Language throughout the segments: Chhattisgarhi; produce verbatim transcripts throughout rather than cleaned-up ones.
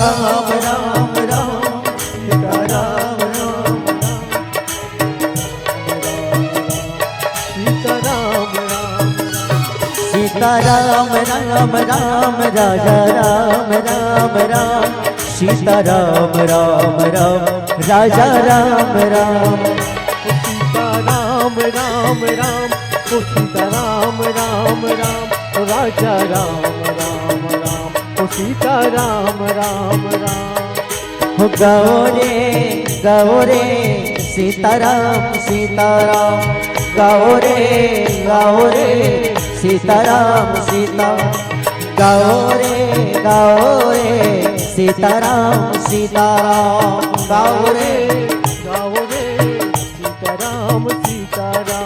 राम राम राम, सीता राम राम राम, सीता राम राम। सीता राम राम राम, राजा राम राम राम, सीता राम राम राम, राजा राम राम। ओ सीता राम राम राम, ओ सीता राम राम राम, ओ राजा राम राम राम, ओ सीता राम राम राम। हो गाओ रे, गाओ रे, सीताराम, सीताराम। गाओ रे, गाओ रे, सीताराम, सीता। गाओ रे, गाओ रे, सीताराम, सीताराम। गाओ रे, गाओ रे, सीताराम, सीताराम।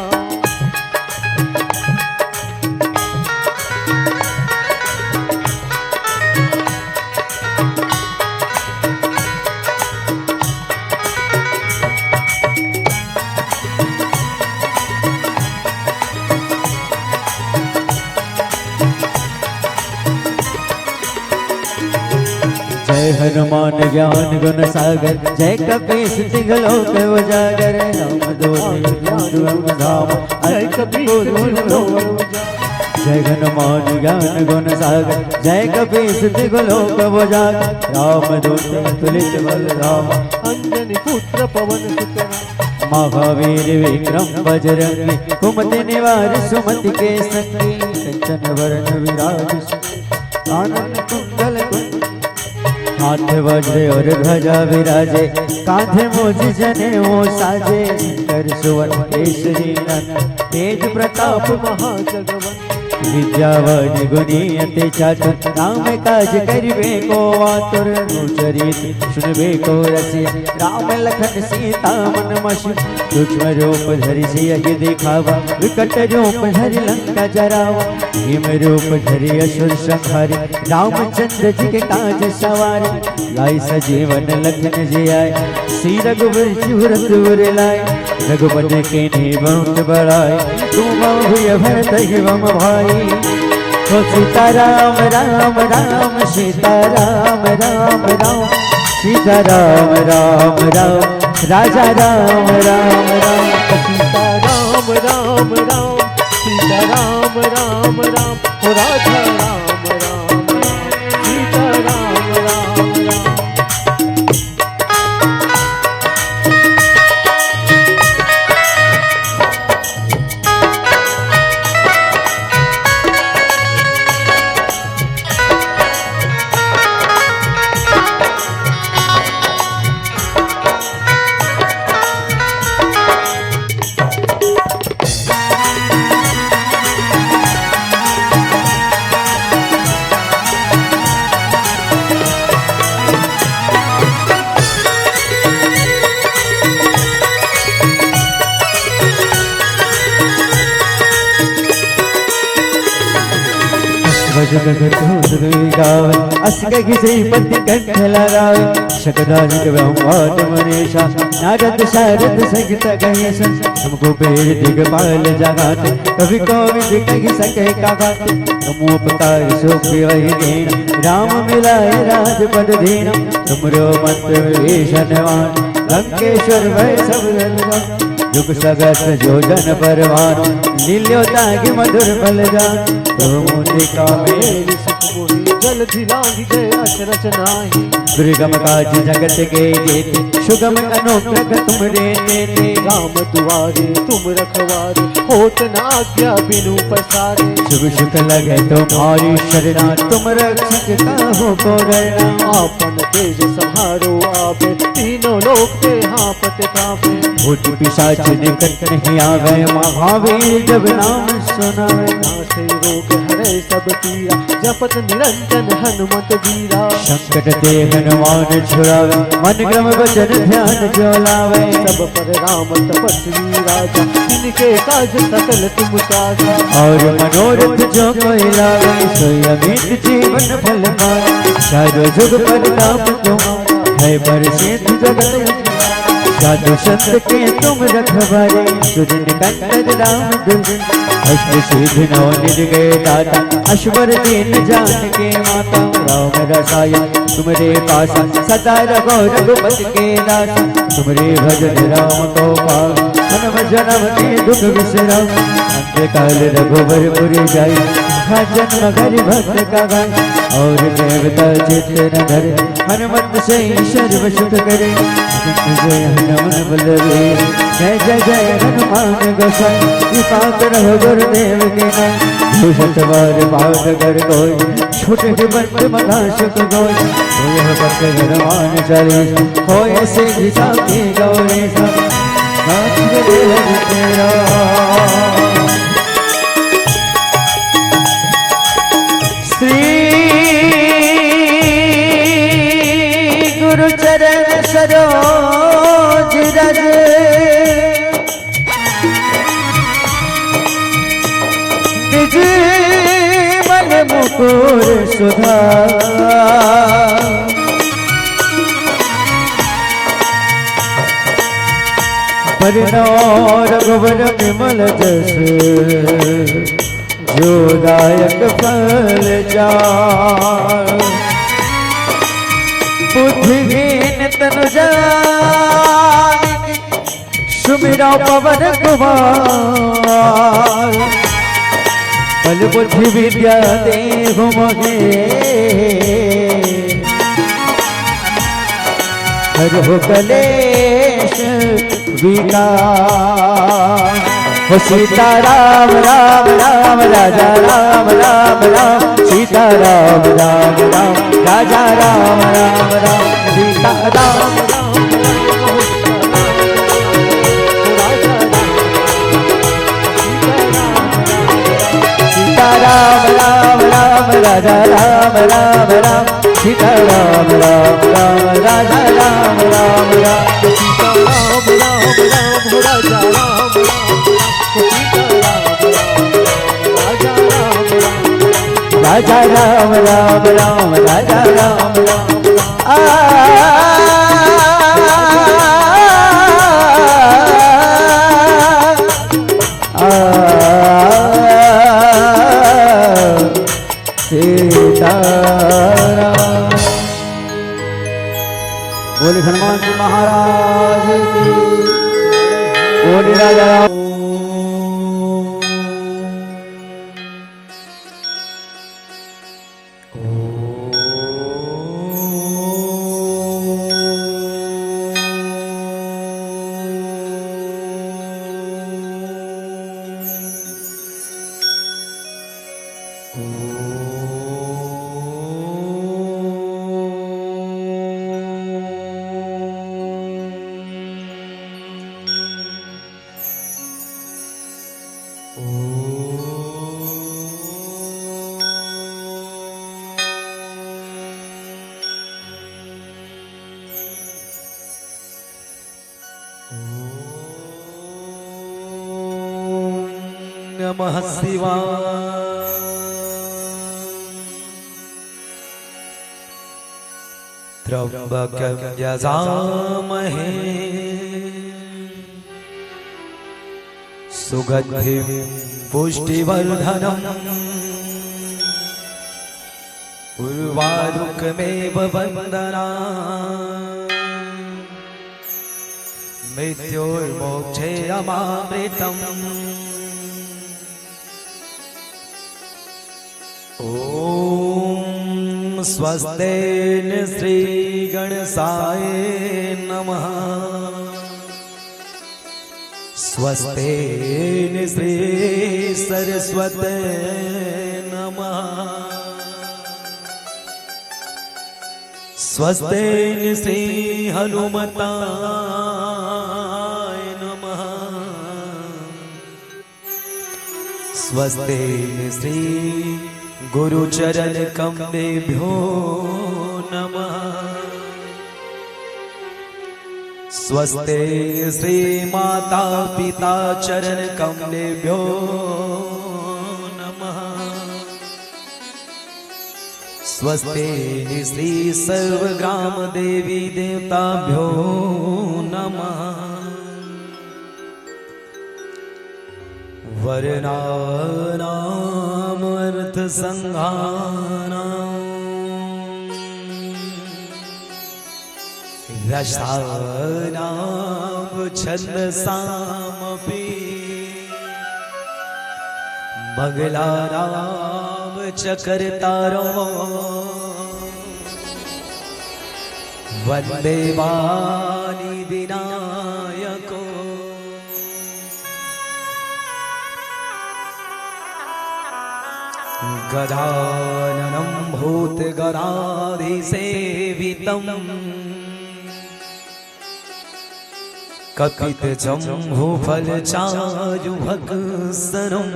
जय हनुमान ज्ञान गुण सागर, जय कपीस तिहुँ लोक उजागर। राम दूत अतुलित बल धामा, अंजनी पुत्र पवन सुत नामा। जय हनुमान ज्ञान गुण सागर, जय कपीस तिहुँ लोक उजागर। राम दूत अतुलित बल धामा, अंजनी पुत्र पवन सुत नामा। महावीर विक्रम बजरंगी, कुमति निवार सुमति के संगी। कंचन वरन विराज सुबेश, कानन कुंडल कुंज। हाथ वज्र और ध्वजा विराजे, कांधे मुज जनेऊ साजे। शंकर सुवन केसरी नंदन, तेज प्रताप महाजगवंदन। विद्यावान गुणी अति चातुर, राम काज करिबे को आतुर। गुण चरित सुनबे को रसिया, राम लखन सीता मन बसिया। सूक्ष्म रूप धरि सियहि दिखावा, विकट रूप धरि लंका जरावा। भीम रूप धरि असुर संहारे, रामचंद्र जी के काज सवारे। लाए संजीवन लखन जियाए, श्री रघुबर जी व्रत उर लाए। रघुपति कीन्ही बहुत बड़ाई, तुम मम प्रिय भरत ही मम भाई। ओ सीता राम राम राम, सीता राम राम राम, सीता राम राम राम, राजा राम राम राम। सीता राम राम राम, सीता राम राम राम, ओ राजा राम राम राम, सीता राम राम राम। अष्ट भुज गगन तू सुरभि गावै, अष्ट कहि श्रीपति कंठ लगावै। सकल गण ब्रह्मादि मुनीसा, नारद सारद सहित अहिसा। तुम कुबेर दिगपाल जगत, कवि कोविद कहि सके कहत। तुम उपकार सुग्रीव ही कीन्हा, राम मिलाए राजपद दीन्हा। तुम रो मंत्र विभीषण माना, लंकेश्वर भय सब जग जाना। जुग सहस्र योजन पर भानु, लील्यो ताहि मधुर फल जानु। तुम मुनि का मेल सुख मोहि, जलधि लांघि गए अचरज नाही। दुर्गम काज जगत के जेते, सुगम अनुग्रह तुम रे तेते। राम दुआरे तुम रखवारे, होत न आज्ञा बिनु पसारे। सुख सुख लगे तुम्हारी सरना, तुम रक्षक काहू को डरना। आपन तेज सम्हारो आपे, तीनों लोक पे हाँपत काँपे। भूत पिशाच निकट नहीं आवे, महावीर जब नाम सुनावे। नासे रोग हरे सब पीरा, जपत निरंजन हनुमत वीरा। संकट ते हनुमान छुड़ावे, मन क्रम वचन ध्यान जो लावे। सब पर राम तपस्वी राजा, तिनके काज सकल तुम साजा। और मनोरथ जो कोई लावे, सोई अमित जीवन फल पावे। चारों जुग परताप तुम्हारा, है प्रसिद्ध जगत। साधु संत के तुम रखवारे, सुर निकंदन राम दुलारे। अष्ट सिद्धि नव निधि गए दाता, असवर दीन जान के माता। राम रसायन तुमरे पास, सदा रहो रघुपति के दास। तुमरे भजन राम को पावे, जन्म जन्म के दुख बिसरावे। अंत काल रघुबर पुर जाई, जहाँ जन्म हरि भक्त कहाई। और देवता चित्त न धरे, हनुमत से सर्व सुख करे। जय हनुमान बलवीर, जय जय जय हनुमान गोसाई। कृपा करो गुरुदेव की नाई, जो सत बार पाठ कर कोई, छूटे बंद महा सुख होई। यह भक्त हनुमान चालीसा, होय सिद्धि साखी गौरीसा। नाथ देव तेरा। श्री गुरु चरण सरोज रज, निज मन मुकुर सुधार। बरनउँ रघुबर बिमल जस, जो दायक फल चार। बुद्धिहीन तनु जानिके, सुमिरउँ पवन कुमार। बल बुद्धि विद्या देहु मोहे, हरहु कलेश विकार। हो सीता राम राम राम, राजा राम राम राम, सीता राम राम राम, राजा राम राम राम, सीता राम राम राम। सीता राम राम राम, राजा राम राम राम, सीता राम राम राम, राजा राम राम राम। सीता राम राम राम, राजा राम राम राम, सीता राम राम राम, राजा राम राम राम। राजा राम राम राम, राजा राम राम राम। आ, आ, आ, सीताराम। बोले हनुमान जी महाराज की। बोले राजा राम। नमः शिवाय। त्र्यंबकं यजामहे सुगंधिं पुष्टिवर्धनम्। उर्वारुकमेव वंदना मृत्योर्मोक्षे अमामृतम्। ॐ स्वस्तेन श्री गणेशाय नमः। स्वस्तेन श्री सरस्वते नमः। स्वस्तेन श्री हनुमताय नमः। स्वस्तेन श्री गुरुचरण कमलेभ्यो नमः। स्वस्तेन श्री माता पिता चरण कमलेभ्यो नमः। स्वस्तेन श्री सर्व ग्राम देवी देवताभ्यो नमः। वर्णानामर्थसङ्घानां रसानां छन्दसामपि मङ्गलानां च कर्तारः वन्दे वाणिविनायको। गजाननं भूतगणाधिसेवितं कपितजम्बूफलचारुभक्षणम्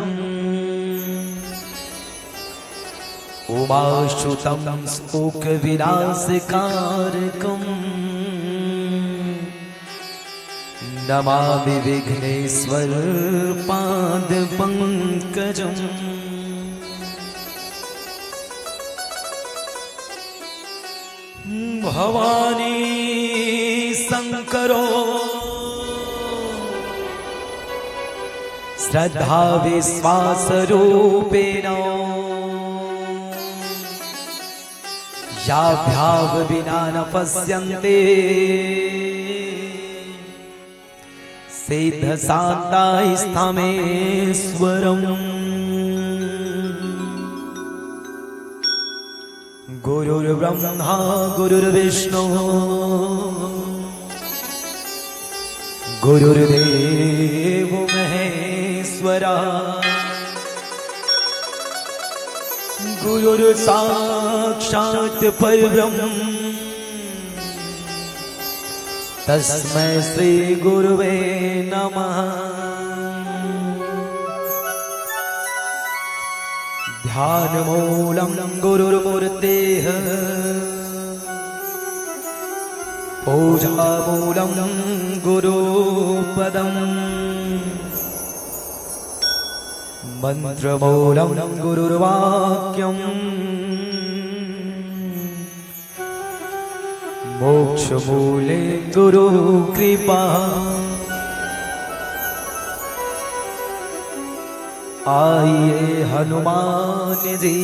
उमासुतं शोकविनाशकारकम् नमामि विघ्नेश्वर पाद पंकजम्। भवानी शंकरो श्रद्धा विश्वास रूपेण याभ्याव विना न पश्यन्ते सिद्ध शांता स्थामेश्वरम्। गुरुर्ब्रह्मा गुरुर्विष्णु गुरुर्देव महेश्वरा। गुरुर्साक्षात् परब्रह्म तस्मै श्री गुरुवे नमः। ध्यानमूलं गुरुर्मूर्तेः पूजामूलं गुरुपदम्। मन्त्रमूलं गुरुर्वाक्यम्। मोक्षमूले गुरुकृपा। आइए हनुमान जी।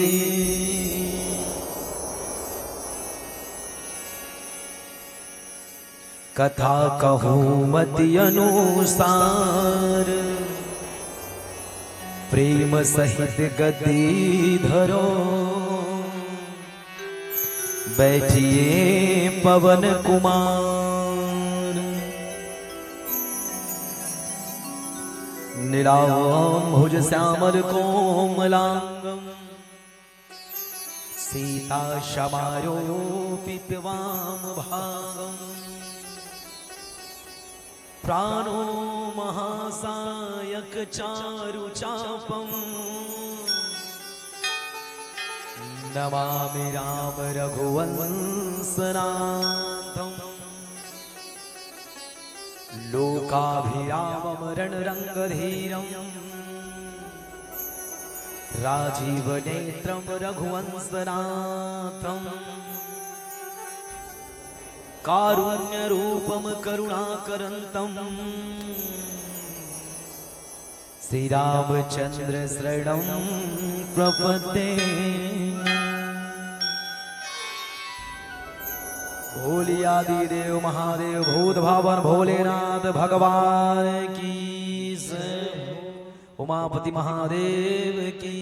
कथा कहूँ मति अनुसार प्रेम सहित गद्दी धरो। बैठिए पवन कुमार। नीलाम्भुज श्यामल कोमलांगम सीता समारोपित वाम भागम। प्राणो महासायक चारु चापम। नमामि राम रघुवंशनाथम। लोकाभिरामम रणरंगधीरम। राजीव नेत्रम रघुवंशनाथम। कारुण्य रूपम करुणाकरंतम। श्री रामचंद्र शरणम प्रपद्ये। बोलिए आदिदेव महादेव भूत भावन भोलेनाथ भगवान की जय। उमापति महादेव की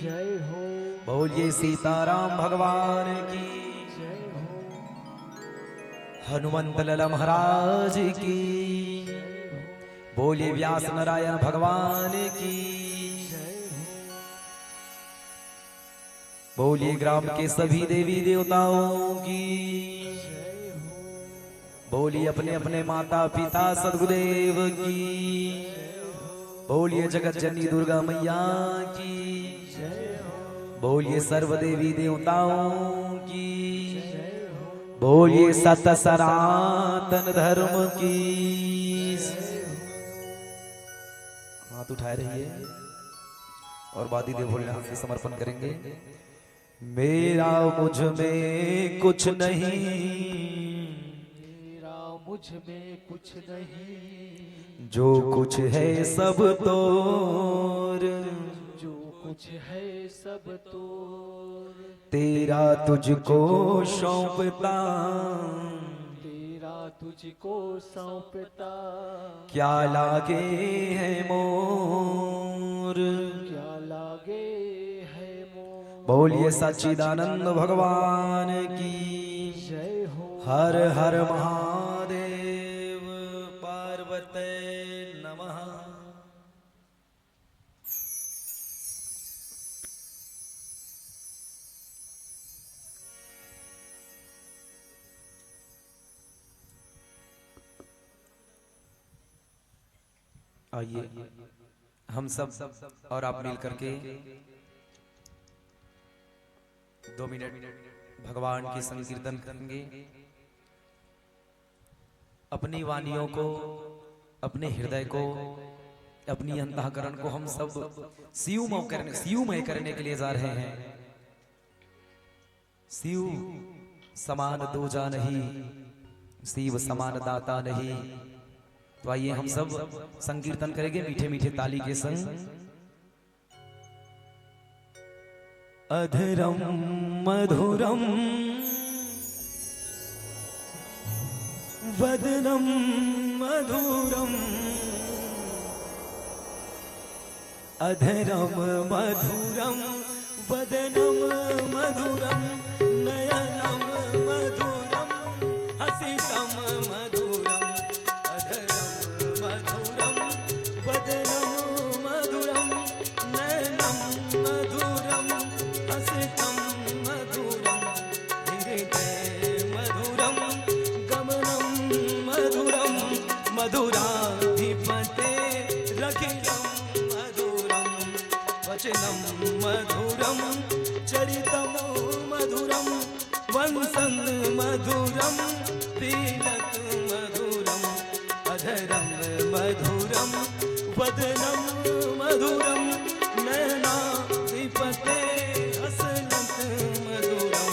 जय हो। बोलिए सीताराम भगवान की जय हो। हनुमंत लाला महाराज की जय हो। बोलिए व्यास नारायण भगवान की जय हो। बोलिए ग्राम के सभी देवी देवताओं की जय हो। बोलिए अपने अपने माता पिता सदगुरुदेव की। बोलिए जगत जननी दुर्गा मैया की। बोलिए सर्व देवी देवताओं की। बोलिए सत सनातन धर्म की। हाथ उठाए रहिए और वादी देव भोलेनाथ के समर्पण करेंगे। मेरा मुझ में कुछ नहीं, मेरा मुझ में कुछ नहीं। जो कुछ है सब तोर। जो कुछ है सब तोर। तेरा तुझको सौंपता। तेरा तुझको सौंपता। क्या लागे है मोर। क्या लागे है मोर। बोलिए सच्चिदानंद भगवान की। जय हो। हर हर महादेव। पार्वती नमः। आइए, हम सब और आप मिल करके दो मिनट भगवान की संकीर्तन करेंगे। अपनी वाणियों को, अपने हृदय को, अपनी अंतःकरण को हम सब शिवमय करने, शिवमय करने के लिए जा रहे हैं। शिव समान दूजा नहीं, शिव समान दाता नहीं। तो आइए, हम सब संकीर्तन करेंगे मीठे मीठे ताली के संग। अधरम मधुरम वदनम मधुरम। अधरम मधुरम वदनम मधुरम। नयनम मधुरम हसितम मधुरम। अधरम मधुरम वदनम मधुरम। नयनम मधुरम हसितम मधुरम। हृदय मधुरम गमनम मधुरम। मधुराधिपते रखिलम मधुरम। वचनम मधुरम चरितम मधुरम। वंशम मधुरम पीलक मधुरम। अधरम मधुरम वदनम मधुरम। नयनाधिपते हसनत मधुरम।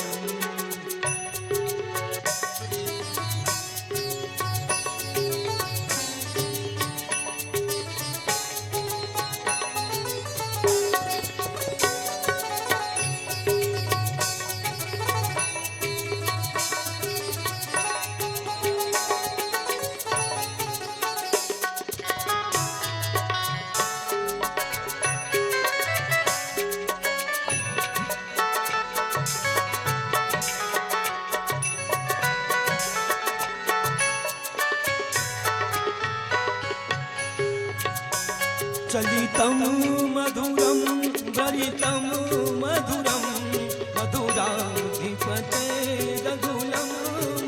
चलितम मधुरम भरितम मधुरम। मधुराधिपते रघुलम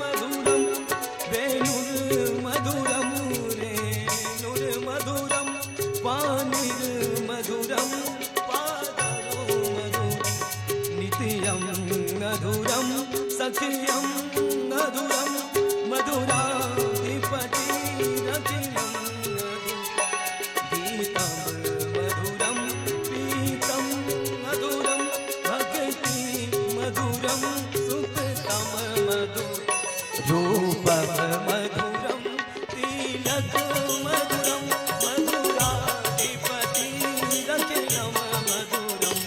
मधुरम। वेणुर्मधुरम रेणुर्मधुरम पाणिर्मधुरम पादरो मधुरम। नित्यम मधुरम सखियम मधुरम। मधुराधिपति रतियम मधुरम। गीतम मधुरम पीतम मधुरम। भक्ति मधुरम सुखतम मधुरम। रूपम मधुरम तिलक मधुरम। मधुराधिपति रतियम मधुरम।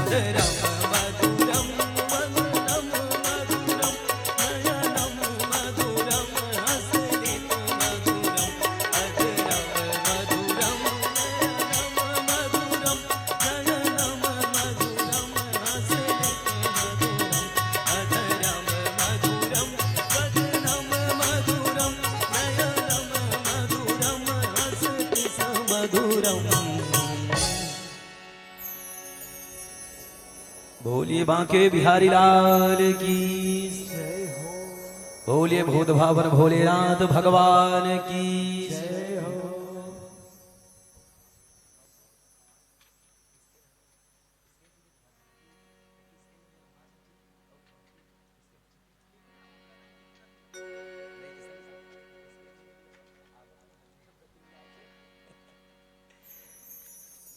अधरम मधुरम वदनम मधुरम। नयनम मधुरम हसित मधुरम। अधरम मधुरम नयनम मधुरम। नयनम मधुरम हसित मधुरम। अधरम मधुरम वदनम मधुरम। नयनम मधुरम हसित मधुरम। बोलिए बांके बिहारी लाल की। बोलिए भूत भावन भोलेनाथ भगवान की।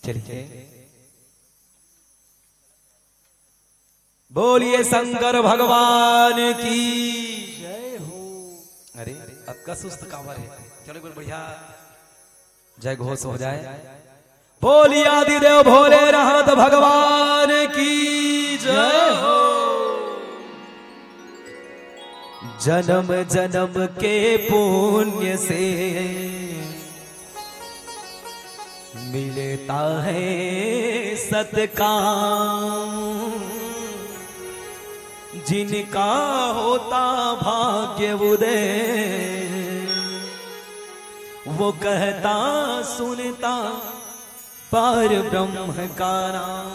चलिए, बोलिए शंकर भगवान की। जय हो। अरे, अब का सुस्त काबर हे। चलो, एक बार बढ़िया जय घोष हो जाए। बोलिए आदिदेव भोलेनाथ भगवान की जय हो। जन्म जन्म के पुण्य से मिलता है सतकाम, जिनका होता भाग्य उदय, वो कहता सुनता पार ब्रह्म का नाम।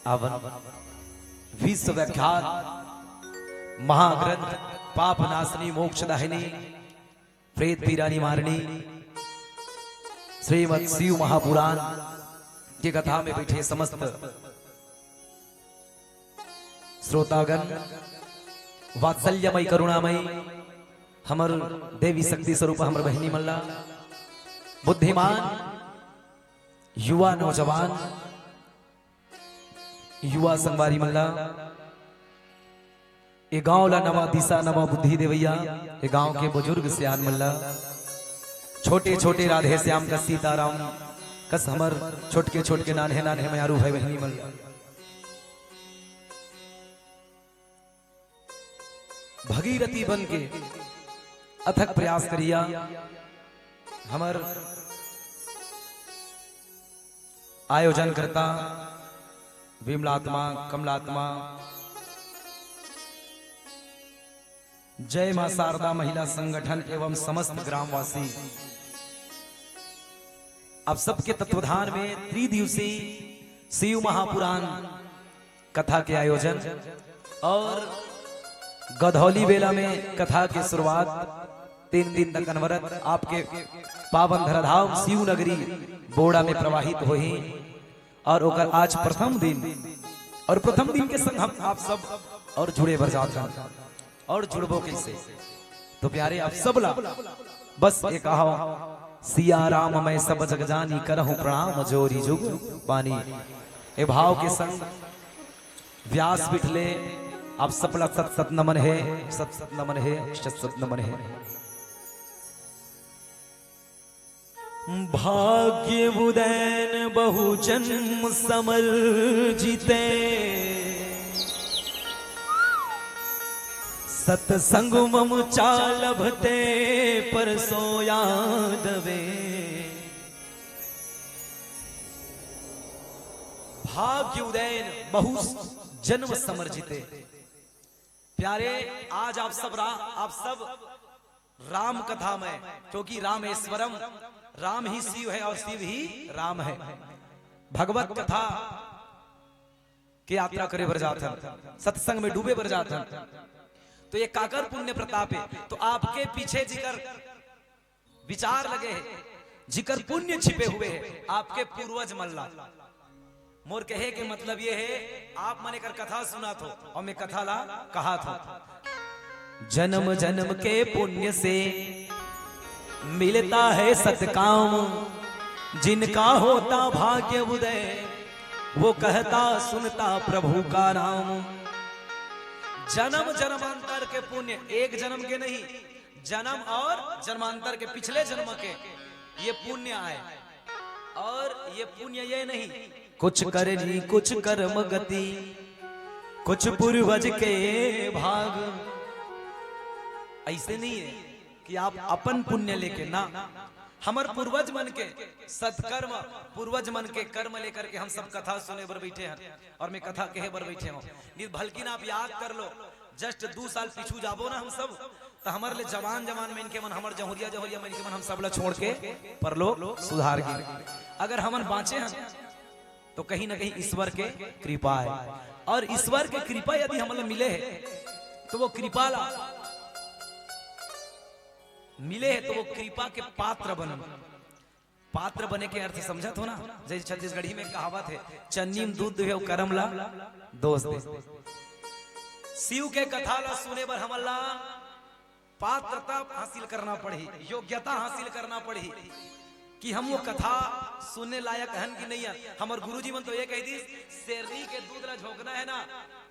अब विश्वविख्यात महाग्रंथ पाप नाशनी मोक्ष दाहिनी प्रेत पीरा निवारणी श्रीमद शिव महापुराण के कथा में बैठे समस्त श्रोतागण, वात्सल्यमय करुणामय हमर देवी शक्ति स्वरूप हमर बहिनी मन ला, बुद्धिमान युवा नौजवान युवा संगवारी मन ला, ए गांव ला नवा दिशा, नवा बुद्धि देवैया, ए गांव के बुजुर्ग सियान मन ला, छोटे छोटे राधे श्याम कस, सीताराम कस हमर छोटके छोटके नान्हे नान्हे मयारू भाई बहिनी मन ला, भगीरथी बन के अथक प्रयास करिया हमर आयोजनकर्ता विमलात्मा, कमलात्मा, जय मां शारदा महिला संगठन एवं समस्त ग्रामवासी, आप सबके तत्वधान में त्रिदिवसीय शिव महापुराण कथा के आयोजन और गधौली बेला में कथा के शुरुआत, तीन दिन तक अनवरत आपके पावन धराधाम शिव नगरी बोड़ा में प्रवाहित होही। और ओकर आज प्रथम दिन, और प्रथम दिन के संग हम आप सब और जुड़े बर जात हन, और जुड़बो कैसे? तो प्यारे आप सब ला बस एक कहो, सिया राम मैं सब जग जानी, करहु प्रणाम जोरी जुग पानी। ए भाव के संग व्यास बिठले आप सबला सत सत नमन हे, सत सत नमन हे, सत सत नमन हे। भाग्य उदयन बहु जन्म समर जिते, सतसंग मम चालभते परसो यादवे। भाग्य उदयन बहु जन्म समर जिते। प्यारे, आज आप सब रा-, आप सब राम कथा में, क्योंकि रामेश्वरम, राम ही शिव है और शिव ही राम है। भगवत कथा के यात्रा करे बर जात हन, सत्संग में डूबे बर जात हन, तो ये काकर पुण्य प्रताप है। तो आपके पीछे जिकर विचार लगे हे, जिकर पुण्य छिपे हुए हे, आपके पूर्वज मन ला। मोर कहे के मतलब ये हे, आप मन एकर कथा सुनत हो और मैं कथा ला कहत हो। जन्म जन्म के पुण्य से मिलता है सतकाम, जिनका होता भाग्य उदय, वो कहता सुनता प्रभु का नाम। जन्म जन्मांतर के पुण्य, एक जन्म के नहीं, जन्म और जन्मांतर के, पिछले जन्म के ये पुण्य आए। और ये पुण्य ये नहीं, कुछ करनी कुछ कर्म गति, कुछ पूर्वज के भाग। ऐसे नहीं है कि आप अपन पुण्य लेके ना, हमर पूर्वज मन के सत्कर्म, पूर्वज मन के कर्म लेकर के हम सब कथा सुने बर बैठे हैं और मैं कथा कहे बर बैठे हूँ। नहीं, भलकिन आप याद कर लो, just दू साल पीछू जाबो ना हम सब, त हमर ले जवान जवान मनखे मन, हमर जहुरिया जहुरिया मनखे मन, हम सब ला छोड़ के परलोक सुधार गे। अगर हमन बांचे हन, तो कहीं ना कहीं ईश्वर के कृपा है, और ईश्वर के कृपा यदि हमन ला मिले है, तो वो कृपा ला मिले है, तो वो कृपा के पात्र बन। पात्र बने के अर्थ समझत हो ना? जैसे छत्तीसगढ़ी में कहावत है, "चन्नी में दूध दुहे, करम ला दोष दे।" शिव के कथा ला सुने बर हमन ला पात्रता हासिल करना पड़ही, योग्यता हासिल करना पड़ही। कि हम वो कथा सुनने लायक हन कि नहीं हन। हमर गुरुजी मन तो ये कहि दिस, शेरनी के दूध ला झोंकना हे ना,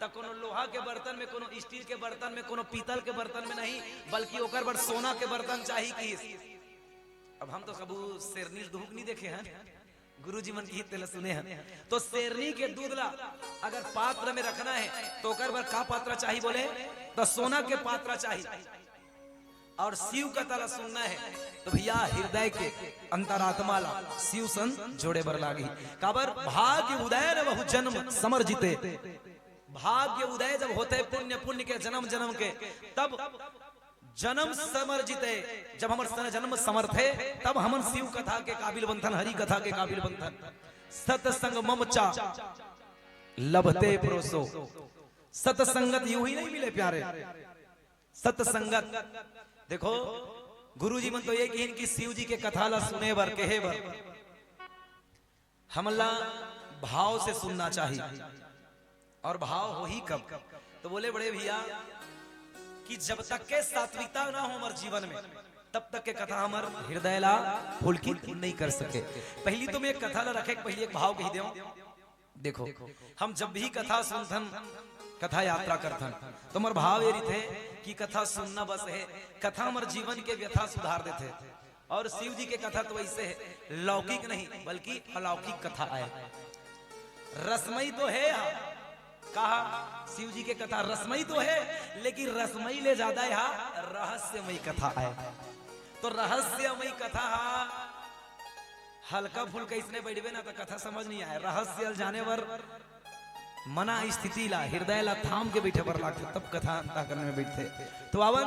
त कोनो लोहा के बर्तन में, कोनो स्टील के बर्तन में, कोनो पीतल के बर्तन में नहीं, बल्कि ओकर बर सोना के बर्तन चाही किहिस। अब हम तो कभू शेरनी ल धोंक नहीं देखे हन, गुरुजी मन किहिस तेला सुने हन। तो शेरनी के दूध ला अगर पात्र में रखना हे, तो ओकर बर का पात्र चाही बोले? त सोना के पात्र चाही। और शिव कथा ला सुनना हे, तो भैया, हृदय के अंतरात्मा ला शिव संग जोड़े बर लागही। काबर? भाग्य उदय न बहु जन्म समर जिते। भाग्य उदय जब होथे पुण्य, पुण्य के, जन्म जन्म के, तब जन्म समर जिते, जब हमर सन-, जन्म समर्थे, तब हमन शिव कथा के काबिल बनथन, हरि कथा के काबिल बनथन। सत्संग मम चा लभते परोसो। सत्संगत यूं ही नहीं मिले प्यारे, सत्संगत। देखो, गुरुजी मन तो ये किहिन कि शिव जी के कथा ला सुने बर, कहे बर, हमन ला भाव से सुनना चाही। और भाव होही कब? तो बोले, बड़े भैया, कि जब तक के सात्विकता ना हो हमर जीवन में, तब तक के कथा हमर हृदय ला पुलकित नहीं कर सके। पहली तो मैं एक कथा ला रखे, पहली एक भाव कहि देव। देखो, हम जब भी कथा सुनथन, कथा यात्रा करथन, तो हमर भाव ये रहिथे कि कथा सुनना बस हे, कथा हमर जीवन के व्यथा सुधार देथे। और शिव जी के कथा तो ऐसे हे, लौकिक नहीं बल्कि अलौकिक कथा आय। रसमयी तो हे हा, कहा शिव जी के कथा रसमयी तो हे, लेकिन रसमयी ले ज्यादा हा रहस्यमयी कथा आय। तो रहस्यमयी कथा हा हल्का फुल्का इसने बैठबे ना, तो कथा समझ नहीं आय। रहस्य ल जाने बर मना स्थिति ला, हृदय ला थाम के बैठे बर लागथे, तब कथा अंतःकरण में बैठथे। तो आवन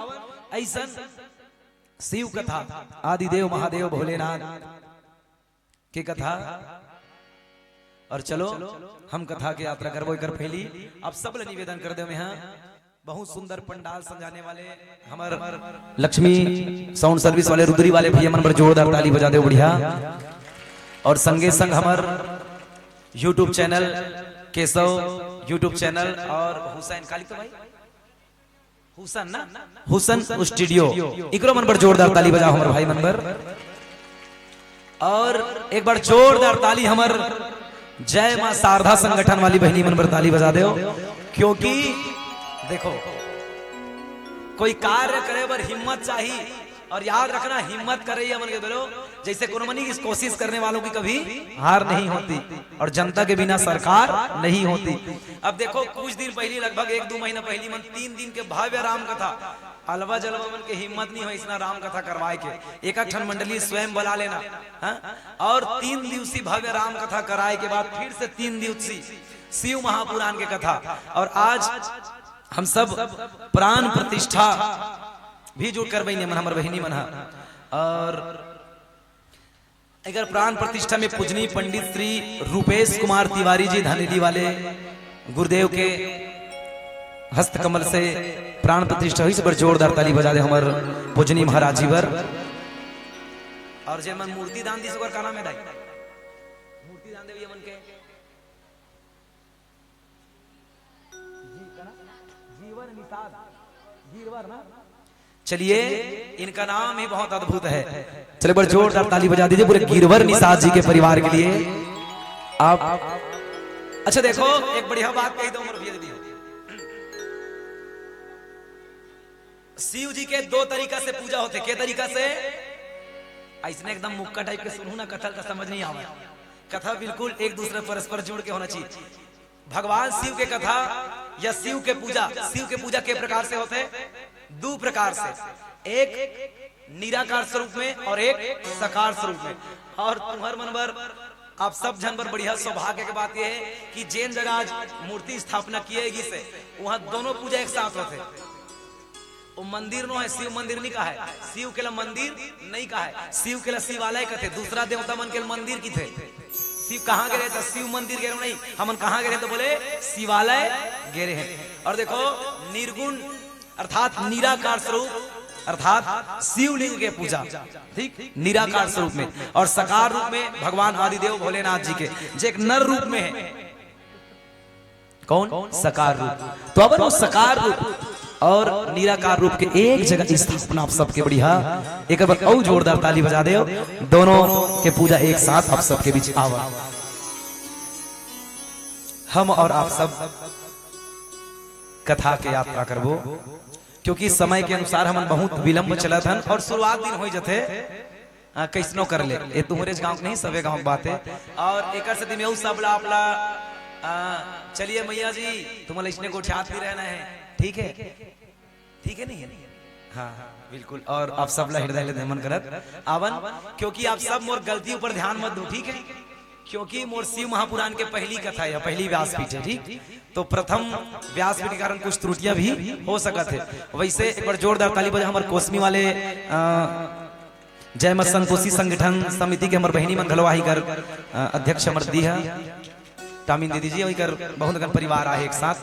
ऐसन शिव कथा, आदिदेव महादेव भोलेनाथ के कथा। और चलो, हम कथा के यात्रा करबो। एकर पहली आप सब ले निवेदन कर देव, यहाँ बहुत सुंदर पंडाल सजाने वाले हमर लक्ष्मी साउंड सर्विस वाले, रुद्री वाले भैया मन बर जोरदार ताली बजा देव, बढ़िया। और संगे संग हमर YouTube channel Keshav YouTube channel और हुसैन, काली तो भाई हुसन ना, हुसन स्टूडियो, इकरो मन बर जोरदार ताली बजाओ हमर भाई मन बर। और एक बार जोरदार ताली हमर जय मां शारदा संगठन वाली बहिनी मन बर ताली बजा देव, क्योंकि देखो, कोई कार्य करे बर हिम्मत चाही। और याद रखना, हिम्मत करइया मन के बोलो, जैसे कोनो मनी इस कोशिश करने वालों की कभी हार नहीं होती और जनता के बिना सरकार नहीं होती। अब देखो, कुछ दिन पहली, लगभग एक दो महीना पहली मन तीन दिन के भव्य राम कथा, अलवा जलवा मन के हिम्मत नहीं हो इतना राम कथा करवाए के, एक एक ठन मंडली स्वयं बुला लेना, हाँ? और तीन दिवसीय भव्य राम कथा कराए के बाद फिर से तीन दिवसीय शिव महापुराण के कथा। और आज हम सब प्राण प्रतिष्ठा भी जुड़ कर बहिनी मन, हमर बहिनी मन हा। और एकर प्राण प्रतिष्ठा में पूजनीय पंडित श्री रूपेश कुमार तिवारी जी धानेली वाले गुरुदेव के हस्त कमल से प्राण प्रतिष्ठा होइस। बर जोरदार ताली बजा दे हमर पूजनीय महाराज जी बर। और जे मन मूर्ति दान दिस, ओकर का नाम है दाई? मूर्ति दान देवी मन के जी-, का ना? जीवन निषाद, गिरवर ना? चलिए, इनका नाम ही बहुत अद्भुत है। चलिए, बड़ जोरदार ताली बजा दीजिए पूरे गिरवर निषाद जी के परिवार के लिए। आप, अच्छा, देखो, एक बढ़िया बात कही दो, मोर भैया दीदी। शिव जी के दो तरीका से पूजा होथे। के तरीका से? अइसने एकदम मुक्का टाइप के सुनहू ना कथा ल, त समझ नहीं आवे। कथा बिल्कुल एक दूसरे परस्पर जुड़ के होना चाहिए। भगवान शिव के कथा या शिव के पूजा, शिव के पूजा के प्रकार से होथे? दू प्रकार से, एक निराकार स्वरूप में और एक साकार स्वरूप में। और तुम्हर मन बर, आप सब झन बर बढ़िया सौभाग्य के बात ये हे कि जेन जगह आज मूर्ति स्थापना किए गिस हे, वहाँ दोनों पूजा एक साथ होथे। वो मंदिर नो हे, शिव मंदिर नहीं कहा हे, शिव के ला मंदिर नहीं कहा हे, शिव के ला शिवालय कथे, दूसरा देवता मन के ला मंदिर किथे। शिव कहाँ गे रहे? त शिव मंदिर गे रहे नहीं, हमन कहाँ गे रहे? त बोले शिवालय गे रहे। और देखो, निर्गुण अर्थात निराकार स्वरूप अर्थात शिवलिंग के पूजा, ठीक, निराकार स्वरूप में, और साकार रूप में भगवान आदिदेव भोलेनाथ जी के, जे एक नर रूप में हे। कौन? साकार रूप। तो अब वो साकार रूप और निराकार रूप के एक जगह स्थापना आप सबके बढ़िया। एक बार और जोरदार ताली बजा दे, दोनों के पूजा एक साथ आप सबके बीच आवा। हम और आप सब कथा के यात्रा करबो, क्योंकि समय के अनुसार हमन बहुत विलंब चलत हन और शुरुआत दिन हो जथे। हाँ, कैसनो कर ले, ये तुम्हरेच गांव के नहीं, सबे गांव के बात है। और एकर सेती में उ सब ला आप ला, आ, चलिए मैया जी, तुम्हारा इसने गोठियात नहीं रहना है, ठीक है? ठीक है, नहीं है? हाँ, हाँ, बिल्कुल। और आप सब ला हृदय ले नमन करत आवन, क्योंकि आप सब मोर गलती ऊपर ध्यान मत दो, ठीक है? क्योंकि मोर शिव महापुराण के पहली कथा है, पहली व्यासपीठ है, ठीक? तो प्रथम व्यासपीठ के कारण कुछ त्रुटियां भी हो सकत है। वैसे एक बार जोरदार ताली बजा हमर कोसमी वाले, अ, जय मां संतोषी संगठन समिति के हमर बहिनी मन घलो आही कर, अ, अध्यक्ष हमर दी है टामिन दीदी जी, वही कर बहुत अकन परिवार आहे एक साथ,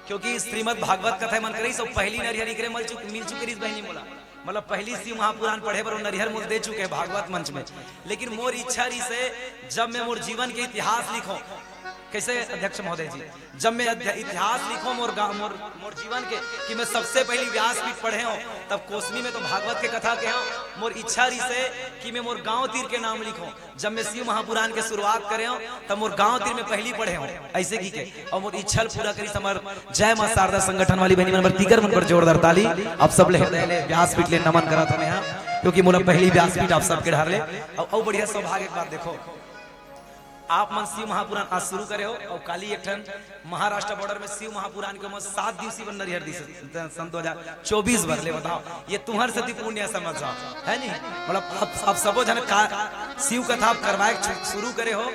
क्योंकि श्रीमद् भागवत कथा मन करे सब पहली नरिहर इकरे मिल चुक-, मिल चुके रहिस बहिनी मोला। मतलब पहली शिव महापुराण पढ़े बर वो नरिहर मोल दे चुके हैं भागवत मंच में। लेकिन मोर इच्छा रहिस हे जब मैं मोर जीवन के इतिहास लिखो, कैसे अध्यक्ष महोदय जी, जब मैं अध्या-, इतिहास लिखो मोर गा-, मोर, मोर जीवन के, कि मैं सबसे पहली व्यासपीठ पढ़े हूँ, तब कोसमी में तो भागवत के कथा के हूँ। मोर इच्छा रहिस हे कि मैं मोर गांव तीर के नाम लिखो। जब मैं शिव महापुराण के शुरुआत करे हूँ, तब मोर गांव तीर में पहली पढ़े हूँ, ऐसे की के। और मोर इच्छा ल पूरा करिस हमर जय मां शारदा संगठन वाली बहिनी मन, बर तीकर मन बर जोरदार ताली। आप सब ले हृदय ले व्यासपीठ ले नमन करत हमें यहाँ, क्योंकि मोला पहली व्यासपीठ आप सबके ढार ले। और, और बढ़िया सौभाग्य के बात देखो, आप मन शिव महापुराण आज शुरू करे हो और काली एक ठन महाराष्ट्र बॉर्डर में शिव महापुराण के मन सात दिवसीय बर नरिहर दिस सन दो हजार चौबीस बर ले, बताओ, ये तुम्हार सेती पुण्य समझ जाओ, है नहीं? मतलब आप, आप सबो जन का शिव कथा आप करवाए के शुरू करे हो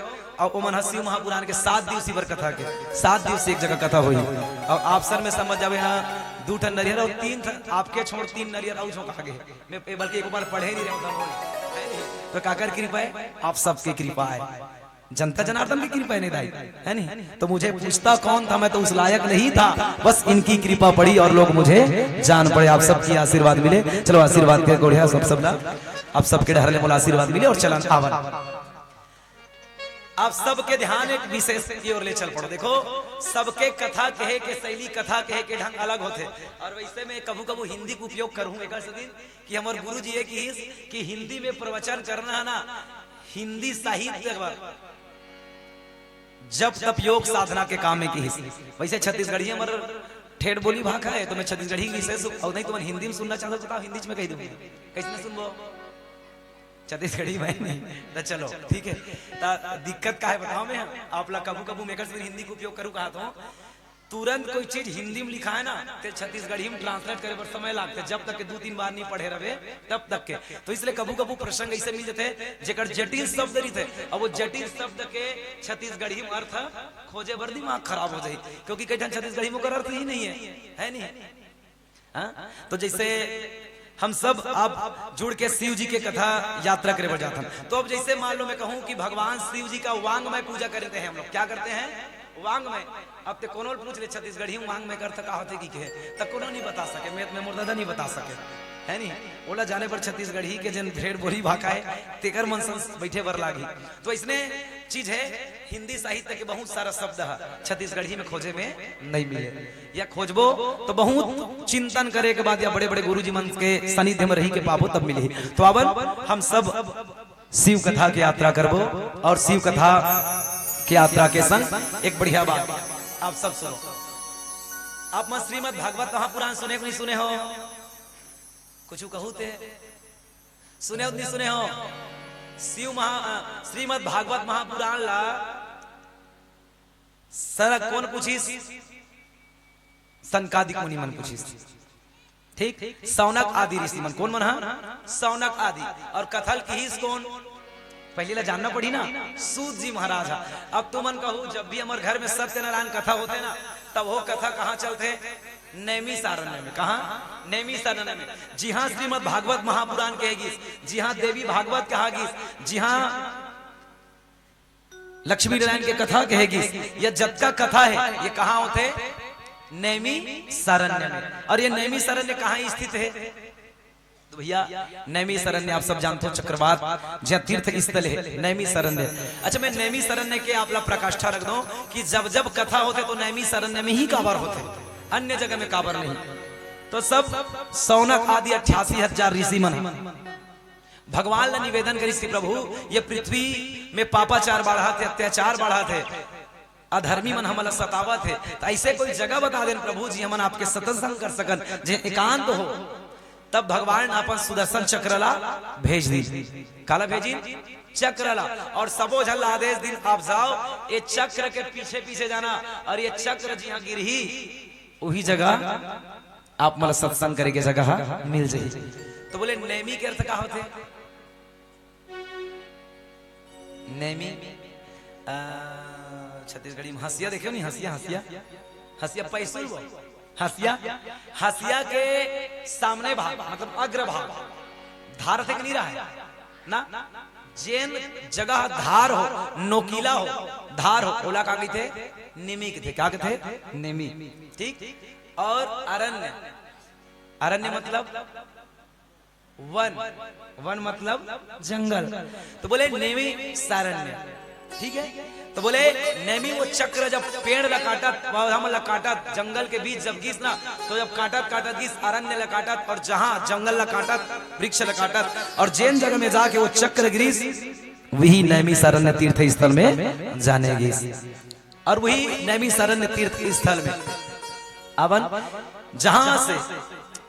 और ओमन ह शिव महापुराण के सात दिवसीय बर कथा के, सात दिवसीय एक जगह कथा होई और आप सर में समझ जावे, हाँ, दू ठन नरिहर और तीन ठन आपके छोड़ तीन नरिहर और छोड़ आगे। मैं ए बल्कि एक बार पढ़े नहीं रहता बोल। तो काकर कृपा है? आप सबके कृपा है, जनता जनार्दन की कृपा है नहीं दाई, है नहीं? तो मुझे पूछता कौन था, मैं तो उस लायक नहीं था, बस इनकी कृपा पड़ी और लोग मुझे जान पड़े। आप सबकी आशीर्वाद मिले। चलो आशीर्वाद के गोढ़िया सब सब ना, आप सबके ढार ले मोला आशीर्वाद मिले और चलन आवन। आप सबके ध्यान एक विशेष की ओर ले चल पड़ो। देखो, सबके कथा कहे के शैली, कथा कहे के ढंग अलग होथे। और वैसे मैं कभू कभू हिंदी के उपयोग करूँ एकर सेती कि हमर गुरु जी ये किहिस कि हिंदी में प्रवचन करना है ना, हिंदी साहित्य बर जप तप योग साधना के काम में किहिस। वैसे छत्तीसगढ़ी हमर ठेठ बोली भाखा है, तो मैं छत्तीसगढ़ी विशेष और नहीं, तुमन हिंदी में सुनना चाहते हो, बताओ, हिंदी में कह दूंगी, कैसे सुनबो? छत्तीसगढ़ी में नहीं, तो चलो ठीक है। तो दिक्कत का है बताओ, मैं आप ला कभू कभू मैं एकर सेती हिंदी के उपयोग करूँ कहा तो तुरंत कोई चीज हिंदी में लिखा है ना, ते छत्तीसगढ़ी में ट्रांसलेट करे बर समय लागथे, जब तक के दू तीन बार नहीं पढ़े रहे तब तक के। तो इसलिए कभू कभू प्रसंग ऐसे मिल जाते हैं जेकर जटिल शब्द रहिथे, अब वो जटिल शब्द के छत्तीसगढ़ी में अर्थ खोजे बर दिमाग खराब हो जाए, क्योंकि कई ठन छत्तीसगढ़ी में ओकर अर्थ ही नहीं है, है नहीं? हाँ? तो जैसे हम सब अब जुड़ के शिव जी के कथा यात्रा करे बर जात हन, तो अब जैसे मान लो मैं कहूँ कि भगवान शिव जी का वांगमय पूजा करते हैं हम लोग, क्या करते हैं? वांगमय। अब ते कोनो ल पूछ ले छत्तीसगढ़ी में वांगमय का अर्थ का होथे कि कहे, त कोनो नहीं बता सके, मैं, मैं मोर दादा नहीं बता सके, है नहीं? ओला जाने पर छत्तीसगढ़ी के जन भेड़ बोली भाखा है, तेकर मन संस बैठे बर लागी। तो इसने चीज है, हिंदी साहित्य के बहुत सारा शब्द है छत्तीसगढ़ी में खोजे में नहीं मिले, या खोजबो तो बहुत चिंतन करे के बाद या बड़े बड़े गुरुजी मन के सानिध्य में रही के पाबो तब मिली। तो अब हम सब शिव कथा के यात्रा करबो और शिव कथा के यात्रा के संग एक बढ़िया बात आप सब सुनो। आप मन श्रीमद् भागवत महापुराण सुने कि नहीं सुने हो? कुछ कहू ते सुने हो कि नहीं सुने हो? शिव महा, श्रीमद् भागवत महापुराण ला सरग कोन पूछिस? सनकादिक मुनि मन पूछिस। ठीक, सौनक आदि ऋषि मन। कोन मन हा? सौनक आदि। और कथा ल किहिस कोन? पहले ला जानना पड़ी ना, सूत जी महाराज हा। अब तुमन कहू, जब भी हमर घर में सत्यनारायण कथा होथे ना, तब वो कथा कहाँ चलथे? नैमिषारण्य में। कहाँ? नैमिषारण्य में। जिहाँ श्रीमद् भागवत महापुराण कहे गिस, जिहाँ देवी भागवत कहा गिस, जिहाँ लक्ष्मी नारायण के कथा कहे गिस, ये जतका कथा है, ये कहाँ होथे? नैमिषारण्य में। और ये नैमिषारण्य कहाँ स्थित है? तो भैया, नैमिषारण्य आप सब जानते हो, चक्रवात जहाँ तीर्थ स्थल है नैमिषारण्य। अच्छा, मैं नैमिषारण्य के आप ला प्रकाष्ठा रख दूं कि जब जब कथा होथे तो नैमिषारण्य में ही काबर होथे, अन्य जगह में काबर नहीं। तो सब सौनक आदि अट्ठासी हजार ऋषि मन ह भगवान ला निवेदन करिस कि प्रभु, ये पृथ्वी में पापाचार बढ़त हे, अत्याचार बढ़त हे, अधर्मी मन हमन ला सतावत हे, त अइसे कोई जगह बता देन प्रभु जी, हमन आपके सत्संग कर सकन, जे एकांत हो। तब भगवान अपन सुदर्शन चक्र ला भेज दीन। काला भेजिन? चक्र ला। और सबो झन ला आदेश दीन, आप जाओ, ये चक्र के पीछे पीछे जाना, और ये चक्र जिहां गिरही, उही जगह आप मन ला सत्संग करे के जगह मिल जाही। तो बोले, नैमी के अर्थ का होथे? नैमी, अ, छत्तीसगढ़ी में हंसिया देखे हो नहीं? हंसिया, हंसिया, हंसिया पैसुल वो। हंसिया, हंसिया के सामने भाग, मतलब अग्र भाग, धार थे कि नहीं रहा है ना? जेन जगह धार हो, नोकीला हो, धार हो, ओला का कहिथे? नेमी कहिथे। का कहिथे? नेमी। ठीक। और अरण्य, अरण्य मतलब वन, वन मतलब जंगल। तो बोले, नेमी सारण्य। ठीक है, तो बोले, नेमी वो चक्र जब पेड़ ला काटत, पौधा मन ला काटत, जंगल के बीच जब गिस ना, तो जब काटत काटत गिस, अरण्य ला काटत, और जहां जंगल ला काटत, वृक्ष ला काटत, और जेन जगह में जाके वो चक्र गिरिस, वही नैमी सारण्य तीर्थ स्थल में जाने गिस। और वही नैमी सारण्य तीर्थ स्थल में अवन, जहां से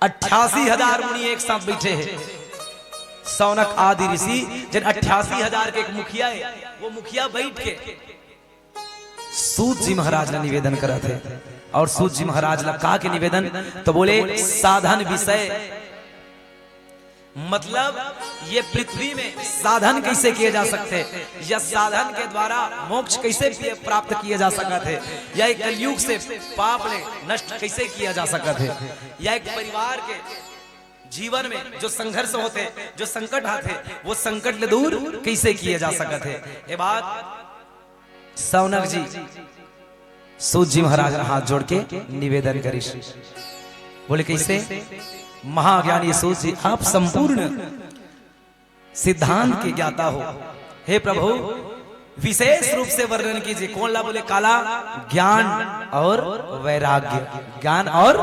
अट्ठासी हजार मुनि एक साथ बैठे हैं। सौनक आदि ऋषि, जेन अट्ठासी हजार के एक मुखिया है, वो मुखिया बैठ के सूत जी महाराज ला निवेदन करत हे। और सूत जी महाराज ला का के निवेदन? तो बोले, साधन विषय, मतलब ये पृथ्वी में साधन कैसे किए जा सकते हैं, या साधन के द्वारा मोक्ष कैसे पिए-, प्राप्त किए जा सकत है, या एक कलयुग से पाप ले नष्ट कैसे किया जा सकत है, या एक परिवार के जीवन में जो संघर्ष होते, जो संकट आते, वो संकट ले दूर कैसे किए जा सकत है। ये बात सौनक जी सूत जी महाराज ला हाथ जोड़ के निवेदन करिस। बोले, कैसे? महाज्ञानी सूत जी, आप संपूर्ण सिद्धांत के ज्ञाता हो। हे प्रभु, विशेष रूप से वर्णन कीजिए। कौन ला? बोले, काला, ज्ञान और वैराग्य। ज्ञान और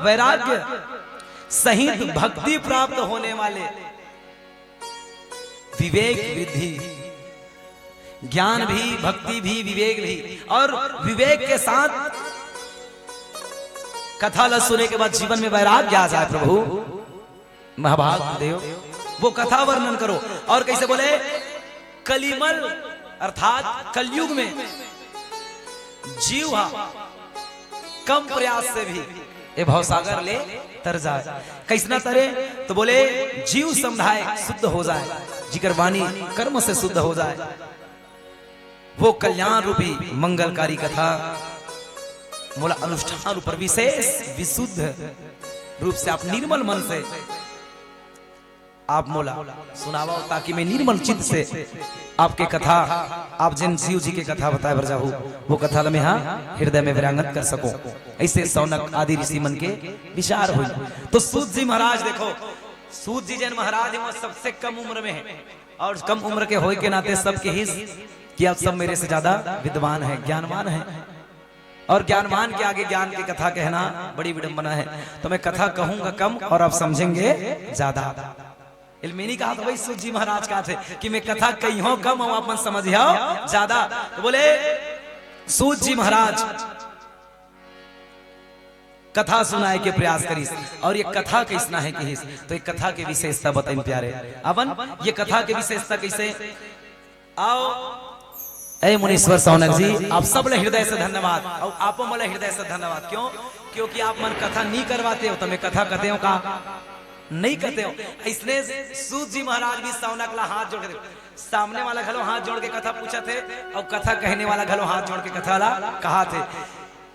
वैराग्य सहित भक्ति प्राप्त होने वाले विवेक वृद्धि, ज्ञान भी, भक्ति भी, विवेक भी, और विवेक के साथ कथा ला सुने के बाद जीवन में वैराग्य आ जाए। प्रभु महाभाग देव, वो कथा वर्णन करो। और कैसे? बोले, कलिमल अर्थात कलयुग में जीव हा कम प्रयास से भी ये भवसागर ले तर जाए। कैसना तरे? तो बोले, जीव समुदाय शुद्ध हो जाए, जिकर वाणी कर्म से शुद्ध हो जाए, वो कल्याण रूपी मंगलकारी कथा मोला अनुष्ठान ऊपर विशेष विशुद्ध रूप से आप निर्मल मन से आप मोला सुनावव, ताकि मैं निर्मल चित्त से आपके कथा, आप जिन शिव जी के कथा बताए बर जाहू, वो कथा ल मैं हा हृदय में विरांगत कर सकूं। ऐसे सौनक आदि ऋषि मन के विचार हुई। तो सूत जी महाराज, देखो, सूत जी जैन महाराज है, वो सबसे कम उम्र में है, और कम उम्र के होए के नाते सब कहिस कि आप सब मेरे से ज्यादा विद्वान हैं, ज्ञानवान हैं, और ज्ञानवान के आगे ज्ञान की कथा कहना बड़ी विडंबना है। तो मैं कथा कहूंगा कम और आप समझेंगे ज्यादा। इल्मेनी कहा था भाई, सूत जी महाराज कहा थे कि मैं कथा कहियो कम और आप मन समझियो ज्यादा। तो बोले, सूत जी महाराज कथा सुनाए के प्रयास करिस, और ये कथा कैसना है कहिस, तो ये कथा के विशेषता बताइन प्यारे। अवन, ये कथा के विशेषता कैसे? आओ, ए मुनीश्वर सौनक जी, आप सब ले हृदय से धन्यवाद, और आपो मोला हृदय से धन्यवाद। क्यों? क्योंकि आप मन कथा नहीं करवाते हो, तो मैं कथा कहते हो का? नहीं कहते हो। इसने सूत जी महाराज भी सौनक ला हाथ जोड़ के, सामने वाला घलो हाथ जोड़ के कथा पूछा थे, और कथा कहने वाला घलो हाथ जोड़ के कथा ला कहा थे।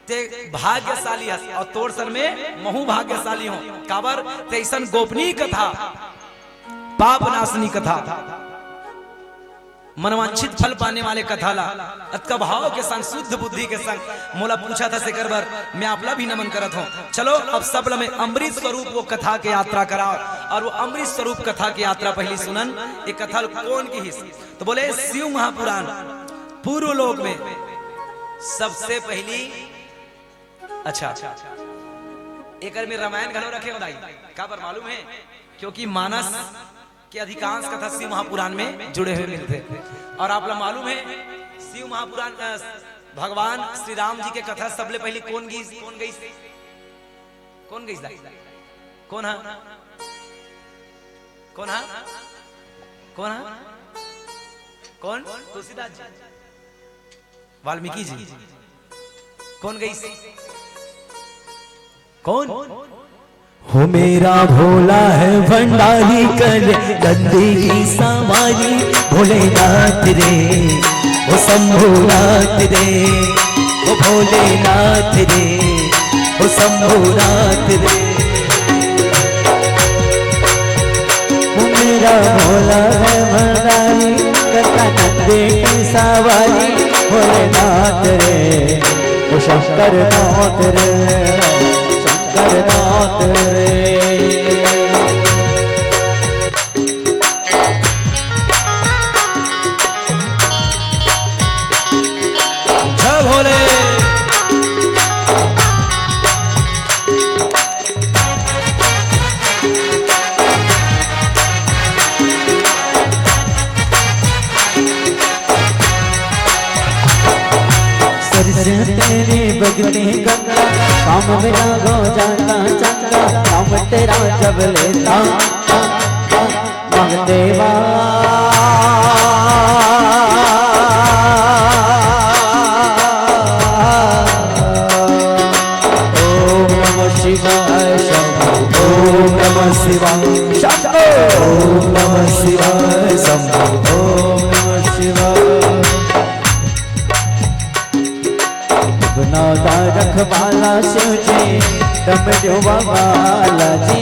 ते भाग्यशाली हस, और तोर सन में महू भाग्यशाली हो। काबर? ते ऐसन गोपनीय कथा, पाप नाशनी कथा, मनवांछित फल पाने वाले कथा ला अतका भाव के संग, शुद्ध बुद्धि के संग मोला पूछा था, सेकर बर मैं आपला भी नमन करत हूँ। चलो, अब सब ला मैं अमृत स्वरूप वो कथा के यात्रा कराओ, और वो अमृत स्वरूप कथा के यात्रा पहली सुनन। ये कथा ल कौन किहिस? तो बोले, शिव महापुराण पूर्व लोक में सबसे पहली, अच्छा, एकर में रामायण घलो रखे हो दाई, काबर मालूम हे? क्योंकि मानस के अधिकांश कथा शिव महापुराण में जुड़े हुए मिलथे। और आप ला मालूम हे, शिव महापुराण, अ, भगवान श्री राम जी के कथा सबले पहली कोन गीस, कोन गईस, कोन गईस दाई? कोन हा? कोन हा? कोन हा? कोन? तुलसीदास जी, वाल्मीकि जी। कोन गईस? कोन? हो मेरा भोला है भंडारी, कर नंदी की सवारी। भोलेनाथ रे, ओ शंभुनाथ रे, ओ भोलेनाथ रे, ओ शंभुनाथ रे। ओ मेरा भोला है भंडारी, करता नंदी की सवारी। भोलेनाथ रे, ओ शंकर नाथ रे, शंकर नाथ रे। जय भोले। सरस तेरी बगती गंगा, काम मेरा हो जाता चंगा, काम तेरा जब लेता, महादेवा। ओम नमः शिवाय शंभो, ओम नमः शिवाय शंभो, ओम नमः शिवाय शंभो, ओम नमः शिवाय। नादा रखवाला शिव जी, डमरू वाला जी,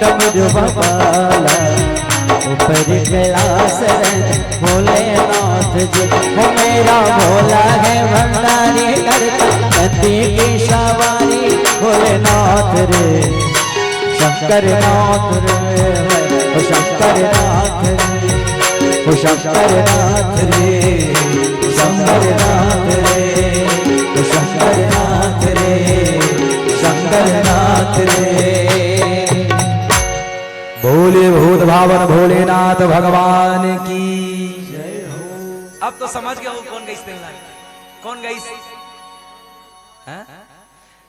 डमरू वाला। ऊपर कैलाश है भोलेनाथ जी, वो मेरा भोला है भंडारी, करता नंदी की सवारी। भोलेनाथ रे, शंकर नाथ रे, ओ शंकर नाथ रे, ओ शंकर नाथ रे, शंकर नाथ रे, ओ शंकर नाथ रे, शंकर नाथ रे। बोले भूत भावन भोलेनाथ भगवान की। अब तो समझ गए हो कोन गईस तेन ला, कोन गईस? हाँ?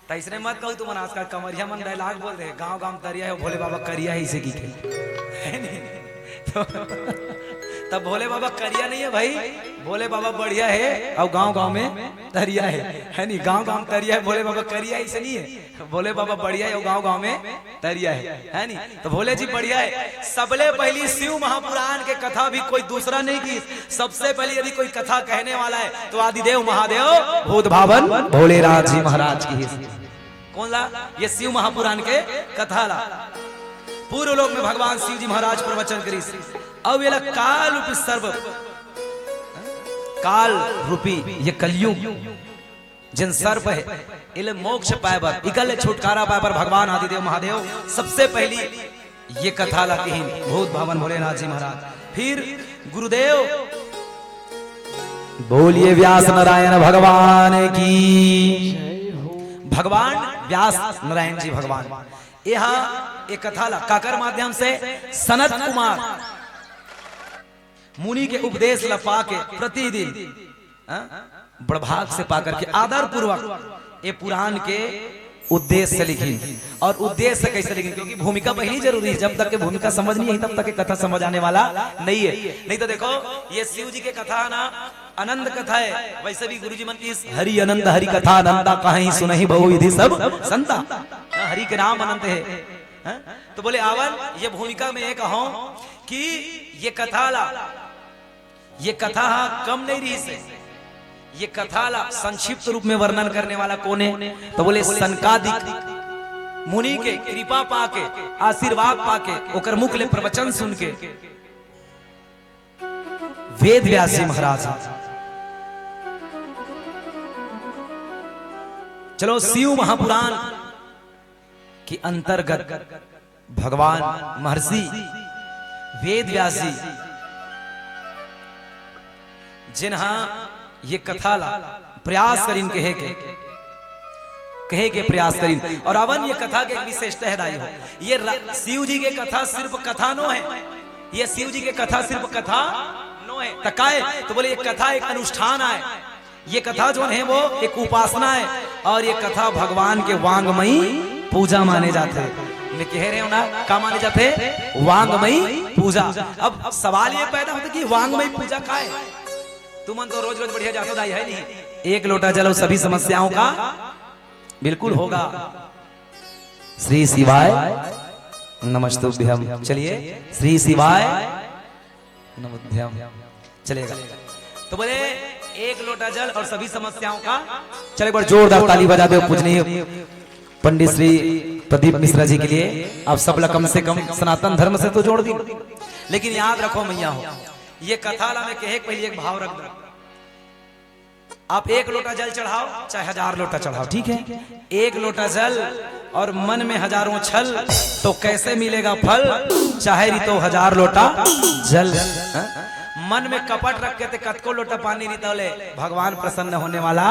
त इसने मत कहू तुमन, आजकल कमरिया मन डायलॉग बोल रहे, गांव गांव तरिया है, भोले बाबा करिया है, इसे की के। है नहीं? तो तब भोले बाबा करिया नहीं है भाई, भोले बाबा बढ़िया है, और गांव गांव में तरिया है, है नहीं? गांव गांव तरिया है, भोले बाबा करिया है, इसे नहीं है। भोले बाबा बढ़िया है, और गांव गांव में तरिया है, है नहीं? तो भोले जी बढ़िया है। सबले पहली शिव महापुराण के कथा भी कोई दूसरा नहीं की, सबसे पहले यदि कोई कथा कहने वाला है तो आदिदेव महादेव भूत भावन भोलेनाथ जी महाराज की। कोन ला? ये शिव महापुराण के कथा ला। पूर्व लोक में भगवान शिव जी महाराज प्रवचन करिस। अब ये ला काल रूपी सर्प, काल रूपी ये कलयुग जेन सर्प है, एले मोक्ष पाए बर, इकर ले छुटकारा पाए बर भगवान आदिदेव महादेव सबसे पहली ये कथा ला किहिन भूत भावन भोलेनाथ जी महाराज। फिर गुरुदेव बोलिए व्यास नारायण भगवान की। भगवान व्यास नारायण जी भगवान यहाँ एक कथा ला काकर माध्यम से सनत कुमार मुनि के उपदेश ला पाके प्रतिदिन, हाँ, बड़भाग से पाकर के आदर पूर्वक ये पुराण के उद्देश्य से लिखिन। और उद्देश्य कैसे लिखिन? क्योंकि भूमिका पहली जरूरी है। जब तक के भूमिका समझ नहीं आई, तब तक के कथा समझ आने वाला नहीं है। नहीं तो देखो, ये शिव जी के कथा ना अनंत कथा है। वैसे भी गुरुजी मन की इस हरि अनंत हरि कथा अनंता, कहीं सुनहि बहु विधि सब संता। हाँ, हरि के नाम अनंत है। हाँ? तो बोले, आवन, ये भूमिका में ये कहूं कि ये कथा ला, ये कथा हा कम नहीं रहिस हे। ये कथा ला संक्षिप्त रूप में वर्णन करने वाला कोन हे? तो बोले, सनकादिक मुनि के कृपा पाके, आशीर्वाद पाके, ओकर मुख ले प्रवचन सुन के वेद व्यास जी महाराज। चलो, शिव महापुराण के अंतर्गत भगवान महर्षि वेद व्यास जी, जिन्हा ये कथा ला प्रयास करिन कहे के, कहे के प्रयास करिन। और अवन ये कथा के एक विशेषता हे दाई हो, ये रा-, शिव जी के कथा सिर्फ कथा नो हे, ये शिव जी के कथा सिर्फ कथा नो हे। त काय? त बोले ये कथा एक अनुष्ठान आय, ये कथा जोन हे वो एक उपासना हे, और ये कथा भगवान के वांगमयी पूजा माने जाथे। मैं कह रहे हो ना, का माने जाथे? वांगमयी पूजा। अब सवाल ये पैदा होथे कि वांगमयी पूजा का हे? तुमन तो रोज रोज बढ़िया जाथो दाई, हे नहीं? एक लोटा जल और सभी समस्याओं का बिल्कुल होगा। श्री शिवाय नमस्तुभ्यम। चलिए, श्री शिवाय नमस्तुभ्यम। चलेगा। तो बोले, एक लोटा जल और सभी समस्याओं का। चले, एक बार जोरदार ताली बजा दो पूजनीय पंडित श्री प्रदीप मिश्रा जी के लिए। आप सब ला कम से कम सनातन धर्म से तो जोड़ दी, लेकिन याद रखो मैया हो, ये कथा ला मैं कहे के पहले एक भाव रख दूं। आप एक लोटा जल चढ़ाओ, चाहे हजार लोटा चढ़ाओ, ठीक है? एक लोटा जल और मन में हजारों छल, तो कैसे मिलेगा फल? चाहे रितो हजार लोटा जल। हाँ? मन में कपट रख के ते कतको लोटा पानी रितव ले, भगवान प्रसन्न होने वाला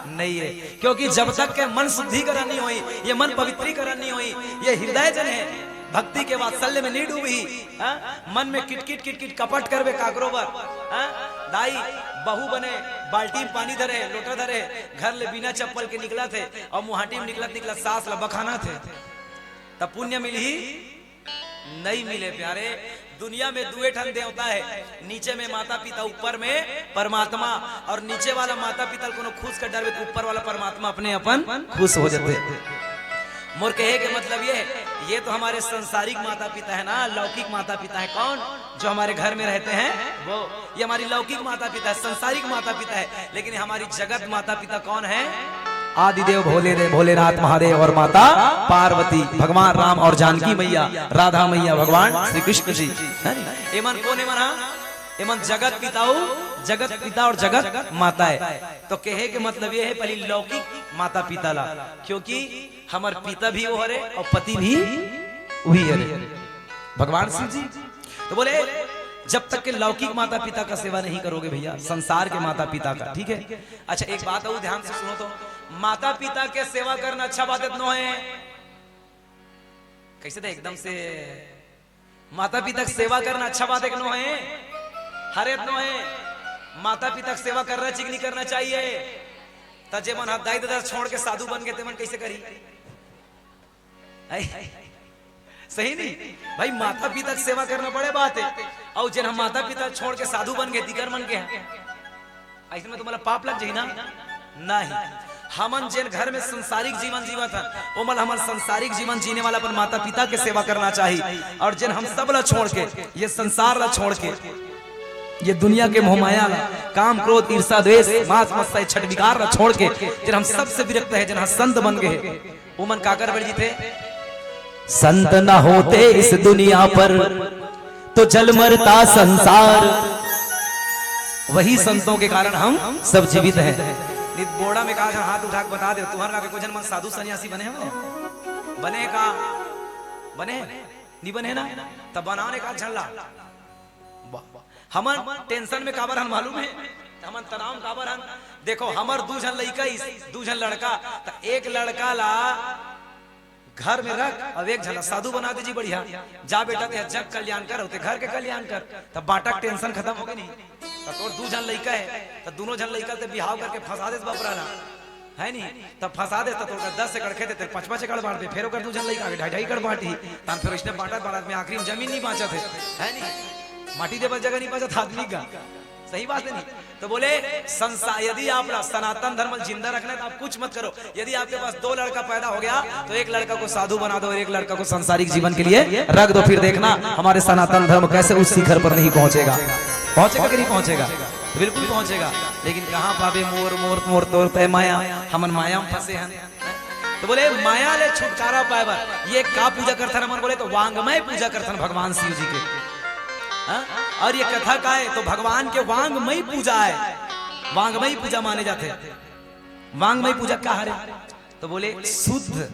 नहीं है, क्योंकि जब तक के मन शुद्धिकरण नहीं होई, ये मन पवित्रीकरण नहीं होई, ये हृदय जन है, भक्ति के वात्सल्य में नहीं डूबी, हाँ? मन में किटकिट किटकिट कपट करबे काकरो बर, हाँ? दाई, बहू बने, बाल्टी में पानी धरे, लोटा धरे, घर ले बिना चप्पल के निकलत हे, और मुहाटी में निकलत निकलत सास ला बखानत हे, त पुण्य मिलही? नहीं मिले प्यारे। दुनिया में दुए ठन देवता हे, नीचे में माता पिता, ऊपर में परमात्मा। और नीचे वाला माता पिता ल कोनो खुश कर डरबे त ऊपर वाला परमात्मा अपने अपन खुश हो जाथे। मोर कहे के मतलब ये, ये तो हमारे संसारिक माता पिता है ना, लौकिक माता पिता है। कौन? जो हमारे घर में रहते हैं वो। ये हमारी लौकिक माता पिता है, संसारिक माता पिता है, लेकिन हमारी जगत माता पिता कौन है? आदिदेव भोले दे, भोलेनाथ महादेव और माता पार्वती, भगवान राम और जानकी मैया, राधा मैया, भगवान श्री कृष्ण जी, है नी? एमन कौन एमन हा? एमन जगत पिताऊ, जगत पिता और जगत माता है। तो कहे के मतलब ये है, पहली लौकिक माता पिता ला, क्योंकि हमर पिता भी वो हरे और पति भी वही हरे, भगवान शिव जी। तो बोले, जब तक के लौकिक माता पिता का सेवा नहीं करोगे भैया, संसार के माता पिता का, ठीक है? अच्छा, एक बात और ध्यान से सुनो तो, माता पिता के सेवा करना अच्छा बात इतनो है? कैसे थे एकदम से? माता पिता के सेवा करना अच्छा बात इतनो है? हरे इतनो है? माता पिता के सेवा करना चाहिए कि नहीं करना चाहिए? त जेमन हा दाई ददा छोड़ के साधु बन गए, तेमन कैसे करी? आई, सही नहीं भाई, माता पिता के सेवा करना बड़े बात है। और जेन हम माता पिता छोड़ के साधु बन गए, दिकर मन के हैं, ऐसे में तुम्हारा पाप लग जाही ना? नहीं। हमन जेन घर में संसारिक जीवन जीवत हन, ओमन हमन संसारिक जीवन जीने वाला अपन माता पिता के सेवा करना चाहिए। और जेन हम सब ला छोड़ के, ये संसार ला छोड़ के, ये दुनिया के मोहमाया ला, काम क्रोध ईर्षा द्वेष मास मत्सर छठ विकार ला छोड़ के, जेन हम सबसे विरक्त है, जेन हम संत बन गए, ओमन काकर बर जीथे? संत न होते इस दुनिया पर तो जल मरता संसार। वही संतों के कारण हम सब जीवित हैं। नित बोड़ा में कहा जन हाथ उठा के बता दे, तुहर का के कुछ जन मन साधु सन्यासी बने हो? बने का? बने? नहीं बने ना? तब बनाओ ने का झल्ला। वाह, वाह। हमन टेंशन में काबर हन मालूम है? हमन तनाव में काबर हन? देखो, हमर दू झन लइका इस, दू झन लड़का, त एक लड़का ला घर में रख, अब एक झन ला साधु बना दे जी, बढ़िया। जा बेटा, ते जग कल्याण कर, होते घर के कल्याण कर, तब बांटा के टेंशन खत्म हो गई नहीं। त तोर दू झन लइका है, त दोनों झन लइका ते बिहाव करके फंसा दे बाप रा ला। है नी? तब फंसा दे, तब तोर दस एकड़ खेत है, तेरे पाँच पाँच एकड़ बांट दे, फिर ओकर दू झन लइका आगे ढाई ढाई एकड़ बांटी, तान फिर उसने बांटत बांटत में आखिरी में जमीन नहीं बांचत है, है नी? माटी देवत जगह नहीं बांचत आदमी का, सही बात है नी? तो बोले, संसा-, यदि आप ला सनातन धर्म जिंदा रखना है तो आप कुछ मत करो। यदि आपके पास दो लड़का पैदा हो गया तो एक लड़का को साधु बना दो और एक लड़का को सांसारिक जीवन के लिए रख दो। फिर देखना हमारे सनातन धर्म कैसे उस शिखर पर नहीं पहुंचेगा। पहुंचेगा कि नहीं पहुंचेगा? बिल्कुल पहुंचेगा। लेकिन कहाँ पाबे मोर, मोर, मोर, तोर, तय माया, हमन माया में फंसे हैं। तो बोले, माया ले छुटकारा पाए बर ये का पूजा करथन हमन? बोले, तो वांगमय पूजा करथन भगवान शिव जी के। हाँ? और ये कथा का है? तो भगवान के वांगमय पूजा है, वांगमय पूजा माने जाते। वांगमय पूजा का हरे? तो बोले, शुद्ध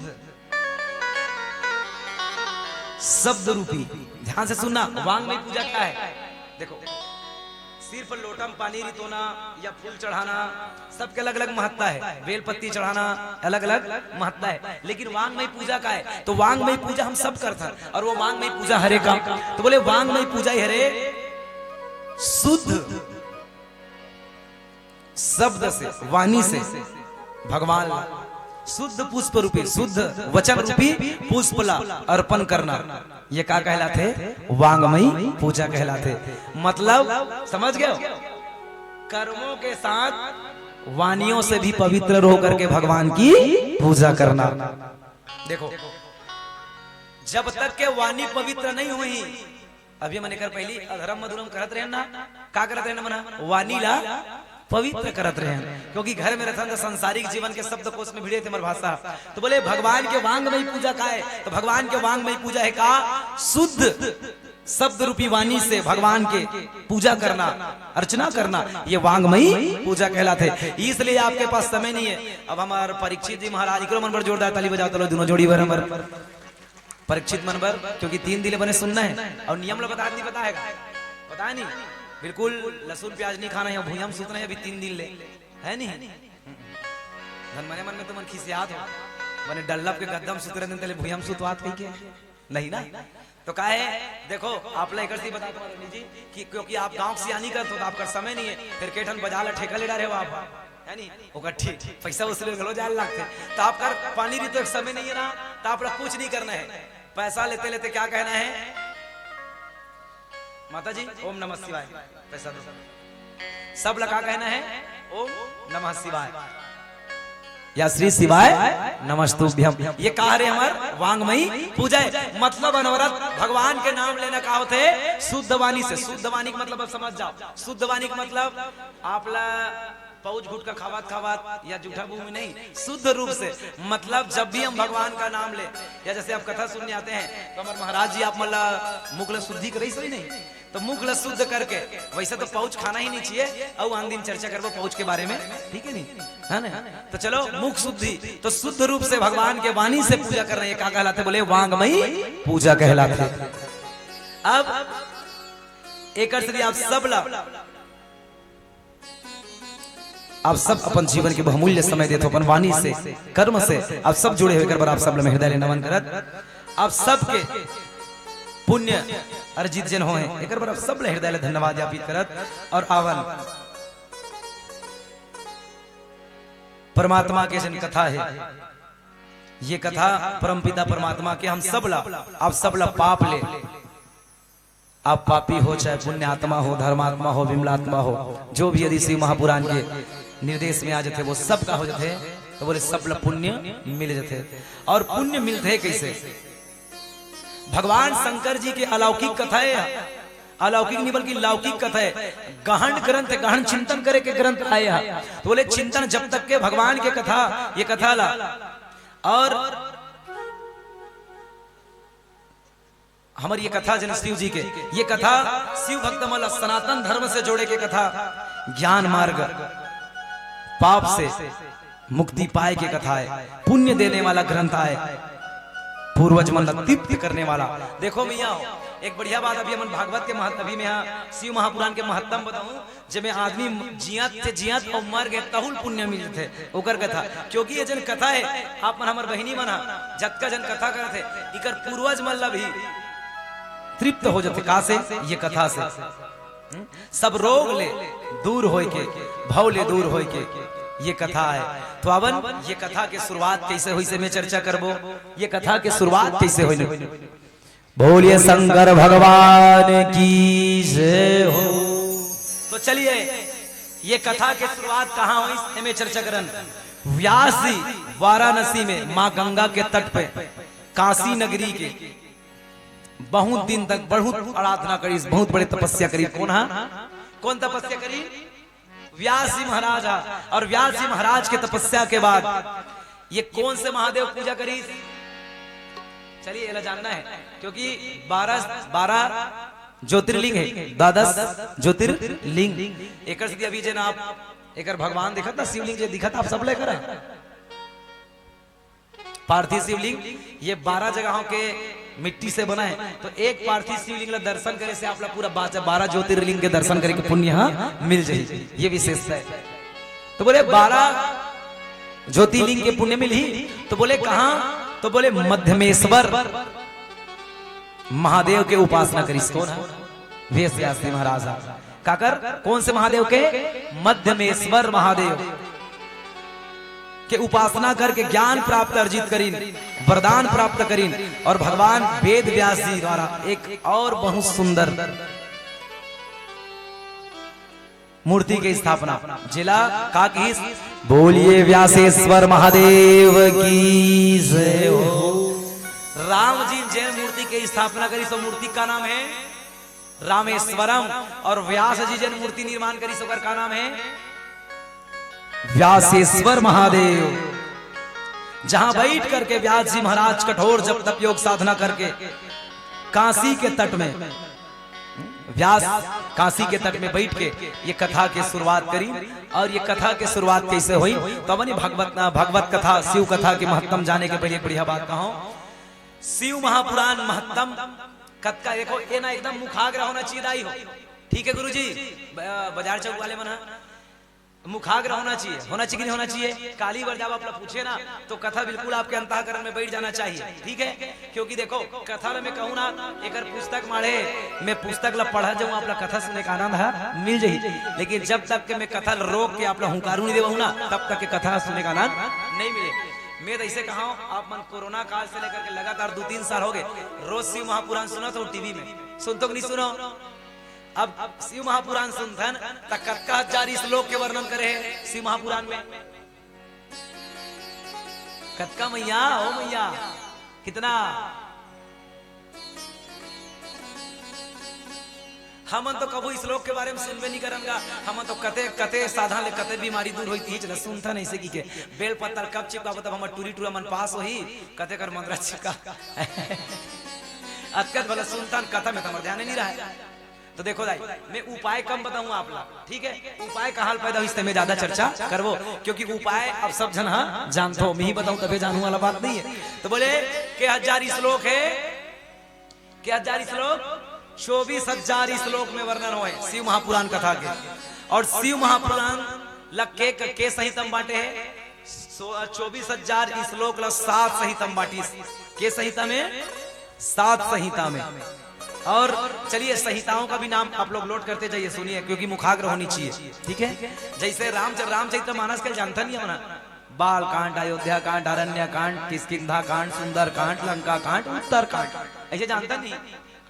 शब्द रूपी। ध्यान से सुनना, वांगमय पूजा क्या है? देखो, सिर्फ लोटा म पानी रितोना या फूल चढ़ाना, सबके अलग-अलग महत्ता हे। बेल पत्ती चढ़ाना अलग-अलग महत्ता हे, लेकिन वांगमयी पूजा का हे? तो वांगमयी पूजा हम सब करथन, अउ वो वांगमयी पूजा हरे का? तो बोले, वांगमयी पूजा ही हरे शुद्ध शब्द से, वाणी से भगवान ला शुद्ध पुष्प रूपी, शुद्ध वचन रूपी पुष्प ला अर्पण करना, ये का कहलाथे? वांगमयी पूजा कहलाथे। मतलब, समझ गए हो? कर्मों के साथ वाणियों से भी पवित्र रो करके भगवान की पूजा करना। देखो, जब तक के वाणी पवित्र नहीं हुई, अभी मन एकर पहली अधरम मधुरम करत रहेन ना, का करत रहेन मन? वाणी ला पवित्र करत रहेन, क्योंकि घर में रहथन त सांसारिक जीवन के शब्दकोश में भिड़े थे हमर भाषा। तो बोले, भगवान के वांगमयी पूजा का हे? तो भगवान के वांगमयी पूजा हे का? शुद्ध शब्द रूपी वाणी से भगवान के पूजा करना, अर्चना करना, ये वांगमयी पूजा कहलाथे। इसलिए आपके पास समय नहीं हे। अब हमर परीक्षित जी महाराज, इकरो मन बर जोरदार ताली बजाओ, चलो दोनों जोड़ी बर हमर परीक्षित मन बर, क्योंकि तीन दिन ले बने सुनना हे अउ नियम ला बता नहीं पता हे का? पता नहीं, बिल्कुल लहसुन प्याज नहीं खाना हे, भुइयां म सुतना हे अभी तीन दिन ले, हे नहीं? धन मने मन में तो मन खिसियात हो, बने डल्लब के गद्दा म सुत रहे दिन तले भुइयां म सुतवात कहिके, नहीं ना? तो का हे, देखो, आप ला एकर से बता दूं जी कि क्योंकि आप गांव के सियानी करत हो, तो आपका समय नहीं हे, फिर के ठन बजार ला ठेका ले डारे हो आप, हे नहीं? ओकर ठीक पैसा वसूले घलो जाए लागथे। तो आपका पानी भी तो एक समय नहीं हे ना, तो आप ला कुछ नहीं करना हे। पैसा लेते लेते क्या कहना हे? माता जी, ओम नमः शिवाय। पैसा दो। सब ला का कहना हे? ओम नमः शिवाय या श्री शिवाय नमस्तुभ्यम। ये का हरे हमर वांगमयी पूजा हे। मतलब अनवरत भगवान के नाम लेना का होथे? शुद्ध वाणी से। शुद्ध वाणी के मतलब अब समझ जाओ। शुद्ध वाणी के मतलब आप ला पाउच गुटखा खावत खावत या जूठा मुंह में नहीं, शुद्ध रूप से। मतलब जब भी हम भगवान का नाम ले या जैसे आप कथा सुनने आते हैं तो हमर महाराज जी आप मन ला मुख ला शुद्धि करइस होही नहीं, तो मुख ला शुद्ध करके, वैसे तो पाउच खाना ही नहीं चाहिए, अउ आन दिन चर्चा करबो पाउच के बारे में, ठीक हे नहीं, हे ना? तो चलो मुख शुद्धि, तो शुद्ध रूप से भगवान के वाणी से पूजा करना, ये का कहलाथे? बोले वांगमयी पूजा कहलाथे। अब एकर से आप सब ला आप सब अपन जीवन के बहुमूल्य समय देथो, अपन वाणी से, कर्म से आप सब जुड़े हो, एकर बर आप सब ल मैं हृदय ले नमन करत, आप सबके पुण्य अर्जित जेन होय, एकर बर आप सब ल हृदय ले धन्यवाद ज्ञापित करत, अउ आवन परमात्मा के जेन कथा हे, ये कथा परमपिता परमात्मा के हम सब ला, आप सब ला पाप ले आप पापी हो, चाहे पुण्यात्मा हो, धर्मात्मा हो, विमलात्मा हो, जो भी यदि शिव महापुराण के निर्देश में आ जाथे, वो सब का हो जाथे, तो बोले सब ला पुण्य मिल जाथे। अउ पुण्य मिलथे कइसे? भगवान शंकर जी के अलौकिक कथा हे, अलौकिक नहीं बल्कि लौकिक कथा हे, गहन ग्रंथ, गहन चिंतन करे के ग्रंथ आय हे। तो बोले चिंतन जब तक के भगवान के कथा, ये कथा ला अउ हमर ये कथा जेन शिव जी के, ये कथा शिव भक्त मन ला सनातन धर्म से जोड़े के कथा, ज्ञान मार्ग, पाप से मुक्ति पाए के कथा हे, पुण्य देने वाला ग्रंथ हे, पूर्वज मन ला तृप्त करने वाला। देखो भैया, एक बढ़िया बात अभी हमन भागवत के महत्व, अभी मैं यहाँ शिव महापुराण के महत्तम बताऊं, जेमे आदमी जियत से जियत अउ मर गे तहू ल पुण्य मिल जथे, ओकर कथा। क्योंकि ये जेन कथा हे, आप मन हमर बहिनी मन ह, जतका झन कथा करत हे, इकर पूर्वज मन ला भी तृप्त हो जथे। का से? ये कथा से। हम्म? सब रोग ले दूर होय के, भव ले दूर होय के, ये कथा हे। तो आवन, ये कथा के शुरुआत कइसे होइस, एमे चर्चा करबो। ये कथा के शुरुआत कइसे होइस? बोलिए शंकर भगवान की जय हो। तो चलिए, ये कथा के शुरुआत कहाँ होइस, एमे चर्चा करन। व्यास जी वाराणसी में माँ गंगा के तट पे, काशी नगरी के, बहुत दिन तक बहुत आराधना करिस, बहुत बड़े तपस्या करिस। कोन हा? कोन तपस्या करिस? व्यास जी महाराज हा। अउ व्यास जी महाराज के तपस्या के बाद ये कोन से महादेव पूजा करिस? चलिए, एला जानना हे, क्योंकि बारह, बारह ज्योतिर्लिंग हे, द्वादश ज्योतिर्लिंग। एकर सेती अभी जेन आप एकर भगवान दिखत ना, शिवलिंग जे दिखत, आप सब ला एकर पार्थिव शिवलिंग, ये बारह जगहों के मिट्टी से बना है, तो एक पार्थिव शिवलिंग ला दर्शन करे से आप ला पूरा बारह ज्योतिर्लिंग के दर्शन करे के पुण्य ह मिल जाही। ये विशेषता है। तो बोले बारह ज्योतिर्लिंग के पुण्य मिलही। तो बोले कहाँ? तो बोले मध्यमेश्वर महादेव के उपासना करिस। कौन है? वेद व्यास जी महाराज है। काकर? कौन से महादेव के? मध्यमेश्वर महादेव के उपासना करके ज्ञान प्राप्त अर्जित करिन, वरदान प्राप्त करिन, और भगवान वेद व्यास जी द्वारा एक और बहुत सुंदर मूर्ति के स्थापना, जेला का किहिस? बोलिए व्यासेश्वर महादेव की जय हो। राम जी जेन मूर्ति के स्थापना करिस, वो मूर्ति का नाम है रामेश्वरम, और व्यास जी जेन मूर्ति निर्माण करिस, ओकर का नाम है? व्यासेश्वर महादेव। जहां बैठ करके व्यास जी महाराज कठोर जप तप योग साधना करके काशी के तट में, व्यास काशी के तट में बैठ के ये कथा के शुरुआत करी। और ये कथा के शुरुआत कैसे हुई? तो अपनी भगवत, भगवत कथा, शिव कथा के महत्तम जाने के पहले एक बढ़िया बात कहूं। शिव महापुराण महत्तम कतका, देखो, ये ना एकदम मुखाग्र होना चाहिए, दाई हो। ठीक है गुरुजी, ब-, बाजार चौक वाले मन ह, मुखाग्र होना चाहिए, होना चाहिए कि नहीं होना चाहिए? काली बर जब आप लोग पूछे ना, तो कथा बिल्कुल आपके अंतःकरण में बैठ जाना चाहिए, ठीक है? क्योंकि देखो, कथा ला मैं कहूँ ना, एकर पुस्तक माढ़े, मैं पुस्तक ला पढ़ा जाऊँ, आप ला कथा सुने का आनंद है, मिल जाही। लेकिन जब तक के मैं कथा ला रोक के आप ला हुंकारू नहीं देवहूँ ना, तब तक के कथा सुने का आनंद नहीं मिले। मैं तो ऐसे कहा हूँ, आप मन कोरोना काल से लेकर के लगातार दो तीन साल हो गए, रोज शिव महापुराण सुना था टीवी में, सुन तो कि नहीं सुनो? अब शिव महापुराण सुनथन, त कतका हजार श्लोक के वर्णन करे हे शिव महापुराण में? कतका मैया, ओ मैया, कितना? हमन तो कभू श्लोक के बारे में सुनबे नहीं करन गा। हमन तो कते, कते साधन ले कते बीमारी दूर होई, तीच ल सुनथन ऐसे की के। बेल पत्तर कब चिपकाबो, तब हमर टूरी टूरा मन पास होही, कते कर मंदरा चिपका। अतकत भला सुनथन, कथा में तो हमर ध्यान नहीं रहा। तो देखो दाई, मैं उपाय कम बताऊं आप ला, ठीक है? उपाय कहाँ ले पैदा होइस, ते में ज्यादा चर्चा करबो, क्योंकि उपाय अब सब झन हा जानथो, मैं ही बताऊं तबे जानू वाला बात नहीं है। तो बोले के हजार श्लोक है, के हजार श्लोक, चौबीस हजार श्लोक में वर्णन होय शिव महापुराण कथा के। और शिव महापुराण ला के, के संहिता में बांटे है, सो-, चौबीस हजार श्लोक ला सात संहिता में बांटिस। के संहिता में? सात संहिता में। और चलिए, संहिताओं का भी नाम आप लोग नोट करते जाइए, सुनिए, क्योंकि मुखाग्र होनी चाहिए, ठीक है? जैसे रामच-, रामचरित मानस के जानता नहीं है ना, बाल कांड, अयोध्या कांड, अरण्य कांड, किष्किंधा कांड, सुंदर कांड, लंका कांड, उत्तर कांड, ऐसे जानता नहीं।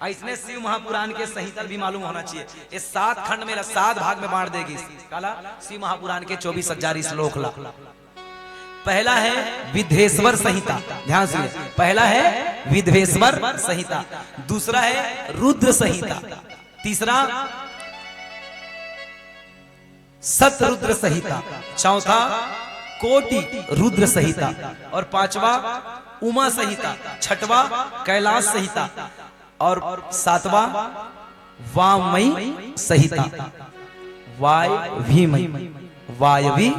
ऐसने शिव महापुराण के संहिता भी मालूम होना चाहिए। ये सात खंड में ला, सात भाग में बांट देगी। काला? शिव महापुराण के चौबीस हजार श्लोक ला। पहला है विधेश्वर संहिता, ध्यान सुनिए, पहला है विधेश्वर संहिता, दूसरा है रुद्र संहिता, तीसरा सतरुद्र संहिता, चौथा कोटि रुद्र संहिता, और पांचवा उमा संहिता, छठवा कैलाश संहिता, और सातवां वामयी संहिता, वायवीमयी, वायवी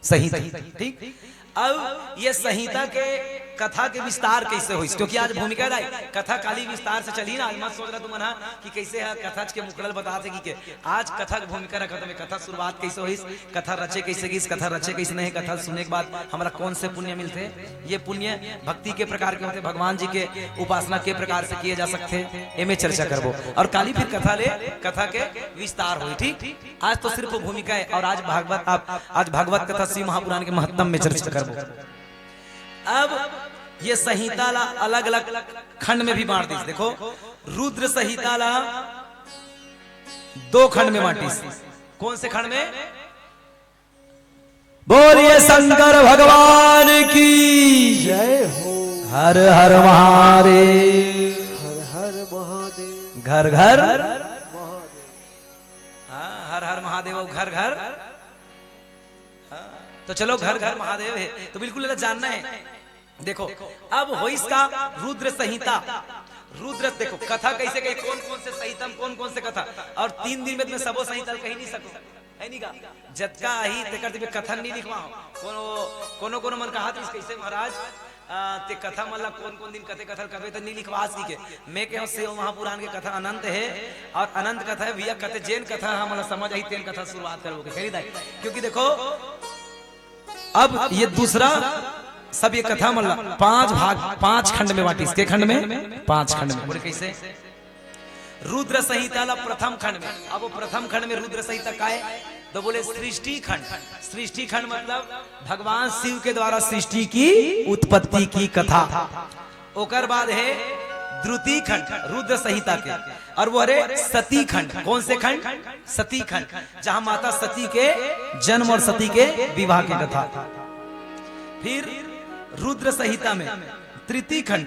संहिता। ठीक, अब ये संहिता के कथा के विस्तार कैसे होइस, क्योंकि आज भूमिका दाई कथा काली विस्तार से चली ना। आज मत सोच रहा तुमन हा कि कैसे है कथा के मुकरल बताते कि के। आज कथा के भूमिका रखत हवे, कथा शुरुआत कैसे होइस, कथा रचे कैसे गिस, कथा रचे कैसे नहीं, कथा सुने के बाद हमरा कौन से पुण्य मिलते। ये पुण्य भक्ति के प्रकार के होते, भगवान जी के उपासना के प्रकार से किए जा सकते, एमे चर्चा करबो। और काली फिर कथा ले, कथा के विस्तार होई। ठीक, आज तो सिर्फ भूमिका है, और आज भागवत, आप आज भागवत कथा शिव महापुराण के महत्तम में चर्चा करबो। अब ये संहिता ला अलग-अलग खंड में भी बांट दिस। देखो, रुद्र संहिता ला दो खंड में बांटिस। कौन से खंड में? बोलिए शंकर भगवान की। जय हो। हर हर महादेव। हर हर महादेव। घर घर। महादेव। हाँ, हर हर महादेव, घर घर। हाँ, तो चलो, घर घर महादेव है, तो बिल्कुल एला जानना है। देखो, अब होइस का रुद्र संहिता। रुद्र, देखो, कथा कैसे कही, कौन कौन से संहिता में कौन कौन से कथा, और तीन दिन में मैं सबो संहिता कही नहीं सकूं, है नहीं का? जतका आही तेकर दिन में कथा नहीं लिखवाओ। कोनो कोनो कोनो मन कहा था कैसे महाराज, आ, ते कथा मन ला कोन कोन दिन कथे कथा कबे त नी लिखवास की के। मैं कहूँ शिव महापुराण के कथा अनंत हे अउ अनंत कथा हे भैया, कथे जेन कथा हमन ला समझ आही तेन कथा शुरुआत करबो के करी दाई। क्योंकि देखो, अब ये दूसरा, सब ये कथा मन ला पांच भाग, पांच खंड में बांटिस। के खंड में? पांच खंड में। बोले कैसे? रुद्र संहिता ला प्रथम खंड में। अब वो प्रथम खंड में रुद्र संहिता का हे? तो बोले सृष्टि खंड। सृष्टि खंड मतलब भगवान शिव के द्वारा सृष्टि की उत्पत्ति की कथा। ओकर बाद हे द्रुति खंड रुद्र संहिता के, अउ वो हरे सती खंड। कौन से खंड? सती खंड, जहां माता सती के जन्म अउ सती के विवाह के कथा। फिर रुद्र संहिता में तृतीय खंड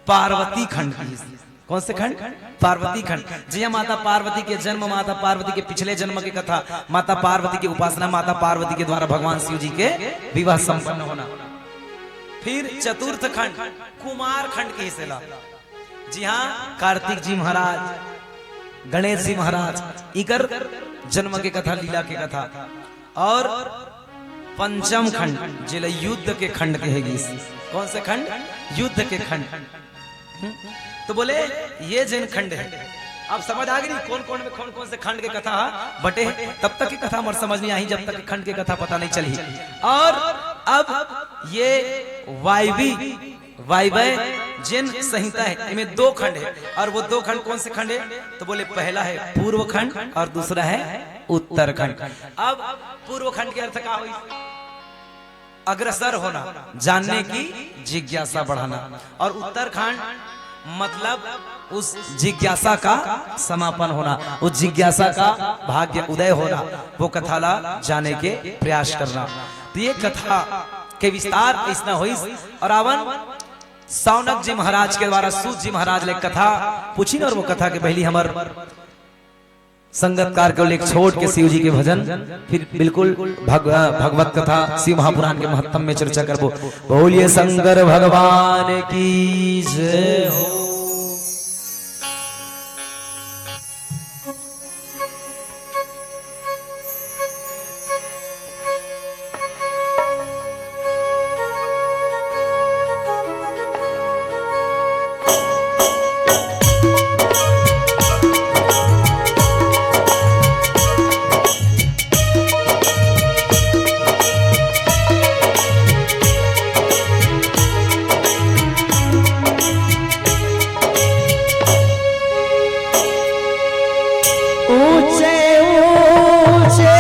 पार्वती खंड की। कौन से खंड? पार्वती खंड। जिहां माता पार्वती के जन्म, माता पार्वती के पिछले जन्म की कथा, माता पार्वती की उपासना, माता पार्वती के द्वारा भगवान शिव जी के विवाह संपन्न होना। फिर चतुर्थ खंड कुमार खंड के हिस्से ला, जिहां कार्तिक जी महाराज, गणेश जी महाराज, इकर जन्म के कथा, लीला के कथा। अउ पंचम खंड जेला युद्ध के खंड कहे गिस। कौन से खंड? युद्ध के खंड। हम्म? तो बोले ये जेन खंड हे, अब समझ आ गे नी कौन कौन में कौन कौन से खंड के कथा बटे हे? तब तक की कथा हमर समझ नी आही जब तक खंड के कथा पता नी चलही। अउ अब ये वायवी वायव्य जेन संहिता हे, इमे दो खंड हे, अउ वो दो खंड कौन से खंड हे? तो बोले पहला हे पूर्व खंड अउ दूसरा हे उत्तर खंड। अब पूर्व खंड के अर्थ का होई? अग्रसर होना, जानने की जिज्ञासा बढ़ाना, अउ उत्तर खंड मतलब उस जिज्ञासा का समापन होना, उस जिज्ञासा का भाग्य उदय होना, वो कथा ला जाने के प्रयास करना। तो ये कथा के विस्तार अइसना होइस। अउ आवन शौनक जी महाराज के द्वारा सूत जी महाराज ले कथा पूछिन अउ वो कथा के पहली हमर संगतकार के एक छोट के शिव जी के भजन, फिर बिल्कुल भग-, भगवत कथा शिव महापुराण के महत्तम में चर्चा करबो। बोलिए शंकर भगवान की जय हो। ऊंचे ऊंचे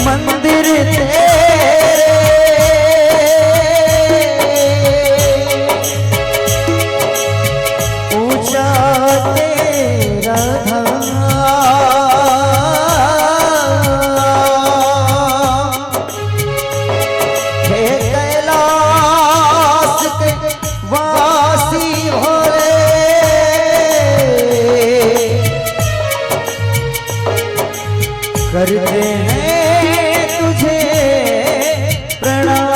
मंदिर तेरे, ऊंचा तेरा धाम। हे कैलाश के वासी भोले, करते हैं तुझे प्रणाम।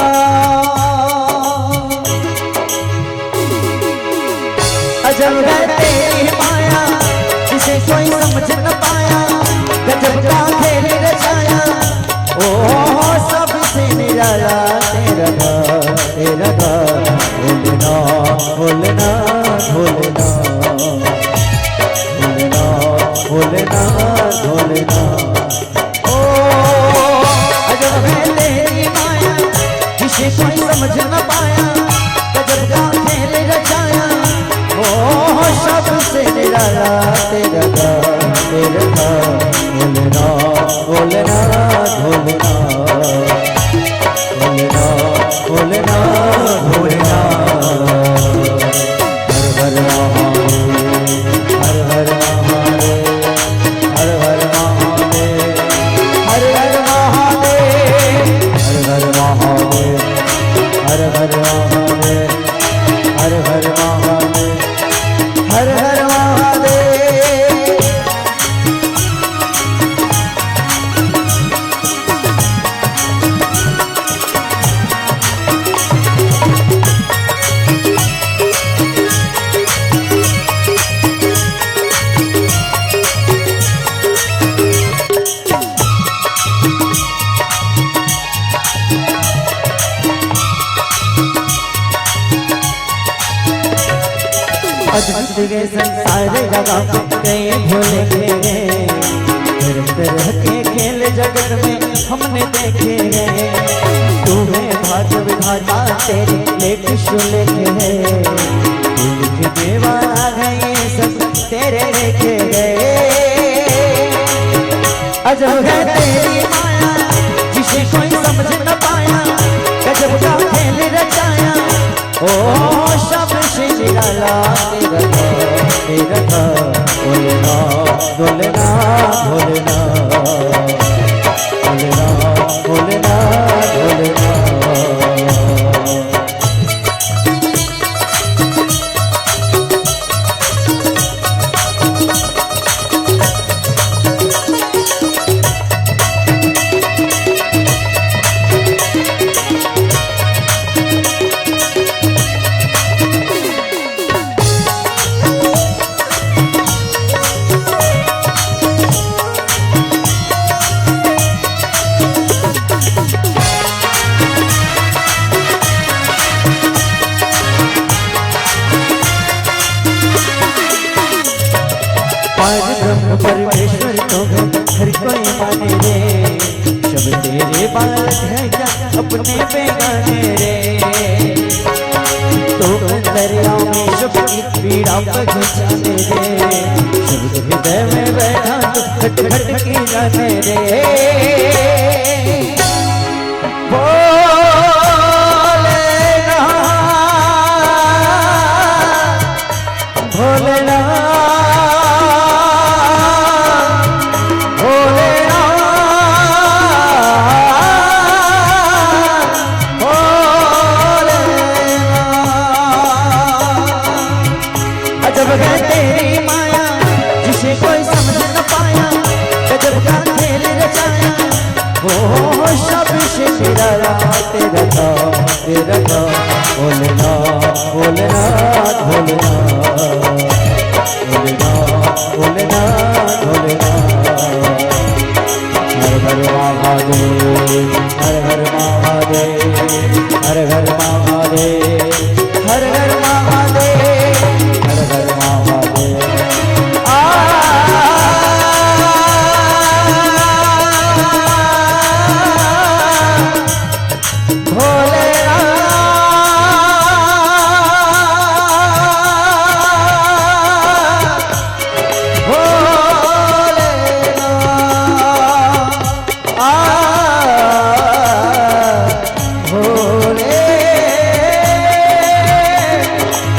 अजब है तेरी माया, जिसे कोई समझ न पाया, गजब का खेल रचाया। ओ, सबसे निराला तेरा घर, तेरा घर। भोलेनाथ, भोलेनाथ, भोलेनाथ, भोलेनाथ, भोलेनाथ, भोलेनाथ। ओ, अजब है तेरी माया, जिसे कोई समझ न पाया, गजब का खेल रचाया। ओ, सबसे निराला तेरा घर, तेरा घर। भोलेनाथ, भोलेनाथ, भोलेनाथ, भोलेनाथ, भोलेनाथ, भोलेनाथ। हर हर महादेव, हर हर महादेव, हर हर महादेव, हर हर महादेव, हर हर महादेव, हर हर महादेव, हर हर महादेव, हर हर महादेव। अद्भुत ये संसार जगत कई भूल गए, तरह तरह के खेल जगत में हमने देखे हैं। तुम्हें भाग्य विधाता तेरे लेख सुलेख है, तू लिखने वाला है ये सब तेरे लिखे गए। अजब है तेरी माया, जिसे कोई समझ न पाया, गजब का खेल रचाया। ओ शब से निराला, तेरा था, तेरा था। भोलेनाथ, भोलेनाथ, भोलेनाथ, भोलेनाथ, भोलेनाथ, भोलेनाथ। पार ब्रह्म परमेश्वर को हर कोई माने रे, सब तेरे बालक है क्या अपने बेगाने रे। तो अंतर्यामी सबकी पीड़ा पहचाने रे, सब हृदय में बैठा तो खटखट की जाने रे। भोलेनाथ, भोलेनाथ, भोलेनाथ, भोलेनाथ। अजब है तेरी माया, जिसे कोई समझ न पाया, गजब का खेल रचाया। वो शब से निराला, तेरा था, तेरा था। भोलेनाथ, भोलेनाथ, भोलेनाथ, भोलेनाथ, भोलेनाथ, भोलेनाथ। हर हर महादेव, हर हर महादेव, हर हर महादेव, हर हर महादेव, हर हर महादेव। आ, भोलेनाथ, भोलेनाथ। आ, भोले,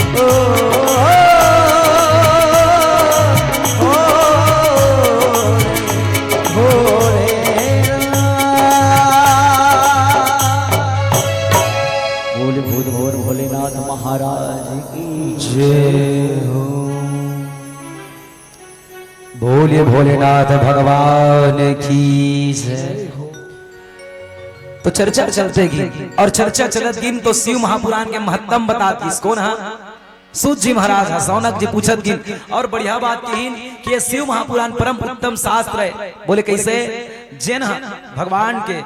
ओ, ओ, भोले। बोले भूत भोर भोलेनाथ महाराज की जय हो। बोलिए भोलेनाथ भगवान की जय हो। तो चर्चा चलते गिन और चर्चा चलत गिन तो शिव महापुराण के महत्तम बतात गिस। कोन हा? सूत जी महाराज हा। सौनक जी पूछत गिन और बढ़िया बात किहिन कि ये शिव महापुराण परम उत्तम शास्त्र है। बोले कैसे? जेन हा भगवान के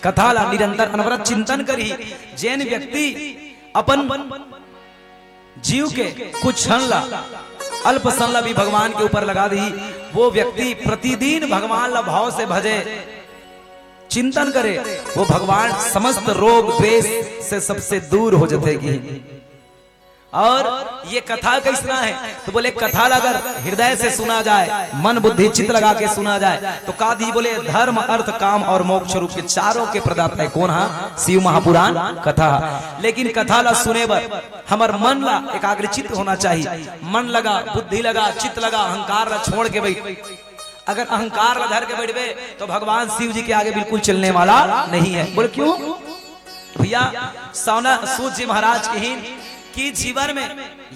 कथा ला निरंतर अनवरत चिंतन करही, जेन व्यक्ति अपन जीव के कुछ क्षण ला, अल्प क्षण ला भी भगवान के ऊपर लगा दी, वो व्यक्ति प्रतिदिन भगवान ला भाव से भजे, चिंतन करे, वो भगवान समस्त रोग द्वेष से सबसे दूर हो जथे गिस। और ये कथा कैसना है तो बोले, कथा ला अगर हृदय से सुना जाए, मन बुद्धि चित्त लगा के सुना जाए तो का दी? बोले, धर्म अर्थ काम और मोक्ष रूप के चारों के प्रदाता है। कोन हा? शिव महापुराण कथा। लेकिन कथा ला सुने बर हमर मन ला एकाग्रचित्त होना चाहिए। मन लगा, बुद्धि लगा, चित्त लगा, अहंकार ला छोड़ के बैठ। अगर अहंकार ला धर के बैठबे तो भगवान शिव जी के आगे बिल्कुल चलने वाला नहीं है। बोले क्यों? भैया, सौना सूत जी महाराज किहिन कि जीवन में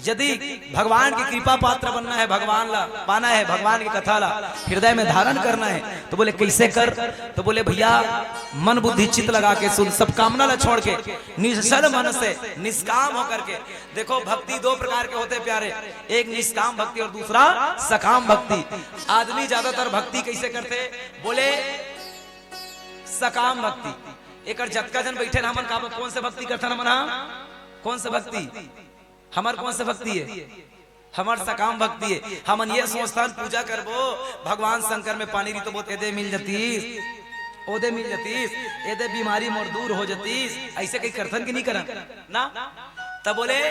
यदि भगवान के कृपा पात्र बनना है, भगवान ला पाना है, भगवान की कथा ला हृदय में धारण करना है, तो बोले कैसे कर? तो बोले भैया, मन बुद्धि चित्त लगा के सुन, सब कामना ला छोड़ के निश्छल मन से निष्काम होकर के। देखो, भक्ति दो प्रकार के होते प्यारे, एक निष्काम भक्ति और दूसरा सकाम भक्ति। आदमी ज्यादातर भक्ति कैसे करते? बोले सकाम भक्ति। एकर जतका झन बैठे हन, हमन का, कोन से भक्ति करथन हमन हा? कोन से भक्ति? हमर कोन से भक्ति है? हमर सकाम भक्ति हे। हमन ये सोचथन पूजा करबो, भगवान शंकर में पानी रहितो, बहुत एदे मिल जतीस, ओदे मिल जतीस, एदे बीमारी मोर दूर हो जतीस, ऐसे कहीं करथन कि नहीं करन ना? तब बोले,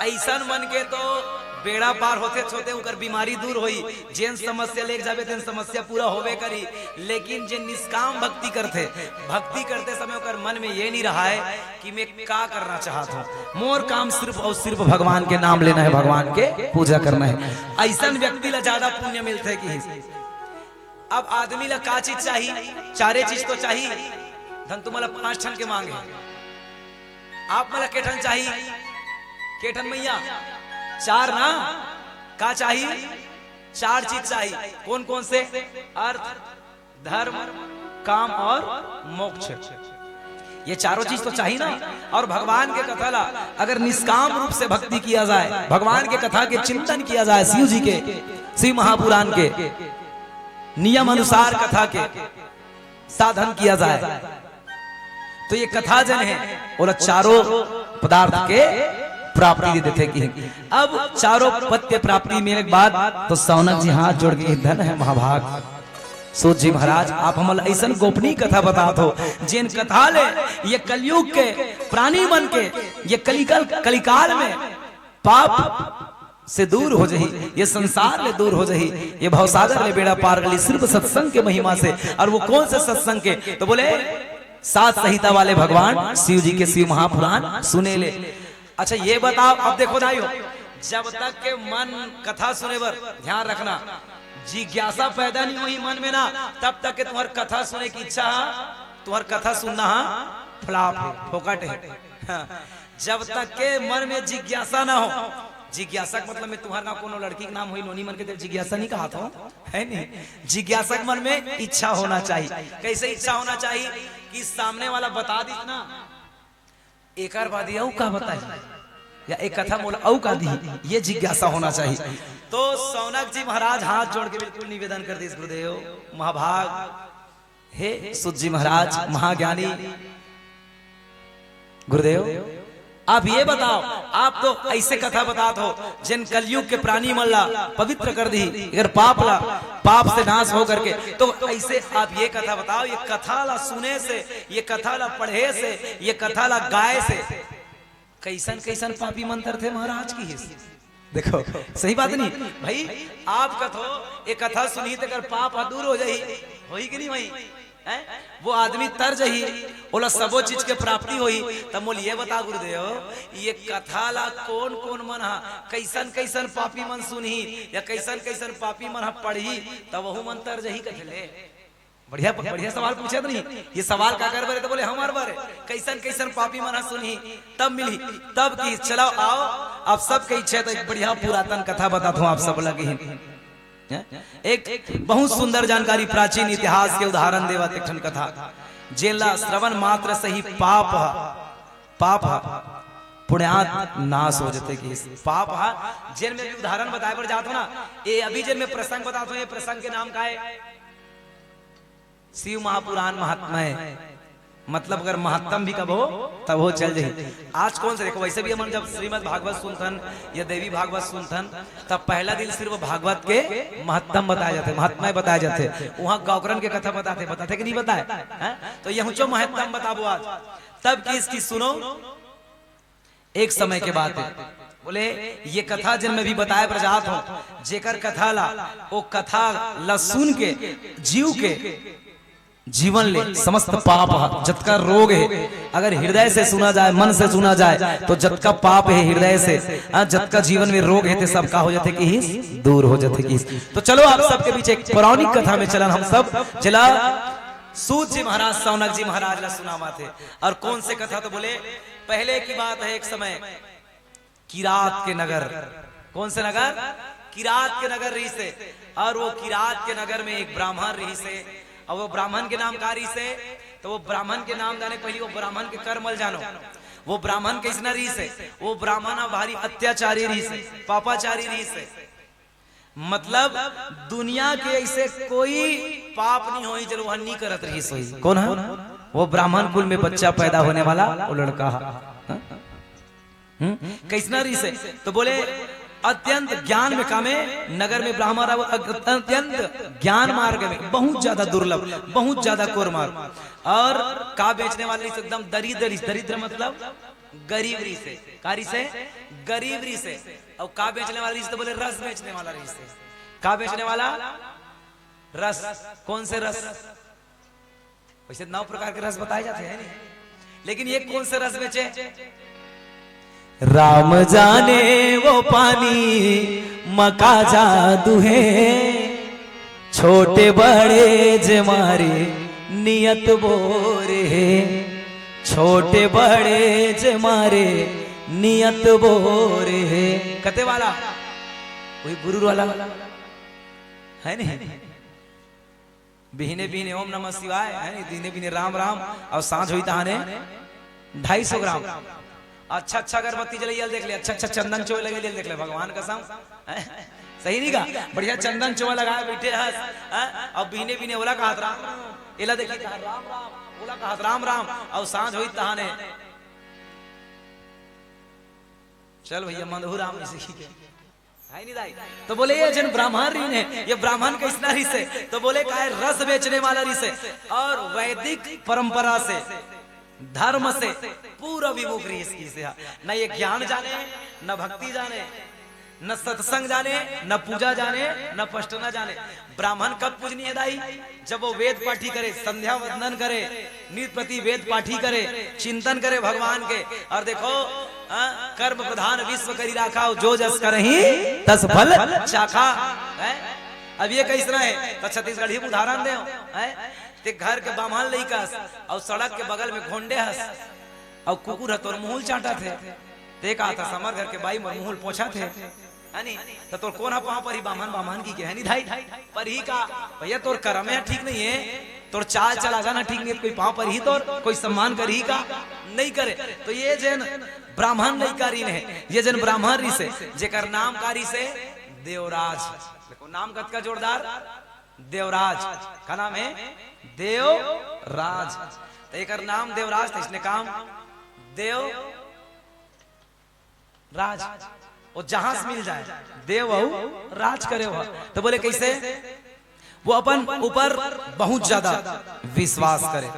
ऐसन मन के तो बेड़ा पार होते होते उकर बीमारी दूर होई, जेन समस्या लेके जाबे तेन समस्या पूरा होबे करी। लेकिन जे निष्काम भक्ति करथे, भक्ति करते समय उकर मन में ये नहीं रहा है कि मैं का करना चाहत हूँ, मोर काम सिर्फ और सिर्फ भगवान के नाम लेना है, भगवान के पूजा करना है। ऐसन व्यक्ति ला ज्यादा पुण्य मिलथे कि अब आदमी ला का चीज चाही? चारे चीज तो चाही। धन तुम्हारा पांच ठन के मांगे, आप मला के ठन चाही? के ठन मैया? चार ना? का चाही? चार चीज चाही। कौन कौन से? अर्थ, धर्म, काम और मोक्ष। ये चारों चीज तो चाही ना। और भगवान के कथा ला अगर निष्काम रूप से भक्ति किया जाए, भगवान के कथा के चिंतन किया जाए, शिव जी के, शिव महापुराण के नियम अनुसार कथा के साधन किया जाए, तो ये कथा जन है, ओला चारों पदार्थ के प्राप्ति दे देथे कि अब चारों पद के प्राप्ति मिले के बाद तो सौनक जी हाथ जोड़ के, धन है महाभाग सूत जी महाराज, आप हमन ला ऐसन गोपनीय कथा बतात हो, जेन कथा ले ये कलयुग के प्राणी मन के, ये कलिकल, कलिकाल में पाप से दूर हो जाही, ये संसार ले दूर हो जाही, ये भवसागर ले बेड़ा पार कर ली सिर्फ सत्संग के महिमा से। और वो कौन से सत्संग के? तो बोले, सात सहिता वाले भगवान शिव जी के शिव महापुराण सुने ले। अच्छा, ये बताओ, अब देखो दाई हो, जब तक के मन कथा सुने बर, ध्यान रखना, जिज्ञासा पैदा नहीं होही मन में ना, तब तक के तुम्हार कथा सुने की इच्छा हा, तुम्हार कथा सुनना हा, फ्लॉप है, फोकट है। हाँ, जब तक के मन में जिज्ञासा ना हो, जिज्ञासा के मतलब में तुम्हार गाँव कोनो लड़की के नाम होई, नोनी मन के तो जिज्ञासा नहीं कहा था, है नहीं? जिज्ञासा के मन में इच्छा होना चाहिए। कैसे इच्छा होना चाहिए? कि सामने वाला बता दी ना, एकर बाद ये अऊ का बताई, या एक कथा मोला अऊ का दी, ये जिज्ञासा होना चाहिए। तो सौनक जी महाराज हाथ जोड़ के बिल्कुल निवेदन कर दिस, गुरुदेव महाभाग, हे सूत जी महाराज महाज्ञानी, गुरुदेव, आप ये बताओ, आप तो ऐसे कथा बतात हो, जेन कलयुग के प्राणी मन ला पवित्र कर दी, अगर पाप ला, पाप से नाश हो करके, तो ऐसे आप ये कथा बताओ, ये कथा ला सुने से, ये कथा ला पढ़े से, ये कथा ला गाए से कैसन कैसन पापी मन तरथे महाराज की हिस। देखो, सही बात नहीं भाई, आप कथो, ये कथा सुनही तेकर पाप ह दूर हो जाही, होही कि नहीं भाई? हैं? वो आदमी तर जही, ओला सबो चीज के प्राप्ति होही। तब मोल ये बता गुरुदेव, ये कथा ला कौन कौन मन हा, कैसन कैसन पापी मन सुनही या कैसन कैसन पापी मन हा पढ़ही, तब वहू मन तर जही कथे ले। बढ़िया, बढ़िया सवाल पूछे तो नहीं, ये सवाल का कर बरे? तो बोले हमार बरे, कैसन कैसन पापी मन हा सुनही, तब मिलही, तब की चलाओ आओ, आप सबके इच्छा तो एक बढ़िया पुरातन कथा बतात हूँ आप सब लगे ही। हैं? एक बहुत सुंदर जानकारी, प्राचीन इतिहास के उदाहरण देवत एक ठन कथा, जेला श्रवण मात्र से ही पाप ह, पाप ह, पुण्यात नाश हो जथे कि पाप ह। जेन में भी उदाहरण बताए बर जात हो ना, ये अभी जेन में प्रसंग बतात हो, ये प्रसंग के नाम का है? शिव महापुराण महात्मय। मतलब अगर महत्तम भी कबो तब हो चल जाही। आज कौन से देखो, वैसे भी हमन जब श्रीमद् भागवत सुनथन या देवी भागवत सुनथन, तब पहला दिन सिर्फ भागवत के महत्तम बताए जाथे, महात्मय बताए जाथे। वहाँ गौकरन के कथा बताथे, बताथे कि नहीं बताए? हैं? तो यहूचो महत्तम बताबो आज। तब की इसकी सुनो, एक समय के बात है, बोले ये कथा जिन में भी बताए बर जात हो, जेकर कथा ला, वो कथा ला सुन के जीव के जीवन ले समस्त पाप ह, जतका रोग हे, अगर हृदय से सुना जाए, मन से सुना जाए, तो जतका पाप हे हृदय से, आ, जतका जीवन में रोग हे, ते सब का हो जाथे कि दूर हो जाथे कि। तो चलो, आप सबके बीच एक पौराणिक कथा में चलन हम सब, जेला सूत जी महाराज, सौनक जी महाराज ला सुनावत हे। और कौन से कथा? तो बोले, पहले की बात है, एक समय किरात के नगर। कौन से नगर? किरात के नगर रहिस हे। और वो किरात के नगर में एक ब्राह्मण रहिस हे। और वो ब्राह्मण के नाम का रहिस हे? तो वो ब्राह्मण के नाम जाने पहली वो ब्राह्मण के कर्म ल जानो। वो ब्राह्मण कैसना रहिस हे? वो ब्राह्मण ह भारी अत्याचारी रहिस हे, पापाचारी रहिस हे। मतलब दुनिया के ऐसे कोई पाप नहीं होई जो वह नहीं करत रहिस होई। कौन है? वो ब्राह्मण कुल में बच्चा पैदा होने वाला वो लड़का है। हाँ? हम्म? कैसना रहिस हे? तो बोले, अत्यंत ज्ञान में कामे, नगर में ब्राह्मण रहो, अत्यंत ज्ञान मार्ग में, बहुत ज्यादा दुर्लभ, बहुत ज्यादा कोर मार्ग। और का बेचने वाला रहिसे? एकदम दरिद्र रहिसे। दरिद्र मतलब गरीब रहिसे। का रहिसे? गरीब रहिसे। और का बेचने वाला रहिसे? तो बोले रस बेचने वाला रहिसे। का बेचने वाला? रस। कौन से रस? वैसे नौ प्रकार के रस बताए जाते हैं, नहीं? लेकिन ये कौन से रस बेचे? राम जाने वो पानी मा का जादू हे, छोटे बड़े जे मारे नियत बोरे हे, छोटे बड़े जे मारे नियत बोरे हे। कते वाला? वही गुरुर वाला, है नहीं? बिहने बिहने ओम नमः शिवाय, है नहीं? दिने बिहने राम राम, और सांझ होई तहाने ढाई सौ ग्राम। अच्छा अच्छा अगरबत्ती जलइया ल देख ले, अच्छा अच्छा चंदन चोवे लगइया ल देख ले, भगवान कसम, हैं? सही नहीं का? बढ़िया चंदन चोवा लगाए बैठे हस, हैं? अब बिहने बिहने ओला कहत राम राम, एला देखी कहत राम राम, ओला कहत राम राम, और सांझ होई तहाने चल भैया मंदहू राम जी सीखी के। है नहीं दाई? तो बोले, ये जन ब्राह्मण रहिन हे, ये ब्राह्मण कइसना रहिसे? तो बोले, का हे, रस बेचने वाला रहिसे। और वैदिक परंपरा से, धर्म से पूरा विमुख रहिसे। न ये ज्ञान जाने, न भक्ति जाने, न सत्संग जाने, न पूजा जाने, न पष्टना जाने। ब्राह्मण कब पूजनीय हे दाई? जब वो वेद पाठी करे, संध्या वंदन करे, नित प्रति वेद पाठी करे, चिंतन करे भगवान के। और देखो, हाँ, कर्म प्रधान विश्व करी राखा, जो जस करही तस फल चाखा। हैं? अब ये कइसना हे, तो छत्तीसगढ़ी उदाहरण देव, हैं? ते घर के बाम्हन लइका हस, और सड़क के बगल में घोंडे हस, और कुकुर ह तोर मुँह ल चाटत हे, ते का था, हमर घर के बाई मोर मुँह ल पोंछत हे। है नी? त तोर कोन ह पाँव परही, बाम्हन, बाम्हन कहिके, है नी दाई? परही का? भैया, तोर करम ह ठीक नहीं हे, तोर चाल चलागन ह ठीक नहीं हे, कोई पाँव परही तोर, कोई सम्मान करही का? नहीं करे। तो ये जेन ब्राह्मण लइका रहिन हे, ये जेन ब्राह्मण रहिसे, जेकर नाम का रहिसे? देवराज। देखो, नाम कतका जोरदार, देवराज। का नाम हे? देवराज। त एकर नाम देवराज, त इसने काम देव राज, वो जहां से मिल जाए, देव अउ राज करे हो। तो बोले, कैसे? वो अपन ऊपर बहुत ज्यादा विश्वास करे,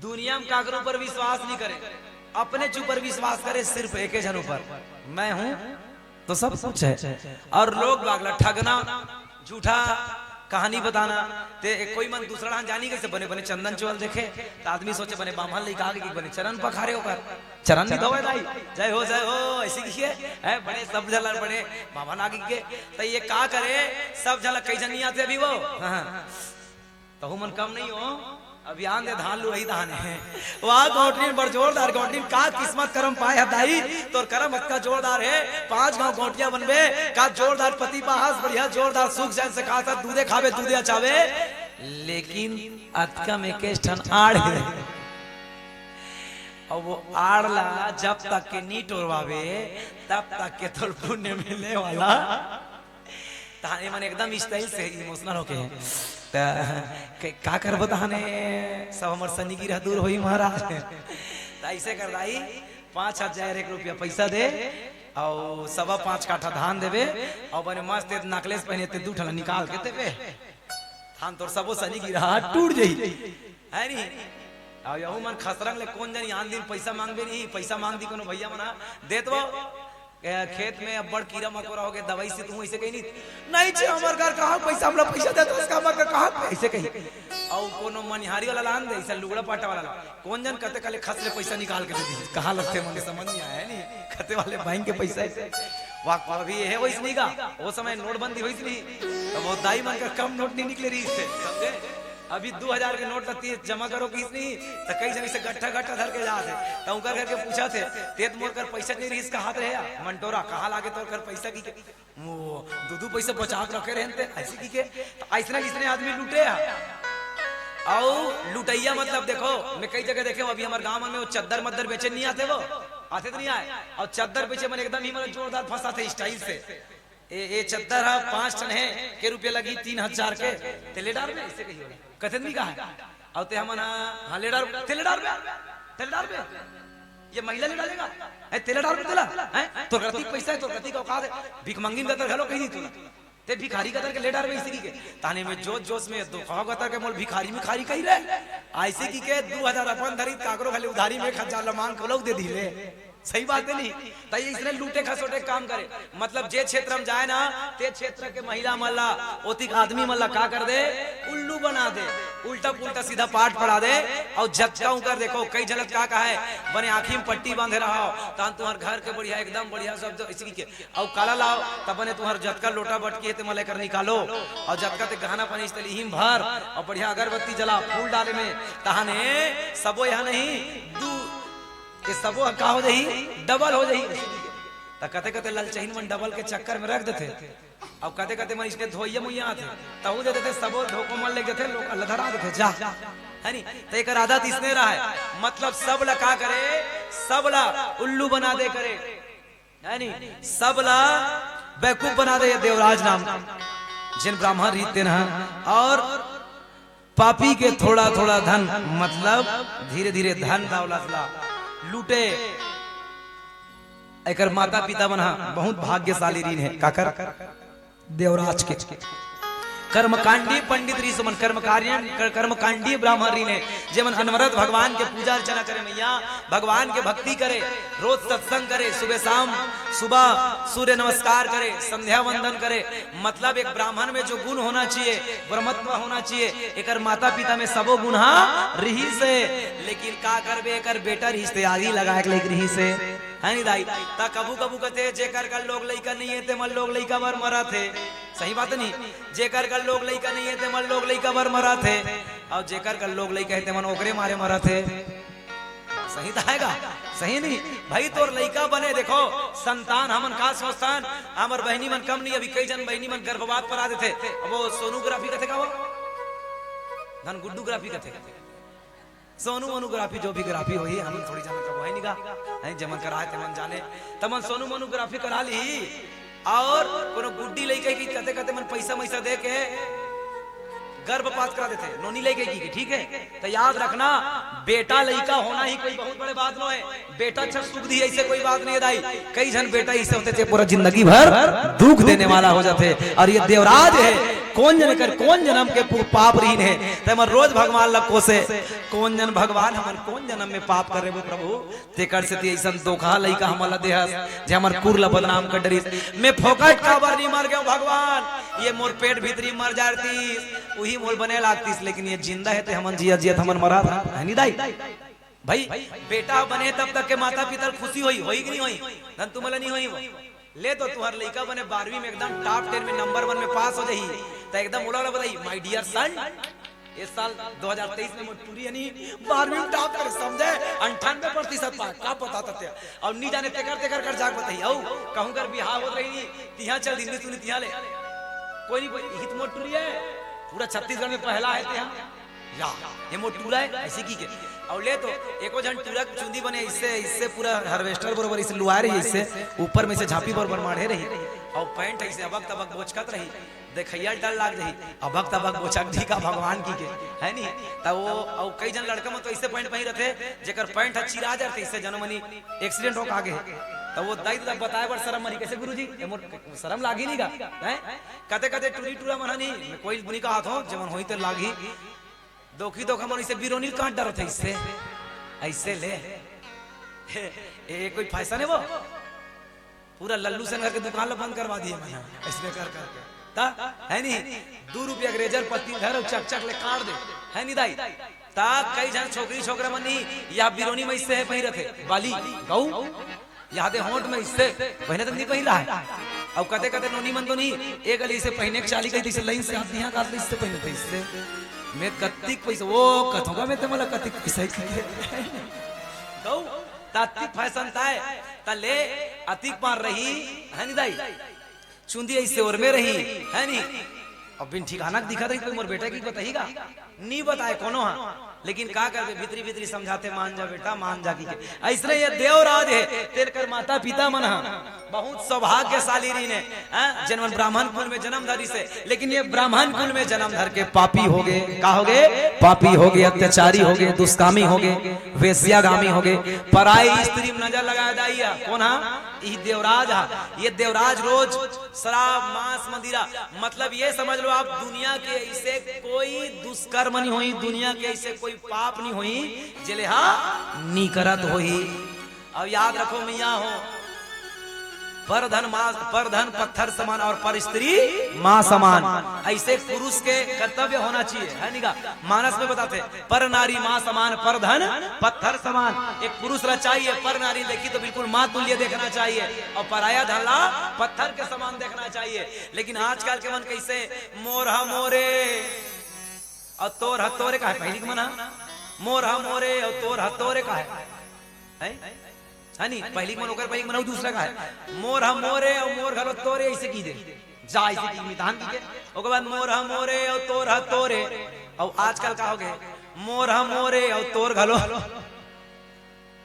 दुनिया में काकरो ऊपर विश्वास नहीं करे, अपने च ऊपर विश्वास करे, सिर्फ एके झन ऊपर, मैं हूं तो सब कुछ है। और लोग बाग ला ठगना, झूठा कहानी बताना। ते कोई मन दूसरा ढंग जानी, कैसे बने बने चंदन चोवा ल देखे, त आदमी सोचे बने बाम्हन लइका आगे कि बने चरण पखारे ओकर, चरण नहीं धोवे दाई, जय हो जय हो, ऐसे किए है बड़े सब झन ला, बड़े बाम्हन आगे के। त ये का करे, सब झन ला, कई झन नहीं आते अभी वो, हाँ, हाँ। तहू मन कम नहीं हो, अभी आन दे, धान लुवई धान हे। वाह गौंटलीन, बड़ जोरदार गौंटलीन, का किस्मत करम पाए ह दाई, तोर करम अतका जोरदार हे, पांच गांव गौंटिया बनबे, का जोरदार पति पाहस, बढ़िया जोरदार सुख चैन से खात हस, दूधे खाबे, दूधे अचाबे, लेकिन अतका में एकेच ठन आड़ हे। अब वो आड़ ला जब तक के नी टोरवाबे, तब तक के तोर पुण्य मिलने वाला। तहाने मन एकदम style से emotional होके हे। त क-, का करबो तहाने, सब हमर सनी गिरह दूर होई महाराज। त ऐसे कर दाई, पाँच हजार एक रुपया पैसा दे, अउ सवा पाँच काठा धान देबे, अउ बने मस्त एक necklace पहने ते दू ठन निकाल के देबे। धान तोर सबो सनी गिरह टूट जाई, है नी? अउ यहू मन खसरंग ले कोन जनी आन दिन पैसा मांगबे नी, पैसा मांग दी कोनो भैया मन ह, देत वो, ए, खेत में अब्बड़ कीरा मकोरा होगे, दवाई से तू ऐसे कही नहीं, नहीं जी, हमर घर कहाँ पैसा, हमला पैसा देता, इसका हमर घर कहाँ पे? ऐसे कही। अउ कोनो मनिहारी वाला लान दे, ऐसा लुगड़ा पाटा वाला ला। कोन जन कते कले खस ले पैसा निकाल के दे दी, कहाँ लगथे मन समझ नहीं आया, नहीं? कते वाले बैंक के पैसा है। वाह, अभी ये है वही नहीं का, वो समय नोटबंदी हुई नहीं, तो वो दाई मन का कम नोट नहीं निकले रही थे, समझे? अभी दू हजार के नोट लगती है, जमा करो किस नहीं, तो कई जने से गट्ठा गट्ठा धर के जात हे, तो उनकर करके पूछा थे, "तेत मोर कर पैसा नहीं रही, इसका हाथ रहे या? मंटोरा, कहाँ लागे तोर कर पैसा?" की के, वो दू दू पैसा बचा के रखे रहते, ऐसे की के, तो ऐसने किसने आदमी लूटे हैं। अउ लुटैया मतलब देखो, मैं कई जगह देखे हूँ, अभी हमारे गांव में वो चद्दर मद्दर बेचे नहीं आते, वो आते तो नहीं आए, और चद्दर बेचे मन एकदम ही मतलब जोरदार फंसा थे style से। ए, ए चद्दर ह पाँच ठन हे, के रुपया लगही? तीन हजार के। ते ले डारबे, ऐसे कही ओला। कथे नहीं कहा। अउ ते हमन ह, हाँ, ले डार, ते ले डारबे, ते ले डारबे। ये महिला ले डालेगा, हैं? तेला डाल तेला, हैं? तोर कति पैसा हे, तोर कति का औकात हे? भिखमंगिन कतर घलो कही नहीं तू। ते भिखारी कतर के ले डारबे इसी के। ताने में जोश जोश में दुखाव कतर के मोल भिखारी मिखारी कही रहे। ऐसे की के दू हजार अपन धरी, काकरो खाली उधारी में एक हजार ला मांग के लोग दे दी ले। सही बात हे नहीं? त ये इसने लूटे खसोटे काम करे। मतलब जे क्षेत्र में जाए ना, ते क्षेत्र के महिला मन ला, ओतिक आदमी मन ला का कर दे? उल्लू बना दे। उल्टा पुल्टा सीधा पाठ पढ़ा दे। अउ जतका उकर देखो, कई झन ल का कहा हे, बने आँखी में पट्टी बांधे रहो, तान तुम्हर घर के बढ़िया, एकदम बढ़िया शब्द इसी के। अउ काला लाव, तब बने तुम्हर जतका लोटा बटकी हे, ते मन ला एकर निकालो। अउ जतका ते गहना पानी इस तली हिम भर, अउ बढ़िया अगरबत्ती जला, फूल डाले में, तहाने सबो यहाँ नहीं, दू, ये सबो ह का हो जाही? डबल हो जाही। त कते कते ललचहिन मन डबल के चक्कर में रख देथे। अब कते कते मन इसने धोइया मुइया आथे, तहू दे देथे, सबो धोको मन ले देथे, लोग अल्ला धरा देथे, जा। है नी? त एकर आदत इसने रहा है। मतलब सब ला का करे? सब ला उल्लू बना दे करे। है नी? सब ला बेवकूफ बना दे ये देवराज नाम, जिन ब्राह्मण रीत देन ह। और पापी के थोड़ा थोड़ा धन, मतलब धीरे धीरे धन दौलत ला लूटे। एकर माता पिता मन ह बहुत भाग्यशाली रहिन हे। काकर? देवराज के। कर्मकांडी पंडित रहिस मन, कर्मकारियन, कर-, कर्मकांडी ब्राह्मण रहिन हे, जेमन अनवरत भगवान के पूजा अर्चना करे, मैया भगवान के भक्ति करे, रोज सत्संग करे, सुबह शाम, सुबह सूर्य नमस्कार करे, संध्या वंदन करे। मतलब एक ब्राह्मण में जो गुण होना चाहिए, ब्रह्मत्व होना चाहिए, एकर माता पिता में सबो गुण हा रिहिस हे। लेकिन का करबे, एकर बेटा रिहिस ते आगी लगाए के लइक रिहिस हे, है नी दाई? त कभू कभू कथे, जेकर कर लोग लइका नहीं हे, ते मन लोग लइका बर मरत हे। सही बात नहीं? जेकर कर लोग लइका नहीं हे, ते मन लोग लइका बर मरत हे, और जेकर कर लोग लइका हे, ते मन ओकरे मारे मरत हे। सही त आएगा, सही नहीं? भाई, तोर लइका बने, देखो, संतान हमन का सोचथन, हमर बहिनी मन कम नहीं, अभी कई झन बहिनी मन गर्भपात परा देथे। अब वो सोनोग्राफी कथे का वो? धन गुड्डूग्राफी कथे। सोनू मोनोग्राफी, जो भी ग्राफी होही, हमन थोड़ी जाने कब है निगा, हैं, जेमन कराए तेमन जाने, तमन सोनू मोनोग्राफी करा ली। और कोनो गुड्डी लइका की कते कते मन पैसा मैसा दे के गर्भपात करा देथे, नोनी लइका की, ठीक है? त याद रखना, बेटा लइका होना ही कोई बहुत बड़े बात नो है। बेटा अच्छा सुख दी, ऐसे कोई बात नहीं है दाई। कई झन बेटा ऐसे होथे, जे पूरा जिंदगी भर दुख देने वाला हो जाथे। और ये देवराज है, कोन जने कर, कोन जनम के पु-, पाप रहिन हे, ते मन रोज भगवान ला कोसे, कोन जन भगवान, हमन कोन जनम में पाप करे वो प्रभु, तेकर सेती अइसन धोखा लइका हमन ला देहस, जे हमर कुल ला बदनाम कर डरिस। मैं फोकट काबर नहीं मर गयो भगवान, ये मोर पेट भीतरी मर जातिस, उही मोल बने लागतिस, लेकिन ये जिंदा है ते हमन जिया जियत हमन मरा था, है नी दाई? भाई, बेटा बने तब तक के माता पिता ल खुशी होई, होई कि नहीं होई? धन तुमला नहीं होई वो। ले तो तुहर लइका बने बारहवीं में एकदम top ten में number one में पास हो जाही, त एकदम ओला ओला बताही, "My dear son, इस साल दो हज़ार तेईस में मोर टूरी यानी बारहवीं में top करे, समझे? अंठानवे प्रतिशत पाए, का पता तते।" और नी जाने तेकर तेकर कर जाके बताही, "अउ कहूँ कर बिहाव होत रही, तिहा चल दिल्ली सुनी तिहा ले।" कोई नहीं, कोई हित मोर टूरी है, पूरा छत्तीसगढ़ में पहला है तिहा। या, ये मोर टूरा है, ऐसे की के। और ले तो, एको झन टूरा के चुंदी बने, इससे, इससे पूरा harvester बरोबर, इसे लुआ रही, इससे ऊपर में से झांपी बरोबर माढ़े रही। और पैंट ऐसे अबक तबक बोचकत रही, देखैया डर लाग रही, अबक तबक बोचक दी का भगवान की के, है नी? त वो, और कई झन लड़का मन तो ऐसे पैंट पहिरत हे, जेकर पैंट ह चिरा जाथे, इससे जनमनी accident होके आगे। त वो दाई त बताए बर शरम मरी, "कैसे गुरुजी? ए मोर शरम लागी नहीं गा?" हैं? कते कते टूरी टूरा मन ह नहीं, मैं कोई बुनी का हाथ हो, जेमन होई ते लागी। दोखी दोखा मन इसे बिरोनी काट डरत है इससे, ऐसे ले। ए, ए, कोई फैशन है वो? पूरा लल्लू सेन करके दुकान ला बंद करवा दिए मैंने, ऐसे कर करके। ता, है नहीं? दो रुपया के रेजर पत्ती धर और चक चक ले काट दे, है नहीं दाई? ता कई झन छोकरी छोकरा मन नहीं, या बिरोनी में इससे है पहिरत है, बाली, गऊ, यादे होंठ में इससे पहिने तक नहीं पहिरा है। अब कते कते नोनी मन तो नहीं, एक गली से पहिने के चाली गई, इसे लाइन से हाथ यहाँ काट ले, इससे पहिने थे इससे। मैं कत्तिक पैसा, वो कथोगा मैं ते मला कत्तिक पैसा ही कहिए। गऊ, तात्तिक फैशन ताय, ता ले अतिक मार रही, है नी दाई? चुंदी ऐसे ओर में रही, है नी? अब बिन ठिकाना के दिखा रही, कोई मोर बेटा की बताही गा? नी बताए कोनो हा। लेकिन का करबे, भीतरी भीतरी समझाथे, मान जा बेटा, मान जा, कहिके। अइसने ये देवराज हे, तेकर माता पिता मन ह बहुत सौभाग्यशाली रहिन हे, हैं? जेन मन ब्राह्मण कुल में जन्म धरिस हे, लेकिन ये ब्राह्मण कुल में जन्म धर के पापी होगे। का होगे? पापी होगे, अत्याचारी होगे, दुष्कामी होगे, वेश्यागामी होगे, पराई स्त्री में नजर लगाय दाई ह। कोन ह? इही देवराज ह। ये देवराज रोज शराब, मांस, मदिरा, मतलब ये समझ लो आप, दुनिया के अइसे कोई दुष्कर्म नहीं होही, दुनिया के अइसे कोई पाप नहीं होही, जेला हा नी करत होही। अब याद रखो मइया हो, पर धन माँ, पर धन पत्थर समान और पर स्त्री माँ समान। अइसे पुरुष के कर्तव्य होना चाहिए, हे नी गा? मानस में बताथे, पर नारी माँ समान, पर धन पत्थर समान। एक पुरुष ला चाहिए, पर नारी देखही तो बिल्कुल माँ तुल्य देखना चाहिए, और पराया धन ला पत्थर के समान देखना चाहिए। लेकिन आजकल के मन कइसे, मोर ह मोरे, अउ तोर ह तोरे का हे? पहिली के मन ह, मोर ह मोरे, अउ तोर ह तोरे का हे? हैं? हे नी? पहिली के मन ओकर, पहिली के मन अउ दूसरा का हे? मोर ह मोरे, अउ मोर घलो तोरे, अइसे कहि दे। जा, अइसे कहि, मितान कहि के। ओकर बाद मोर ह मोरे, अउ तोर ह तोरे। अउ आजकल का होगे? मोर ह मोरे, अउ तोर घलो।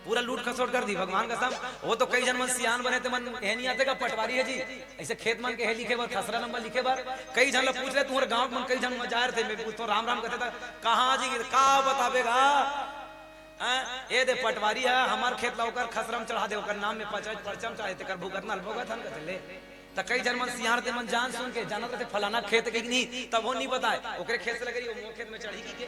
पूरा लूट खसोट कर दिही, भगवान कसम। वो तो कई झन मन सियान बने, ते मन हे नी आथे का, पटवारी हे जी, अइसे खेत मन के हे लिखे बर, खसरा नंबर लिखे बर। कई झन ला पूछ ले, तुम्हर गाँव के मन कई झन मन जाय रथे, मैं पूछथों राम राम कथे, त कहाँ जी, का बताबे गा? हैं? ए दे पटवारी ह, हमर खेत ला ओकर खसरा म चढ़ा दे, ओकर नाम में पच-, परचा म चढ़ा दे, तेकर भुगतना ल भोगत हन कथे ले। त कई झन मन सियान रथे, मन जान सुन के जानत रथे, फलाना खेत के कि नहीं, तब वो नहीं बताय, ओकरे खेत से लगे रही, वो मोर खेत में चढ़ी कहिके,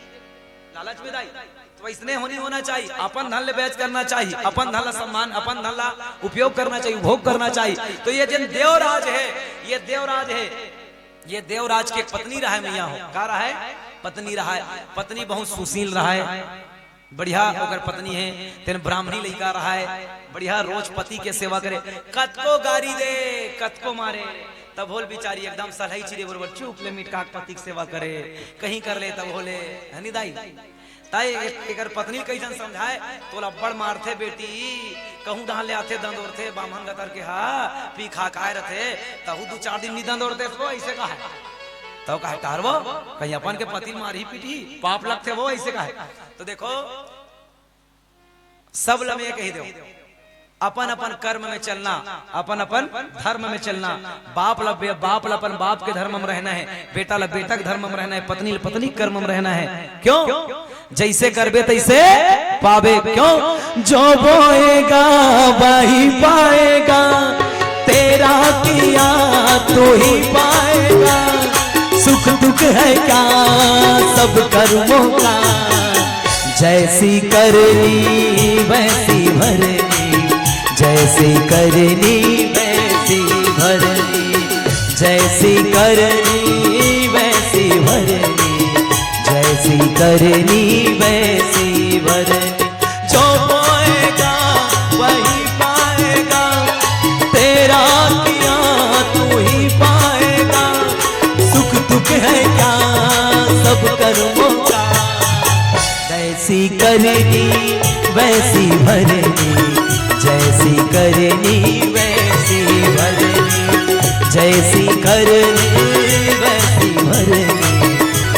लालच में दाई। तो अइसने होनी होना चाहिए, अपन धन ले बहस करना चाहिए, अपन धन ला सम्मान, अपन धन ला उपयोग करना चाहिए, उपभोग करना चाहिए। तो ये जेन देवराज हे, ये देवराज हे, ये देवराज के पत्नी रहय मइया हो, का रहय? पत्नी रहय। पत्नी बहुत सुशील रहय, बढ़िया ओकर पत्नी हे, तेन ब्राह्मणी लइका रहय, बढ़िया रोज पति के सेवा करे, कतको गारी दे, कतको मारे, तभो ले बिचारी एकदम सलहई चिरे बरोबर चुप ले मिटका के पति के सेवा करे, कहीं कर ले तभो ले, हे नी दाई? ताई ए-, एकर पत्नी कई झन समझाय, तोला अब्बड़ मारथे बेटी, कहूँ डहर ले आथे दंदोरथे, बाम्हन गतर के हा, पी खा के आय रथे, तहू दू चार दिन नी दंदोरते वो, अइसे कहय। तब कहय, टहर वो, कहीं अपन के पति ल मारही पीटही, पाप लगथे वो, अइसे कहय। तो देखो, सब ल मैं कहि देवं, अपन अपन कर्म में चलना, अपन अपन धर्म में चलना। बाप ल बे-, बाप ल अपन बाप के धर्म में रहना हे, बेटा ल बेटा के धर्म में रहना हे, पत्नी ल पत्नी के कर्म में रहना हे। क्यों? जइसे करबे तइसे पाबे। क्यों? जो बोएगा वही पाएगा, तेरा किया तू ही पाएगा। सुख दुख है क्या सब कर्मों का, जैसी करनी वैसी भरनी, जैसी करनी वैसी भरनी, जैसी करनी वैसी भरनी, जैसी करनी वैसी भरनी। जो बोएगा वही पाएगा, तेरा किया तू ही पाएगा। सुख दुख है क्या सब कर्मों का, जैसी करनी वैसी भरनी, जैसी करनी वैसी भरनी, जैसी करनी वैसी भरनी,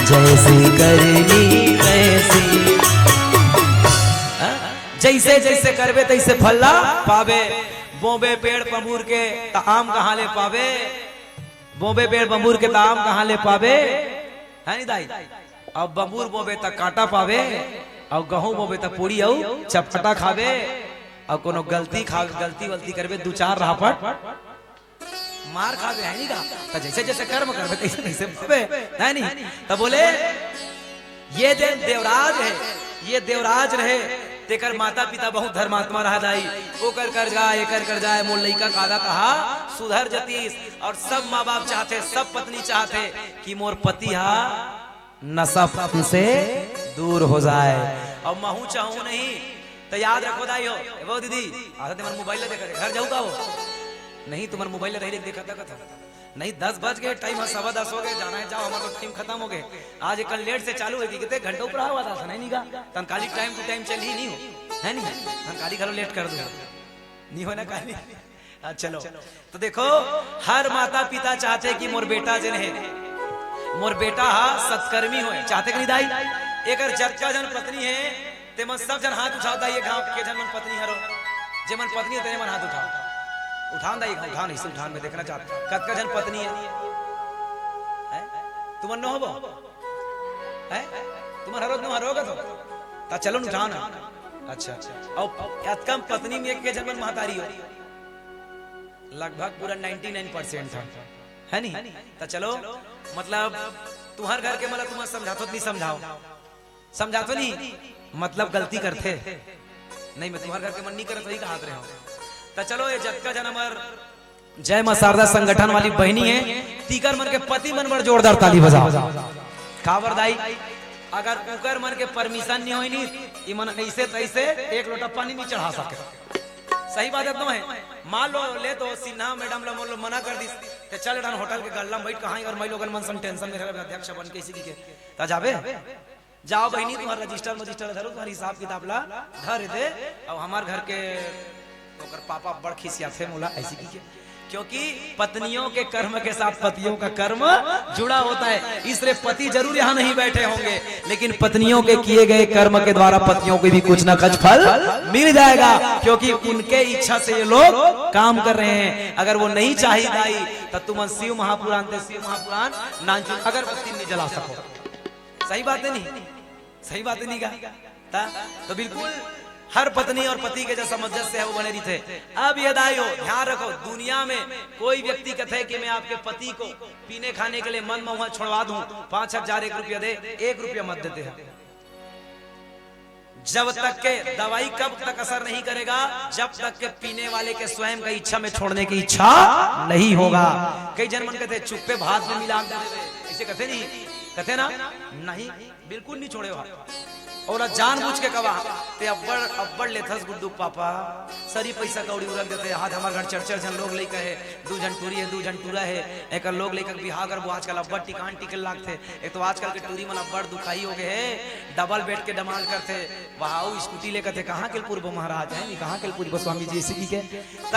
जैसी करनी वैसी। हाँ? जइसे जइसे करबे तइसे फल ला पाबे। बोबे पेड़ बबूर के त आम कहाँ ले पाबे? बोबे पेड़ बबूर के त आम कहाँ ले पाबे? हे नी दाई? अब बबूर बोबे त कांटा पाबे, अउ गहूं बोबे त पूड़ी अउ चपाटा खाबे, अउ कोनो गलती खा, गलती वलती करबे दू चार रापट मार खाबे, हे नी गा? त जइसे जइसे कर्म करबे तइसे तइसे पाबे, हे नी? त बोले, ये जेन देवराज हे, ये देवराज रहे, तेकर माता पिता बहुत धर्मात्मा रहा दाई। ओकर कर्जा, एकर कर्जा, मोर लइका का आदत हा सुधर जतिस। अउ सब माँ बाप चाहथे, सब पत्नी चाहथे कि मोर पति हा नशा पान से दूर हो जाए। अउ महूं चाहूं नहीं, त याद रखो दाई हो। ए वो दीदी, आधा ते मन मोबाइल ला देखत हे, घर जाहू का वो? नहीं, तुमन मोबाइल ला रही देखत देखत हो। नहीं, दस बज गे, टाइम ह सवा दस हो गे, जाना हे जाव, हमर तो टाइम खतम हो गे। आज कल लेट से चालू होही, किते घंटा ऊपर आवा था, नहीं निका? तन काली टाइम टू टाइम चलही नहीं हो, हे नहीं? तन काली घलो लेट कर दो, नहीं हो ना काली? हाँ, चलो। तो देखो, हर माता पिता चाहथे कि मोर बेटा जेन हे, मोर बेटा हा सत्कर्मी होय, चाहथे कि नहीं दाई? एकर जतका झन पत्नी हे, ते मन सब झन हाथ उठाव दाई, ये गांव के झन मन पत्नी हरो, जे मन पत्नी हे, तेने मन हाथ उठाव। उठान दाई, उठान, इसे उठान, मैं देखना चाहत, कतका झन पत्नी हे? हैं? तुमन नो हबो? हैं? तुमन हरो, नो हरो का तो? ता चलो न उठान। अच्छा, अउ अतका पत्नी में एक के झन मन महतारी हो? लगभग पूरा नाइंटी नाइन परसेंट हे, हे नहीं? त चलो, मतलब, तुम्हर घर के मन ला तुमन समझाथो त नहीं समझाव? समझाथो नहीं, मतलब गलती करथे। नहीं, मैं तुम्हर घर के मन नहीं करत, वही कहात रहे हो। त चलो, ये जतका झन हमर जय मां शारदा संगठन वाली बहिनी हे, तीकर मन के पति मन बर जोरदार ताली बजाव। काबर दाई, अगर उकर मन के परमिशन नहीं होई नी, ई मन ऐसे तैसे एक लोटा पानी नहीं चढ़ा सके। सही बात हे, तो हे। मान लो, ले तो सिन्हा मैडम ला मोर लो मना कर दिस, ते चल डान होटल के गल्ला में बैठ, कहाँ अउ माई लोगन मन सन टेंशन में रहे, अध्यक्ष बन के इसी के, ता जाबे? जाव बहिनी, तुम्हर रजिस्टर मजिस्टर धरो, तुम्हर हिसाब किताब ला धर दे। अउ हमर घर के ओकर पापा बड़ खिसियाथे मोला, ऐसी की के, क्योंकि पत्नियों के कर्म के साथ पतियों का कर्म जुड़ा होता है, इसलिए पति जरूर यहाँ नहीं बैठे होंगे, लेकिन पत्नियों के किए गए कर्म के द्वारा पतियों को भी कुछ ना कुछ फल मिल जाएगा, क्योंकि उनके इच्छा से ये लोग काम कर रहे हैं। अगर वो नहीं चाही दाई, त तुमन शिव महापुराण ते शिव महापुराण नानचुन अगरबत्ती नहीं जला सको। सही बात हे नहीं? सही बात हे नहीं का? ता, तो बिल्कुल हर पत्नी और पति के जो सामंजस्य हे, वो बने रहिथे। अब ये दाई हो, ध्यान रखो, दुनिया में कोई व्यक्ति कथे कि मैं आपके पति को पीने खाने के लिए मन महुआ छोड़वा दूं, पांच हजार एक रुपया दे, एक रुपया मत देते हैं। जब तक के दवाई कब तक असर नहीं करेगा, जब तक के पीने वाले के स्वयं का इच्छा में छोड़ने की इच्छा नहीं होगा। कई झन मन कथे, "चुप्पे भात में मिला के दे दे," ऐसे कथे नहीं, कथे ना, नहीं, बिल्कुल नहीं छोड़े हो। अउ जानबूझ के कवा, ते अब्बड़, अब्बड़ लेथस गुड्डू पापा, सरी पैसा कौड़ी उरक देथे। आज हमर घर चार चार झन लोग लइका हे, दू झन टूरी हे, दू झन टूरा हे, एकर लोग लइका के बिहाव करबो, आजकल अब्बड़ टिकान टिके लागथे। एक तो आजकल के टूरी मन अब्बड़ दुखाही हो गए हे, डबल बेड के डमाल करथे, वहाऊ स्कूटी ले कथे, "कहाँ के पूर्व महाराज हे, कहाँ के पूर्व स्वामी जी," इसी के। त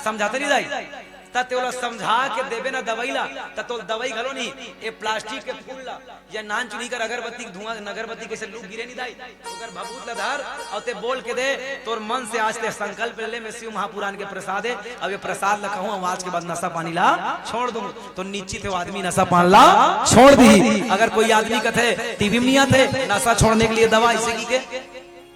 समझाते नहीं दाई, त ते ओला समझा के देबे ना दवाई ला, त तोल दवाई घलो नहीं, ए प्लास्टिक के फूल ला, या नानचुन कर अगरबत्ती के धुआं, अगरबत्ती के से लू गिरे नहीं दाई, ओकर भभूत ला धर, अउ ते बोल के दे, तोर मन से आज ते संकल्प ले ले, मैं शिव महापुराण के प्रसाद हे, अब ये प्रसाद ला खाहूं, अउ आज के बाद नशा पानी ला छोड़ दूं, तो निश्चित हे वो आदमी नशा पान ला छोड़ दी। अगर कोई आदमी कथे, "टीवी में नहीं आथे नशा छोड़ने के लिए दवा," इसे की के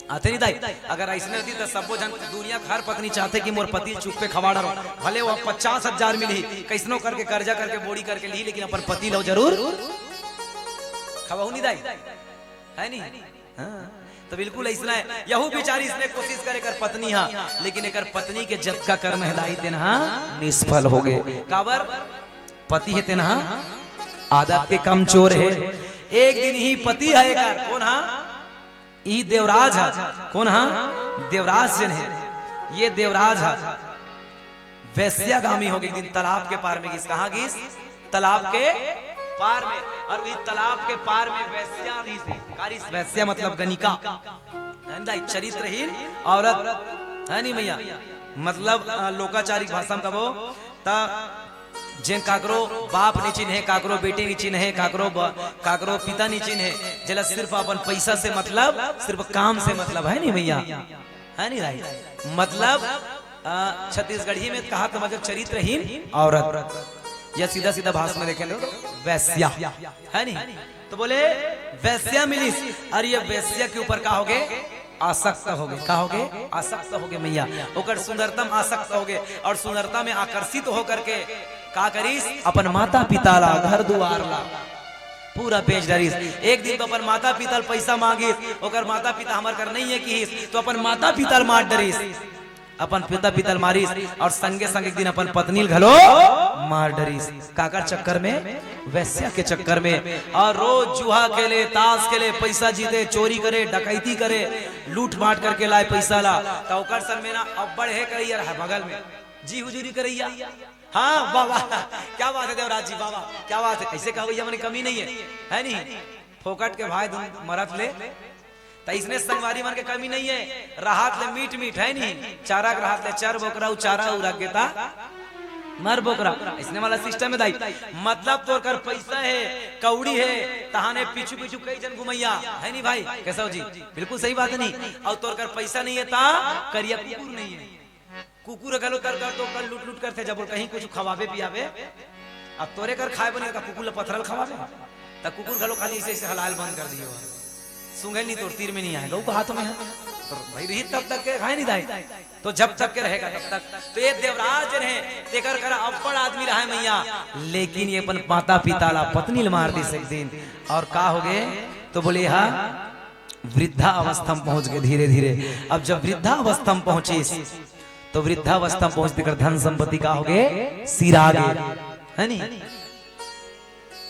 आथे नहीं दाई। अगर अइसने रहितिस त सबो झन दुनिया के हर पत्नी चाहथे कि मोर पति चुप्पे खवा डरो, भले वो पचास हजार मिलही, कइसनो करके कर्जा करके बोड़ी करके लिही, लेकिन अपन पति लो जरूर खवाहू नहीं दाई, हे नहीं? हाँ, तो बिल्कुल अइसने हे। यहू बिचारी इसने कोशिश करे कर पत्नी हा, लेकिन एकर पत्नी के जतका कर्म हे दाई तेन हा निष्फल हो गए। काबर? पति हे तेन हा आदत के कमजोर हे। एक दिन ही पति हे एकर, कोन हा? ई देवराज हा। कोन हा? देवराज जेन हे, ये देवराज हा, वेश्यागामी हो गए। एक दिन तालाब के पार में गिस। कहाँ गिस? तालाब के पार में। अउ इस तालाब के पार में वेश्या रहिस हे। का रहिस? वेश्या मतलब गणिका, हे नहीं दाई? चरित्रहीन औरत, हे नहीं भैया? मतलब, अ, लोकाचारी भाषा में कबो, त जेन काकरो बाप नहीं चिन्हे, काकरो बेटी नहीं चिन्हे, काकरो ब-, काकरो पिता नहीं चिन्हे, जेला सिर्फ अपन पैसा से मतलब, सिर्फ काम से मतलब, हे नहीं भैया? हे नहीं दाई? मतलब, अ, छत्तीसगढ़ी में कहा तो मतलब चरित्रहीन औरत, या सीधा सीधा भाषा में देखे तो वेश्या, हे नहीं? तो बोले, वेश्या मिलिस, अउ ये वेश्या के ऊपर का हो गए? आसक्त हो गए। का हो गए? आसक्त हो गए मैया। ओकर सुंदरता में आसक्त हो गए, अउ सुंदरता में आकर्षित होकर के का करिस? अपन माता पिता ला, घर दुआर ला पूरा बेच डरिस। एक दिन तो अपन माता पिता ला पैसा मांगिस, ओकर माता पिता हमर कर नहीं हे किहिस, तो अपन माता पिता ला मार डरिस। अपन पिता पिता ल मारिस, अउ संगे संग एक दिन अपन पत्नी ल घलो मार डरिस। काकर चक्कर में? वेश्या के चक्कर में। अउ रोज जुआ खेले, ताश खेले, पैसा जीते, चोरी करे, डकैती करे, लूट माट करके लाए पैसा ला। त ओकर संग में ना अब्बड़ हे करैया रहा बगल में, जी हुजूरी करैया। हाँ, वाह, वाह, क्या बात हे देवराज जी, वाह, वाह, क्या बात हे। अइसे कहा भैया, मने कमी नहीं हे, हे नहीं? फोकट के भाई धुन मरत ले, त इसने संगवारी मन के कमी नहीं हे, रहत ले मीठ मीठ, हे नहीं? चारा के रहत ले चर बोकरा, उ चारा उ रख देता। मर बोकरा, अइसने वाला सिस्टम हे दाई। मतलब तोर कर पइसा हे, कौड़ी हे, तहाने पीछू पीछू कई झन घुमइया हे नी भाई, कइसे हो जी? बिल्कुल सही बात हे नी। अउ तोर कर पइसा नइ हे ता करिया कुकुर नइ हे। कुकुर घलो तोर कर तो कर लूट लूट करथे, जब कहीं कुछ खवाबे पियाबे, अब तोरे कर खाय बने त कुकुर ल पथरा ल खवाबे, त कुकुर घलो खाली अइसे अइसे हलाय ल बंद कर दिही, सूंघे ल नी, तोर तीर में नइ आय, गऊ के हाथ में हे। तो भाई रही तब तक के खाय नी दाई, तो जब तक के रहेगा तब तक। तो ये देवराज हे, तेकर करा अब्बड़ आदमी रहय मइया, लेकिन ये अपन माता पिता ला, पत्नी ल मार दिस एक दिन। अउ का होगे? तो बोले, हाँ, वृद्धा अवस्था में पहुंच गे धीरे धीरे। अब जब वृद्धा अवस्था में पहुंचिस, तो वृद्धा अवस्था में पहुंच तेकर धन संपत्ति का होगे? सिरा गे, हे नी?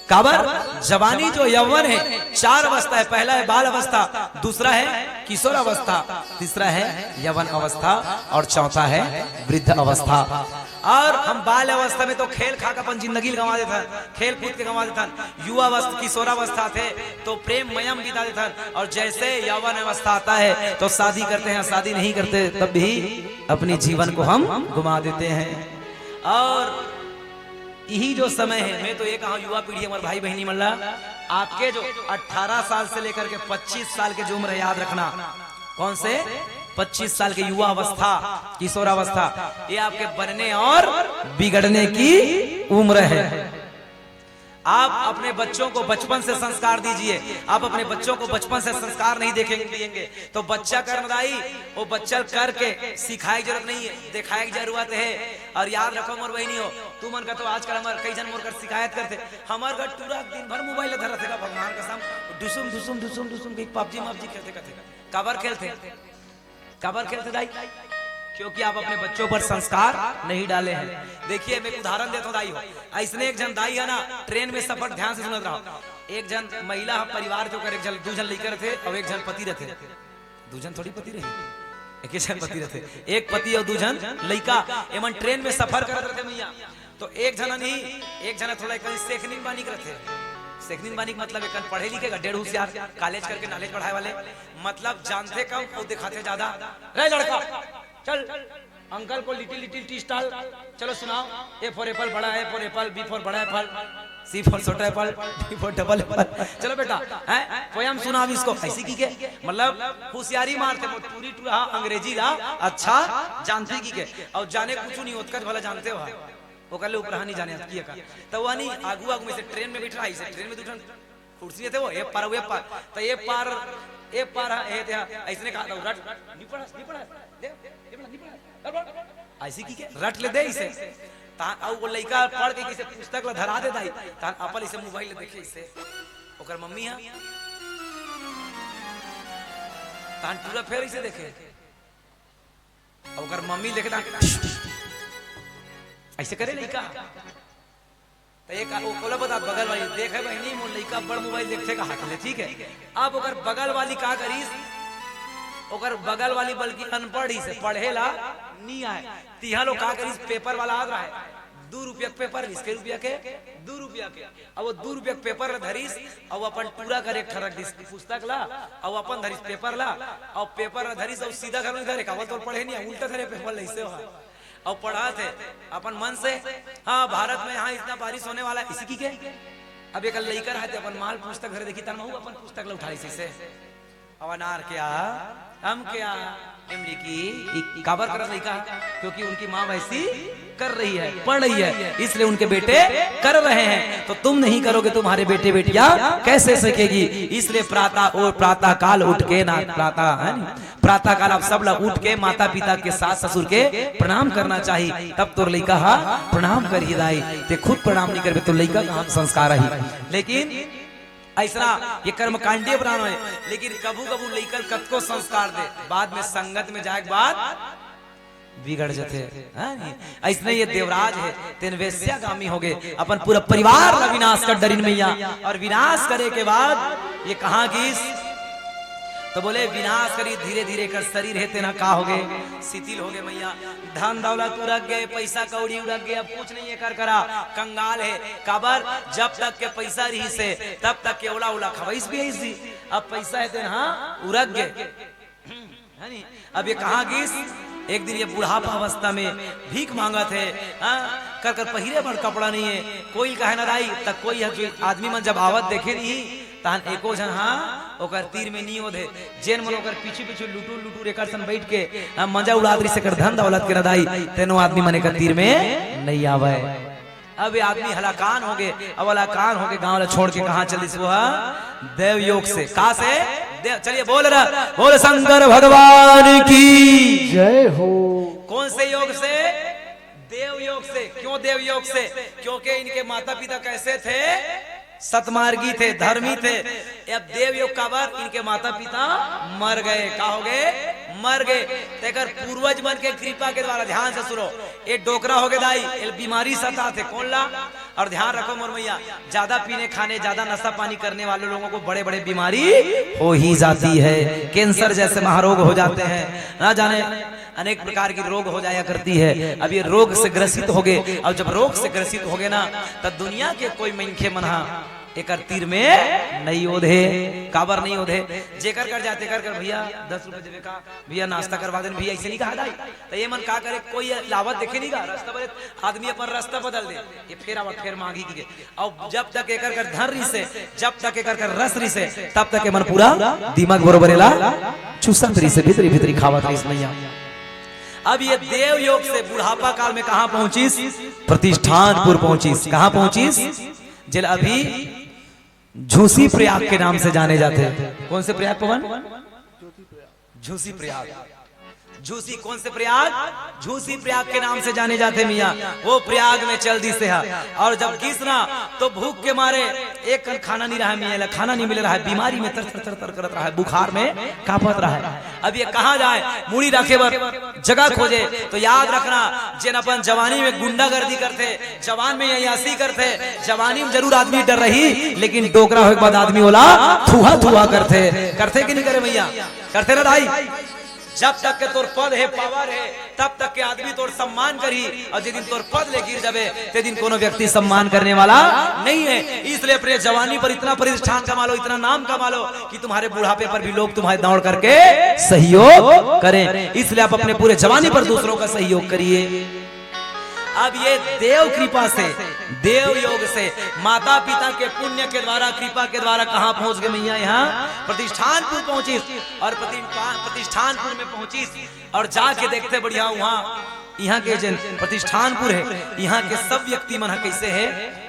काबर? जवानी जो यौवन हे, चार अवस्था हे, पहला हे बाल अवस्था, दूसरा हे किशोर अवस्था, तीसरा हे यौवन अवस्था अउ चौथा हे वृद्ध अवस्था। अउ हम बाल अवस्था में तो खेल खा के अपन जिंदगी ल गंवा देथन, खेल कूद के गंवा देथन। युवा अवस्था, किशोरावस्था आथे तो प्रेम मयम बिता देथन, अउ जइसे यौवन अवस्था आता हे तो शादी करते हैं, शादी नहीं करते तब भी अपने जीवन को हम गंवा देते हैं। अउ इही जो समय हे, मैं तो ये कहूं युवा पीढ़ी, हमर भाई बहिनी मन ला, आपके जो अठारह साल से लेकर के पच्चीस साल के जो उम्र हे, याद रखना, कौन से? पच्चीस साल के युवा अवस्था, किशोरावस्था, ये आपके बनने अउ बिगड़ने की उम्र हे। आप अपने बच्चों को बचपन से संस्कार दीजिए। आप अपने बच्चों को बचपन से संस्कार नहीं देखेंगे, दिएंगे, तो बच्चा करन दाई, वो बच्चा ल करके सिखाय के जरूरत नइ हे, देखाय के जरूरत हे। अउ याद रखो मोर बहिनी हो, तुमन का तो आजकल हमर कई झन मोर कर शिकायत करथे, हमर घर टूरा दिन भर मोबाइल ल धर रथे का, भगवान कसम, ढुसुम ढुसुम ढुसुम ढुसुम के पबजी मबजी खेलथे कथे। काबर खेलथे? काबर खेलथे दाई? क्योंकि आप अपने बच्चों पर संस्कार नहीं डाले हैं। देखिए, मैं एक उदाहरण देथंव दाई हो, अइसने एक झन दाई हे ना, ट्रेन में सफर, ध्यान से सुनत रहो, एक झन महिला ह, परिवार के ओकर एक झन, दू झन लइका रथे अउ एक झन पति रथे। दू झन थोड़ी पति रही, एक झन पति रथे, एक पति अउ दू झन लइका। एमन ट्रेन में सफर करत रथे मइया, तो एक झन नहीं, एक झन थोड़ा कहीं सेखनिन बानिक रथे। सेखनिन बानिक मतलब एक पढ़े लिखे का, डेढ़ होशियार, कॉलेज करके नॉलेज बढ़ाय वाले, मतलब जानथे कम अउ देखाथे ज्यादा। रे लड़का, चल, अंकल को लिटिल लिटिल टी स्टॉल, चलो सुनाओ। A for apple, बड़ा A for apple, B for बड़ा एप्पल, C for छोटा Apple, D for double Apple. चलो बेटा, हैं, पोयम सुनाव इसको। अइसे कहिके, मतलब होशियारी मारथे, वो टूरी टूरा अंग्रेजी ला अच्छा जानथे कहिके, अउ जाने कुछु नहीं, ओतका भला जानथे हो, ओकर ले ऊपर नइ जाने अतकी का। त वो नहीं, आगू आगू में से ट्रेन में बइठ रहा हे, ट्रेन में दू ठन कुर्सी हे, वो ए पार, वो ए पार, त ए पार, ए पार हे, ए ते हे, अइसने कहा त रट, नी पढ़स, नी पढ़स, दे, नी पढ़स, नी पढ़स, रट, रट। अइसे कहिके रट ले दे अइसे। तहान अउ वो लइका पढ़ के कइसे पुस्तक ला धरा दे दाई, तहान अपन अइसे मोबाइल ला देखे अइसे। ओकर मम्मी ह, तहान टूरा फेर अइसे देखे। अउ ओकर मम्मी देखे तहान अइसे करे लइका। त एक ओ-, ओला बता, बगल वाली, "देखे बहिनी, मोर लइका बड़ मोबाइल देखथे," कहा के ले, ठीक हे। अब ओकर बगल वाली का करिस, ओकर बगल वाली बल्कि अनपढ़ ही से, पढ़े ला नी आय। तिहा लो का करिस, पेपर वाला आत रहे, दू रुपया के पेपर लिस, के रुपया के? दू रुपया के। अब वो दू रुपया के पेपर ला धरिस, अउ अपन टूरा कर एक ठा रख दिस पुस्तक ला, अउ अपन धरिस पेपर ला, अउ पेपर ला धरिस, अउ सीधा घलो नइ धरे, काबर तोर पढ़े नइ हे, उल्टा धरे पेपर ला, अइसे हो। अउ पढ़त हे अपन मन से, "हाँ, भारत में यहाँ इतना बारिश होने वाला है," अइसे कहिके। अब एक लइका रहिथे, अपन माँ ल पुस्तक धरे देखही, तहान महू अपन पुस्तक ला उठा लिस अइसे। अब अनार क्या, आम क्या, इमली की, इ-, काबर करत लइका? क्योंकि उनकी माँ वैसी कर रही है, पढ़ रही है, इसलिए उनके बेटे कर रहे हैं। तो तुम नहीं करोगे, तुम्हारे बेटे बेटियां कैसे सीखेगी? इसलिए प्रातः, ओ प्रातः काल उठ के ना, प्रातः, है नी? प्रातः काल आप सब ला उठ के माता पिता के, सास ससुर के प्रणाम करना चाही, तब तोर लइका हा प्रणाम करही दाई। ते खुद प्रणाम नइ करबे तो लइका कहाँ संस्कार आही? लेकिन अइसना ये कर्मकांडीय प्राण हे, लेकिन कभू कभू लइका ल कतको संस्कार दे, बाद में संगत में जाय के बाद बिगड़ जथे। हाँ, अइसने ये देवराज हे, तेन वेश्यागामी होगे, अपन पूरा परिवार ला विनाश कर डरिन मइया। अउ विनाश करे के बाद ये कहाँ गिस? त बोले, विनाश करी धीरे धीरे, एकर शरीर हे तेन ह का होगे? शिथिल होगे मइया। धन दौलत उरक गे, पइसा कौड़ी उरक गे, अब कुछ नइ हे एकर करा, कंगाल हे। काबर? जब तक के पइसा रहिस हे, तब तक के ओला ओला खवइस पियइस ही। अब पइसा हे तेन ह उरक गे। है नी? अब ये कहाँ गिस? एक दिन ये बुढ़ापा अवस्था में भीख मांगत हे, हाँ? कर कर पहिरे बर कपड़ा नइ हे। कोई ल कहे ना दाई, त कोई ह जो आदमी मन जब आवत देखे नहीं, तहन एको झन ह ओकर तीर में नइ ओधे। जेन मन ओकर पीछू पीछू लुटुर लुटुर एकर सन बैठ के, हाँ, मजा उड़ात रहिस एकर धन दौलत के ना दाई, तेनो आदमी मन एकर तीर में नइ आवय। अब ये आदमी हलाकान होगे, अब हलाकान होगे गांव ला छोड़ के कहाँ चल दिस वो ह? देव योग से। का से? देव। चलिए बोल रहा, बोल शंकर भगवान की। जय हो। कौन से योग से? देव योग से। क्यों देव योग से? क्योंकि इनके माता पिता कैसे थे? सतमार्गी थे, धर्मी थे। अब देव योग काबर? इनके माता पिता मर गए। का हो गए? मर गए। तेकर पूर्वज मन के कृपा के द्वारा, ध्यान से सुनो, ये डोकरा होगे दाई, ये बीमारी सताथे। कौन ला? और ध्यान रखो मोर मैया, ज्यादा पीने खाने, ज्यादा नशा पानी करने वाले लोगों को बड़े बड़े बीमारी हो ही जाती है। कैंसर जैसे महारोग हो जाते हैं, ना जाने अनेक प्रकार की रोग हो जाया करती है। अब ये रोग से ग्रसित होगे, और जब रोग से ग्रसित होगे ना, तब दुनिया के कोई मनखे मन हा एकर तीर में नइ ओधे। काबर नइ ओधे? जेकर कर जाथे, कर कर, "भैया, दस रुपए देवे का? भैया, नाश्ता करवा देन भैया," ऐसे नइ कहा दाई। त ये मन का करे, कोई लावत देखे नइ का, रास्ता बदले, आदमी अपन रास्ता बदल दे, ये फेर आवत, फेर मांगी के। अउ जब तक एकर कर धन रहिसे, जब तक एकर कर रस रहिसे, तब तक ये मन पूरा दिमाग बरोबर एला चुसत रहिसे, भीतरी भीतरी खावत रहिस मैया। अब ये देव योग से बुढ़ापा काल में कहाँ पहुंचिस? प्रतिष्ठानपुर पहुंचिस। कहाँ पहुंचिस? जेला अभी झूसी प्रयाग के नाम से जाने जाथे। कौन से प्रयाग पवन? झूसी प्रयाग। झूसी कौन से प्रयाग? झूसी प्रयाग के नाम से जाने जाथे मियाँ। वो प्रयाग में चल दिसे हा। और जब गिस ना, तो भूख के मारे एक कन खाना नइ रहा मियाँ, एला खाना नइ मिले रहा, बीमारी में तर तर तर तर करत रहा, बुखार में कांपत रहा। अब ये कहाँ जाए? मुड़ी रखे बर जगह खोजे। तो याद रखना, जेन अपन जवानी में गुंडागर्दी करथे, जवान में अय्यासी करथे, जवानी में जरूर आदमी डर रही, लेकिन डोकरा होए के बाद आदमी ओला थुहा थुहा करथे। करथे कि नइ करे भैया? करथे ना दाई? जब तक के तोर पद हे, पावर हे, तब तक के आदमी तोर सम्मान करही, और जे दिन तोर पद ले गिर जाबे, ते दिन कोनो व्यक्ति सम्मान करने वाला नइ हे। इसलिए अपने जवानी पर इतना प्रतिष्ठान कमा लो, इतना नाम कमा लो कि तुम्हारे बुढ़ापे पर भी लोग तुम्हारे दौड़ करके सहयोग करें। इसलिए आप अपने पूरे जवानी पर दूसरों का सहयोग करिए। अब ये देव कृपा से, देव योग से, माता पिता के पुण्य के द्वारा, कृपा के द्वारा कहाँ पहुंच गे मैया? यहाँ प्रतिष्ठानपुर पहुंचिस। और प्रतिष्ठा-, प्रतिष्ठानपुर में पहुंचिस और जाके देखथे बढ़िया वहाँ, यहाँ के जेन प्रतिष्ठानपुर हे, यहाँ के सब व्यक्ति मन ह कैसे हे?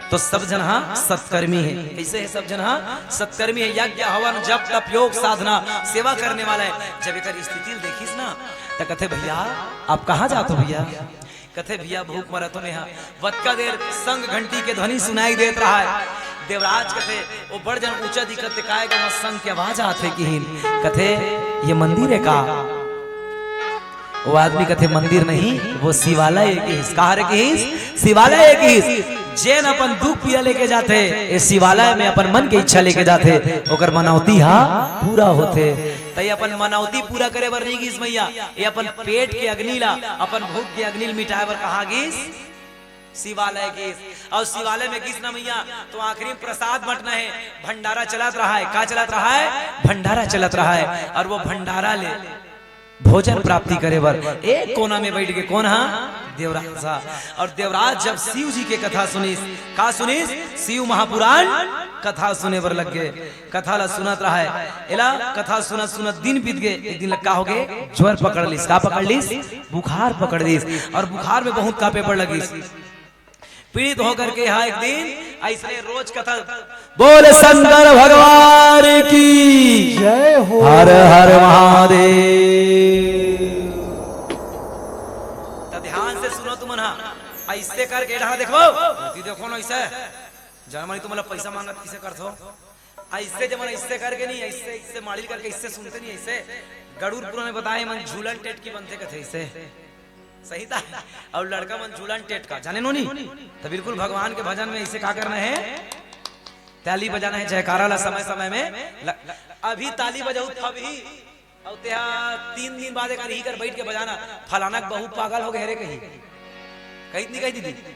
तो सब झन ह सत्कर्मी हे। कैसे हे? सब झन ह सत्कर्मी हे। यज्ञ, हवन, जप, तप, योग, साधना, सेवा करने वाला हे। जब एकर स्थिति ल देखिस ना, त कथे, "भैया, आप कहाँ जात हो भैया?" कथे, "भैया, भूख मरत हो मेहा।" वतका देर संग घंटी के ध्वनि सुनाई देत रहा हे। देवराज कथे, "वो बड़ जन ऊंचा दिखत हे, काय गा शंख के आवाज आथे किहिन?" कथे, "ये मंदिर हे का?" वो आदमी कथे, "मंदिर नहीं, वो शिवालय हे किहिस।" कहाँ रे किहिस? शिवालय हे किहिस। जेन अपन दुख पीड़ा लेके जाथे, ये शिवालय में अपन मन के इच्छा लेके जाथे, ओकर मनौती हा पूरा होथे। त ये अपन मनौती पूरा करे बर नइ गिस मैया, ये अपन पेट के अग्नि ला, अपन भूख के अग्नि ल मिटाए बर कहाँ गिस? शिवालय गिस। और शिवालय में गिस ना मैया, तो आखिरी में प्रसाद बंटना हे, भंडारा चलत रहा हे। का चलत रहा हे? भंडारा चलत रहा हे। और वो भंडारा ले भोजन प्राप्ति करे बर एक कोना में बैठ के, कौन हा? देवराज हा। और देवराज जब शिव जी के कथा सुनिस, का सुनिस? शिव महापुराण कथा सुने बर लग गे। कथा ला सुनत रहा हे। एला कथा सुनत सुनत दिन बीत गे। एक दिन ला का हो गे? ज्वर पकड़ लिस। का पकड़ लिस? बुखार पकड़ लिस। और बुखार में बहुत कांपे बर लगिस। पीड़ित होकर के हा एक दिन ऐसने रोज कथा। बोल शंकर भगवान की। जय हो। हर हर महादेव। त ध्यान से सुनो तुमन हा। ऐसे करके ढा देखो, देखो ना ऐसे। जनमनी तुमन ला पैसा मांगत किसे करथो? ऐसे जब मन ऐसे करके नहीं, ऐसे, ऐसे माड़िल करके ऐसे सुनते नहीं, ऐसे गरुड़ पुराण में बताए मन झूलन टेटकी बनथे कथे ऐसे। सही था? और लड़का मन झूलन टेटका, जाने नो नी? तो बिल्कुल भगवान के भजन में ऐसे का करना हे? ताली बजाना हे, जयकारा ला समय समय में ल-, अभी ताली बजाऊ अभी, और तेहा तीन दिन बाद एक अरही कर बैठ के बजाना, "फलाना के बहू पागल हो गए रे" कही। कही नहीं कही दीदी?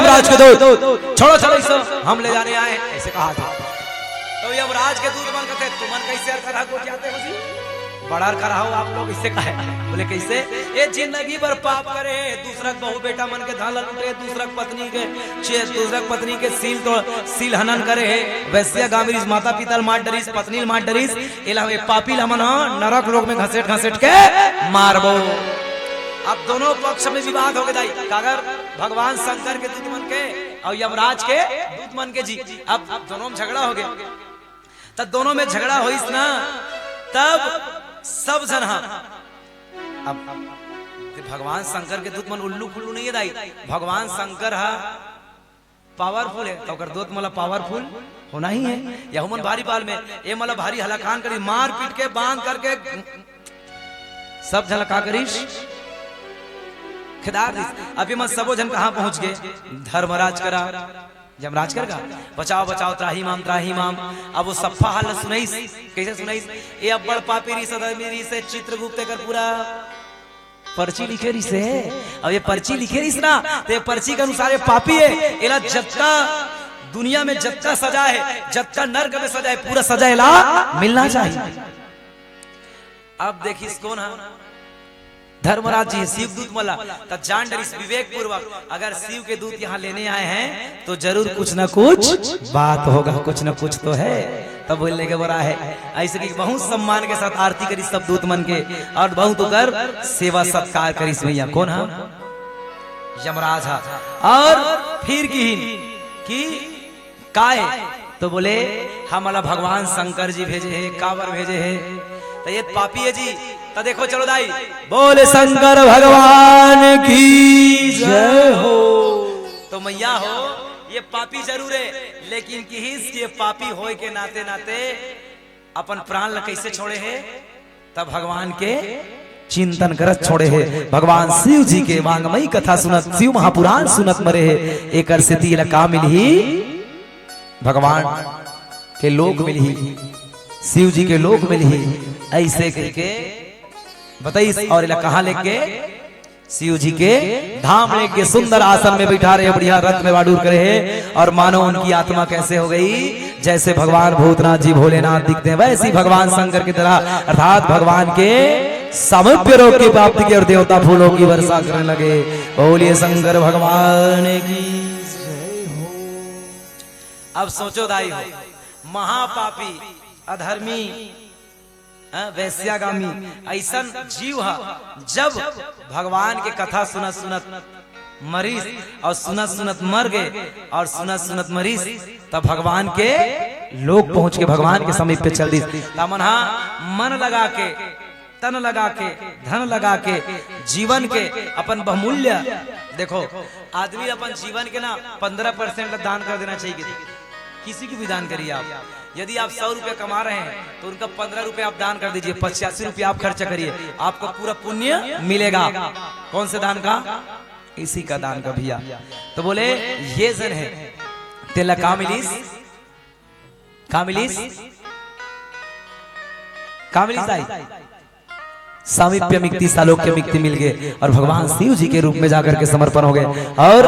यमराज के दूत, छोड़ो, छोड़ो इसे, हम ले जाने आए हैं, ऐसे कहा था। तो यमराज के दूत मन कहते, तुमन कैसे अरखरहा गोठियाते हो जी? बड़ा अरखरहा हो आप लोग, इसे कहे। बोले, कैसे? ए जिंदगी भर पाप करे हे, दूसरा के बहू बेटा मन के धन ल लूटे, दूसरा के पत्नी के चे-, दूसरा के पत्नी के सील तोड़, सील हनन करे हे, वैश्या गामिरिस, माता पिता ल मार डरिस, पत्नी ल मार डरिस, एला, ए पापी ल हमन ह नरक लोक में घसेट घसेट के मारबो। अब दोनों पक्ष में विवाद हो गे दाई, काकर भगवान शंकर के दूत मन के अउ यमराज के दूत मन के जी। अब, अब दोनों में झगड़ा हो गे, त दोनों में झगड़ा होइस ना, तब सब झन हा, अब भगवान शंकर के दूत मन उल्लू फुल्लू नहीं है दाई, भगवान शंकर हा पावरफुल है, तो ओकर दूत मन ला पावरफुल होना ही है। यहू मन भारी बाल में, ए मन ला भारी हलाकान करी, मार पीट के बांध करके सब झन ला का करिस, खेदार दिस। अब ये मन सबो झन कहाँ पहुंच गे? धर्मराज करा, यमराज कर का, बचाओ बचाओ, त्राहि माम त्राहि माम। अब वो सफा हाल सुनाइस, कैसे सुनाइस? ए अब्बड़ पापी रिस, अधर्मी रिस, चित्रगुप्त एकर पूरा पर्ची लिखे रिस हे। अब ये पर्ची लिखे रिस ना, तो ये पर्ची के अनुसार ये पापी है, एला जत्ता दुनिया में जतका सजा हे, जतका नरक में सजा हे, पूरा सजा एला मिलना चाहिए। अब देखिस कोन हा? धर्मराज जी हे, शिवदूत मन ला। त जान डरिस विवेक पूर्वक, अगर शिव के दूत यहाँ लेने आए हैं तो जरूर कुछ ना कुछ बात होगा, कुछ ना कुछ तो है। तब बोलने के बरा है, ऐसे कि बहुत सम्मान के साथ आरती करिस सब दूत मन के, और बहुत ओकर सेवा सत्कार करिस। भैया कोन हा? यमराज हा। और फिर किहिन कि काय? तो बोले, हमला भगवान शंकर जी भेजे हे। काबर भेजे हे? तो ये पापी हे जी। तो देखो, चलो दाई, बोले शंकर भगवान की जय हो। तो मैया हो, ये पापी जरूर हे, लेकिन किहिस कि ये पापी होय के नाते नाते अपन प्राण ला कैसे छोड़े हे? तब भगवान के चिंतन करत छोड़े हे, भगवान शिव जी के वांगमयी कथा सुनत, शिव महापुराण सुनत मरे हे। एकर सेती एला का मिलही? भगवान के लोक मिलही, शिव जी के लोक मिलही। ऐसे कहिके बताइस और एला कहाँ लेके? शिव जी के धाम लेके सुंदर आसन में बैठा रहे, बढ़िया रथ में बाडूर करे हे, और मानो उनकी आत्मा कैसे हो गई, जैसे भगवान भूतनाथ जी भोलेनाथ दिखते हैं, वैसे ही भगवान शंकर की तरह, अर्थात भगवान के सामीप्य लोक की प्राप्ति की और देवता फूलों की वर्षा करने लगे। बोलिए शंकर भगवान की जय हो। अब सोचो दाई हो, महापापी, अधर्मी, हाँ, वैश्यागामी अइसन जीव ह, जब भगवान के कथा सुनत सुनत मरिस और सुनत सुनत मर गे और सुनत सुनत मरिस, तब भगवान के लोक पहुंच के भगवान के समीप पे चल दिस। त मन हा मन लगा के, तन लगा के, धन लगा के, जीवन के अपन बहुमूल्य, देखो, आदमी अपन जीवन के ना पन्द्रह परसेंट दान कर देना चाहिए। किसी की भी दान करिए आप। यदि आप सौ रुपया कमा रहे हैं तो उनका पन्द्रह रुपया आप दान कर दीजिए, पचासी रुपया आप खर्च करिए, आपको पूरा पुण्य मिलेगा। कौन से दान का? इसी का दान का भैया। तो बोले, ये जन है, तेला का मिलिस? का मिलिस? का मिलिस दाई? सामीप्य मुक्ति, सालोक्य मुक्ति मिल गए और भगवान शिव जी के रूप में जाकर के समर्पण हो गए और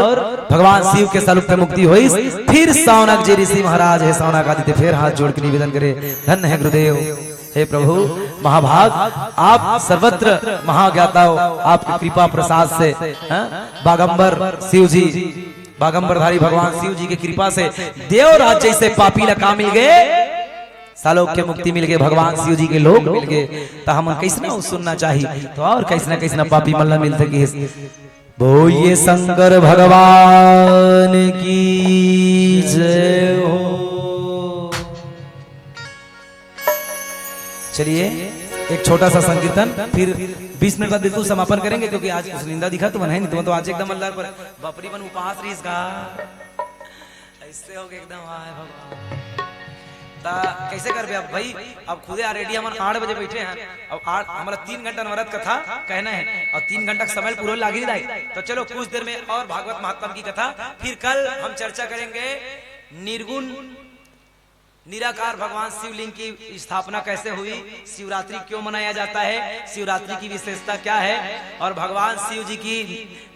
भगवान शिव के सालोक्य मुक्ति होइस। फिर शौनक जी ऋषि महाराज हे, शौनक आदि थे फिर हाथ जोड़ के निवेदन करे, धन्य है गुरुदेव, हे प्रभु महाभाग, आप सर्वत्र महाज्ञाता हो, आपकी कृपा प्रसाद से, हाँ, बागंबर शिव जी, बागंबरधारी भगवान शिव जी की कृपा से देवराज जैसे पापी ला का मिल गए? सालोक्य मुक्ति मिल गए, भगवान शिव जी के लोक मिल गए, त हमन कैसना सुनना चाही, तो और कैसना कैसना पापी मन ला मिल सके। बोलिए शंकर भगवान की जय हो। चलिए, एक छोटा सा संकीर्तन, फिर बीस मिनट बाद बिल्कुल समापन करेंगे, क्योंकि आज कुछ निंदा दिखा तो मन है नहीं, तुम तो आज एकदम अल्लाह पर बापरी मन उपास रहीस का। ऐसे हो गए एकदम, हाय भगवान। ता कैसे करबे अब भाई? अब खुदे already हमन आठ बजे बैठे हैं, अब आठ, हमारा तीन घंटा नवरत कथा कहना है और तीन घंटा का समय पूरा लागी दाई। तो चलो कुछ देर में और भागवत महात्म की कथा, फिर कल हम चर्चा करेंगे निर्गुण निराकार भगवान शिवलिंग की स्थापना कैसे हुई, शिवरात्रि क्यों मनाया जाता है, शिवरात्रि की विशेषता क्या है और भगवान शिव जी की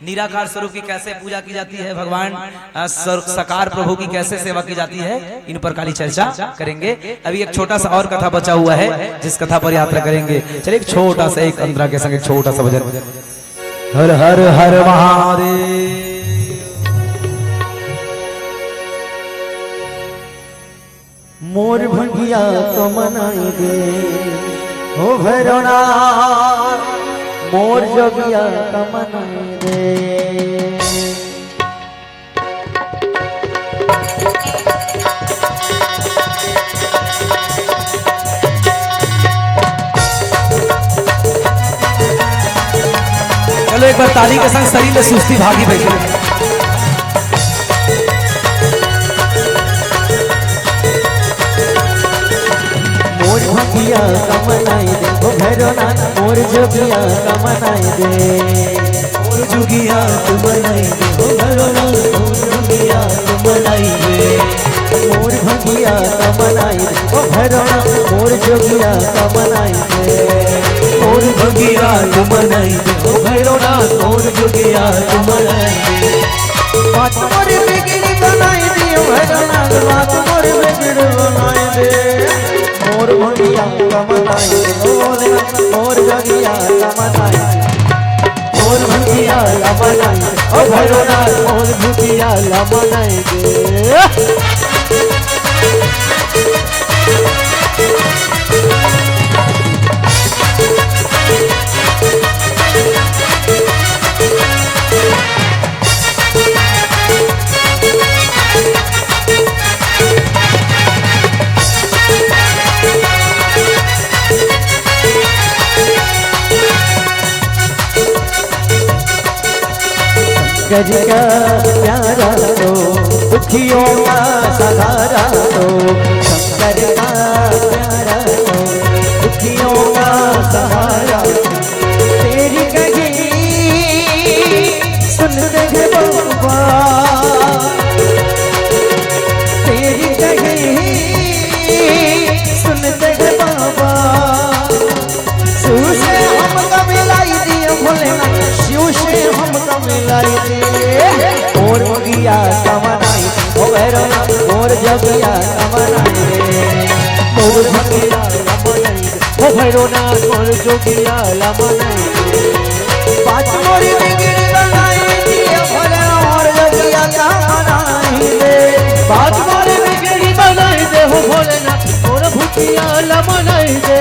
निराकार स्वरूप की कैसे पूजा की जाती है, भगवान, अ, सर-, साकार प्रभु की कैसे सेवा की जाती है, इन पर खाली चर्चा करेंगे। अभी एक छोटा सा और कथा बचा हुआ है, जिस कथा पर यात्रा करेंगे। चलिए, एक छोटा सा, एक अंतरा के संग एक छोटा सा भजन। हर हर हर महादेव। मोर भंगिया कमनाई दे, हो भैरवनाथ, मोर जोगिया कमनाई दे। चलो, एक बार ताली के संग शरीर ले सुस्ती भागी बैठे। मोर भंगिया कमनाई दे, ओ भैरवनाथ, मोर जोगिया कमनाई दे। मोर जोगिया कमनाई दे, ओ भैरवनाथ, मोर जोगिया कमनाई दे। मोर भंगिया कमनाई दे, ओ भैरवनाथ, मोर जोगिया कमनाई दे। मोर भंगिया कमनाई दे, ओ भैरवनाथ, मोर जोगिया कमनाई दे। बात मोर बिगड़ी बनाई दे, ओ भैरवनाथ। पिया ला मनाई दे। शंकर का प्यारा तो दुखियों का सहारा तो, शंकर का प्यारा तो दुखियों का सहारा। तेरी कही सुनते हैं बाबा, तेरी कही सुनते हैं बाबा। शिव से हमका मिलाई दिए भोलेनाथ, शिव से हमका मिलाई दिए। मोर भंगिया का मनाई, ओ भैरवनाथ, मोर जोगिया का मनाई रे। मोर भंगिया का मनाई, ओ भैरवनाथ, मोर जोगिया ला मनाई रे। बात मोरी बिगड़ी बनाई दिए भोलेनाथ, मोर जोगिया का मनाई रे। बात मोरी बिगड़ी बनाई दे हो भोलेनाथ, मोर भंगिया ला मनाई दे।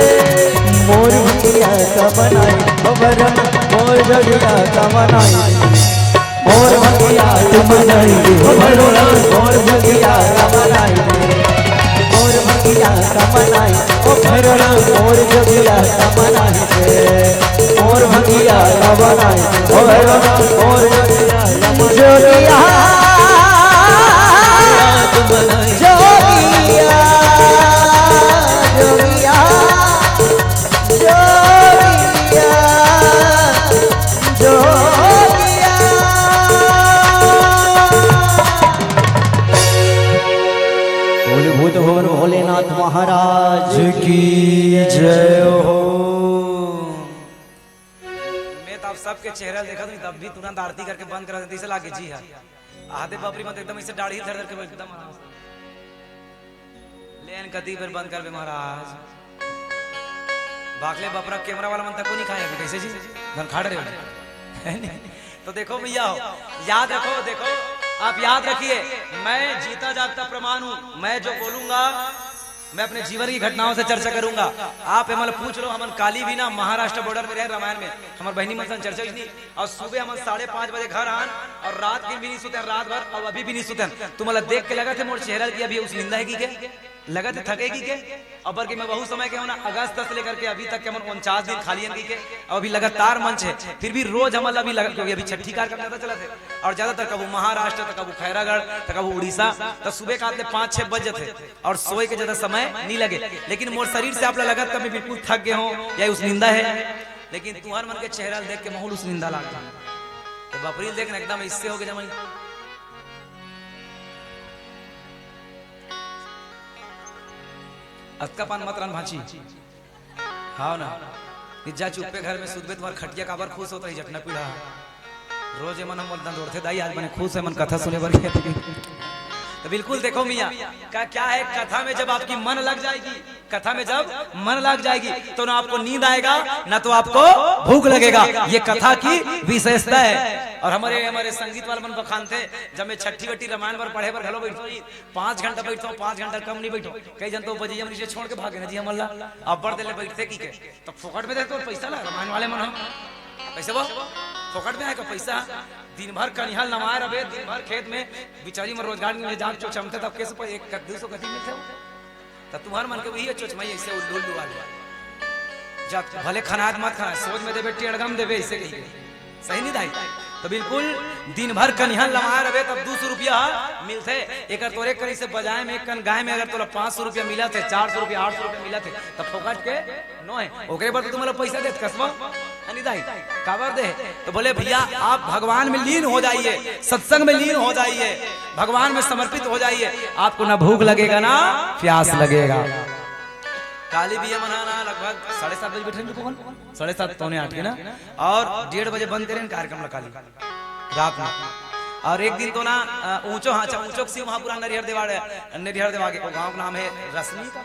मोर भंगिया का मनाई, ओ भैरवनाथ, मोर जोगिया का मनाई। मोर भंगिया का मनाई, ओ भैरवनाथ, मोर भंगिया का मनाई। मोर भंगिया का मनाई, ओ भैरवनाथ, मोर जोगिया का मनाई। मोर भंगिया का मनाई, ओ भैरवनाथ, मोर जोगिया का मनाई। जोगिया, जोगिया, जोगिया। जोगिया, जोगिया। बोल भूत भवन भोलेनाथ महाराज की जय हो। मैं तो आप सबके चेहरा देखत हूँ, तब भी तुरंत आरती करके बंद करा देते, ऐसे लागे जी हाँ। आधे बापरी मत एकदम ऐसे दाढ़ी धर धर के एकदम आराम से। लेन कती बेर बंद करबे महाराज। बाकले बपरा कैमरा वाला मन तक को नहीं खाए अभी, कैसे जी? धन खाड़ रहे हो। है नहीं? तो देखो भैया हो, याद रखो, देखो, आप याद रखिए, मैं जीता जागता प्रमाण हूँ। मैं जो बोलूंगा, मैं अपने जीवन की घटनाओं से चर्चा करूंगा। आप एमन पूछ लो, हमन काली भी ना महाराष्ट्र बॉर्डर में रहे, रामायण में हमारे बहनी मन सन चर्चा नहीं। और सुबह हमन साढ़े पाँच बजे घर आन और रात के भी नहीं सुते, रात भर, और अभी भी नहीं सुते। तुम्हारा देख के लगा थे मोर चेहरा की अभी उस निंदा है कि क्या? लगत हे थके कि के? अबर के मैं बहुत समय के हूँ ना, अगस्त से लेकर के अभी तक के हमन उनचास दिन खाली हन कि के, अउ अभी लगातार मंच हे, फिर भी रोज हमन ला अभी लगा, क्योंकि अभी छठी कार्यक्रम ज्यादा चलत हे, और ज्यादातर कभू महाराष्ट्र, त कभू खैरागढ़, त कभू उड़ीसा, त सुबह का आत ले पाँच छह बज जथे, और सोए के ज्यादा समय नहीं लगे, लेकिन मोर शरीर से आप ला लगत कि मैं बिल्कुल थक गए हूँ, या उस निंदा हे, लेकिन तुहर मन के चेहरा देख के महूल उस निंदा लाग जाए। तो बपरी देख ना, एकदम इससे हो गए जमाई। अतका पान मत रन भांची। हाव ना। कि जा चुप्पे घर में सुतबे, तुम्हार खटिया काबर खुश होता है, जटना पीढ़ा। रोज एमन हमन दंदोरथे, दाई आज बने खुश हे, एमन कथा सुने बर गए थे। तो बिल्कुल देखो मियाँ, का क्या है, कथा में जब आपकी मन लग जाएगी, कथा में जब मन लग जाएगी, तो ना आपको नींद आएगा, ना तो आपको भूख लगेगा। ये कथा की विशेषता है। और हमारे, हमारे संगीत वाले मन बखानथे, जब मैं छठी वट्टी रामायण बर पढ़े बर घलो बैठो, पाँच घंटा बैठो, पाँच घंटा कम नहीं बैठो। कई जन तो बजैया मन से छोड़ के भागे ना जी, हमन ला अब्बड़ देर ले बैठते कि के, तो फोकट में दे तो पैसा ला, रामायण वाले मन हो। कैसे वो? फोकट में आएगा पैसा? दिन भर कनिहा लमाए रहे, दिन भर खेत में, बिचारी में रोजगार नहीं मिले, जान चो चमते तब कैसे पर एक कद्दू सो कथी मिलते हो? तो तुम्हार मन के वही है चोचमई ऐसे उल्लू उल्लू वाले। जब भले खनात मत खनात, सोच में देबे, टेड़गम देबे, ऐसे कही। सही नहीं दाई? तो बिल्कुल दिन भर कनिहा लमाए रहे, तब दो सौ रुपया मिलथे। एकर तोरे कनी से बजाय में एक कन गाय में अगर तोला पाँच सौ रुपया मिला थे, चार सौ रुपया, आठ सौ रुपया मिला थे, तब फोकट के नो है। ओकरे बर तो तुम्हारा पैसा देत कसबा, है नहीं दाई? काबर दे? तो बोले, "भैया, आप भगवान में लीन हो जाइए, सत्संग में लीन हो जाइए, भगवान में समर्पित हो जाइए, आपको ना भूख लगेगा, ना प्यास लगेगा।" काली भी ये मना ना, लगभग साढ़े सात बजे बैठे हैं, कौन? साढ़े सात, पौने आठ के ना, और डेढ़ बजे बंद करें कार्यक्रम ला काली रात में। और एक दिन तो ना, अ, ऊंचो, हाँ, अच्छा, ऊंचो के शिव महापुराण नरिहर देवाड़, नरिहर देवा के गांव का नाम है रश्मि का,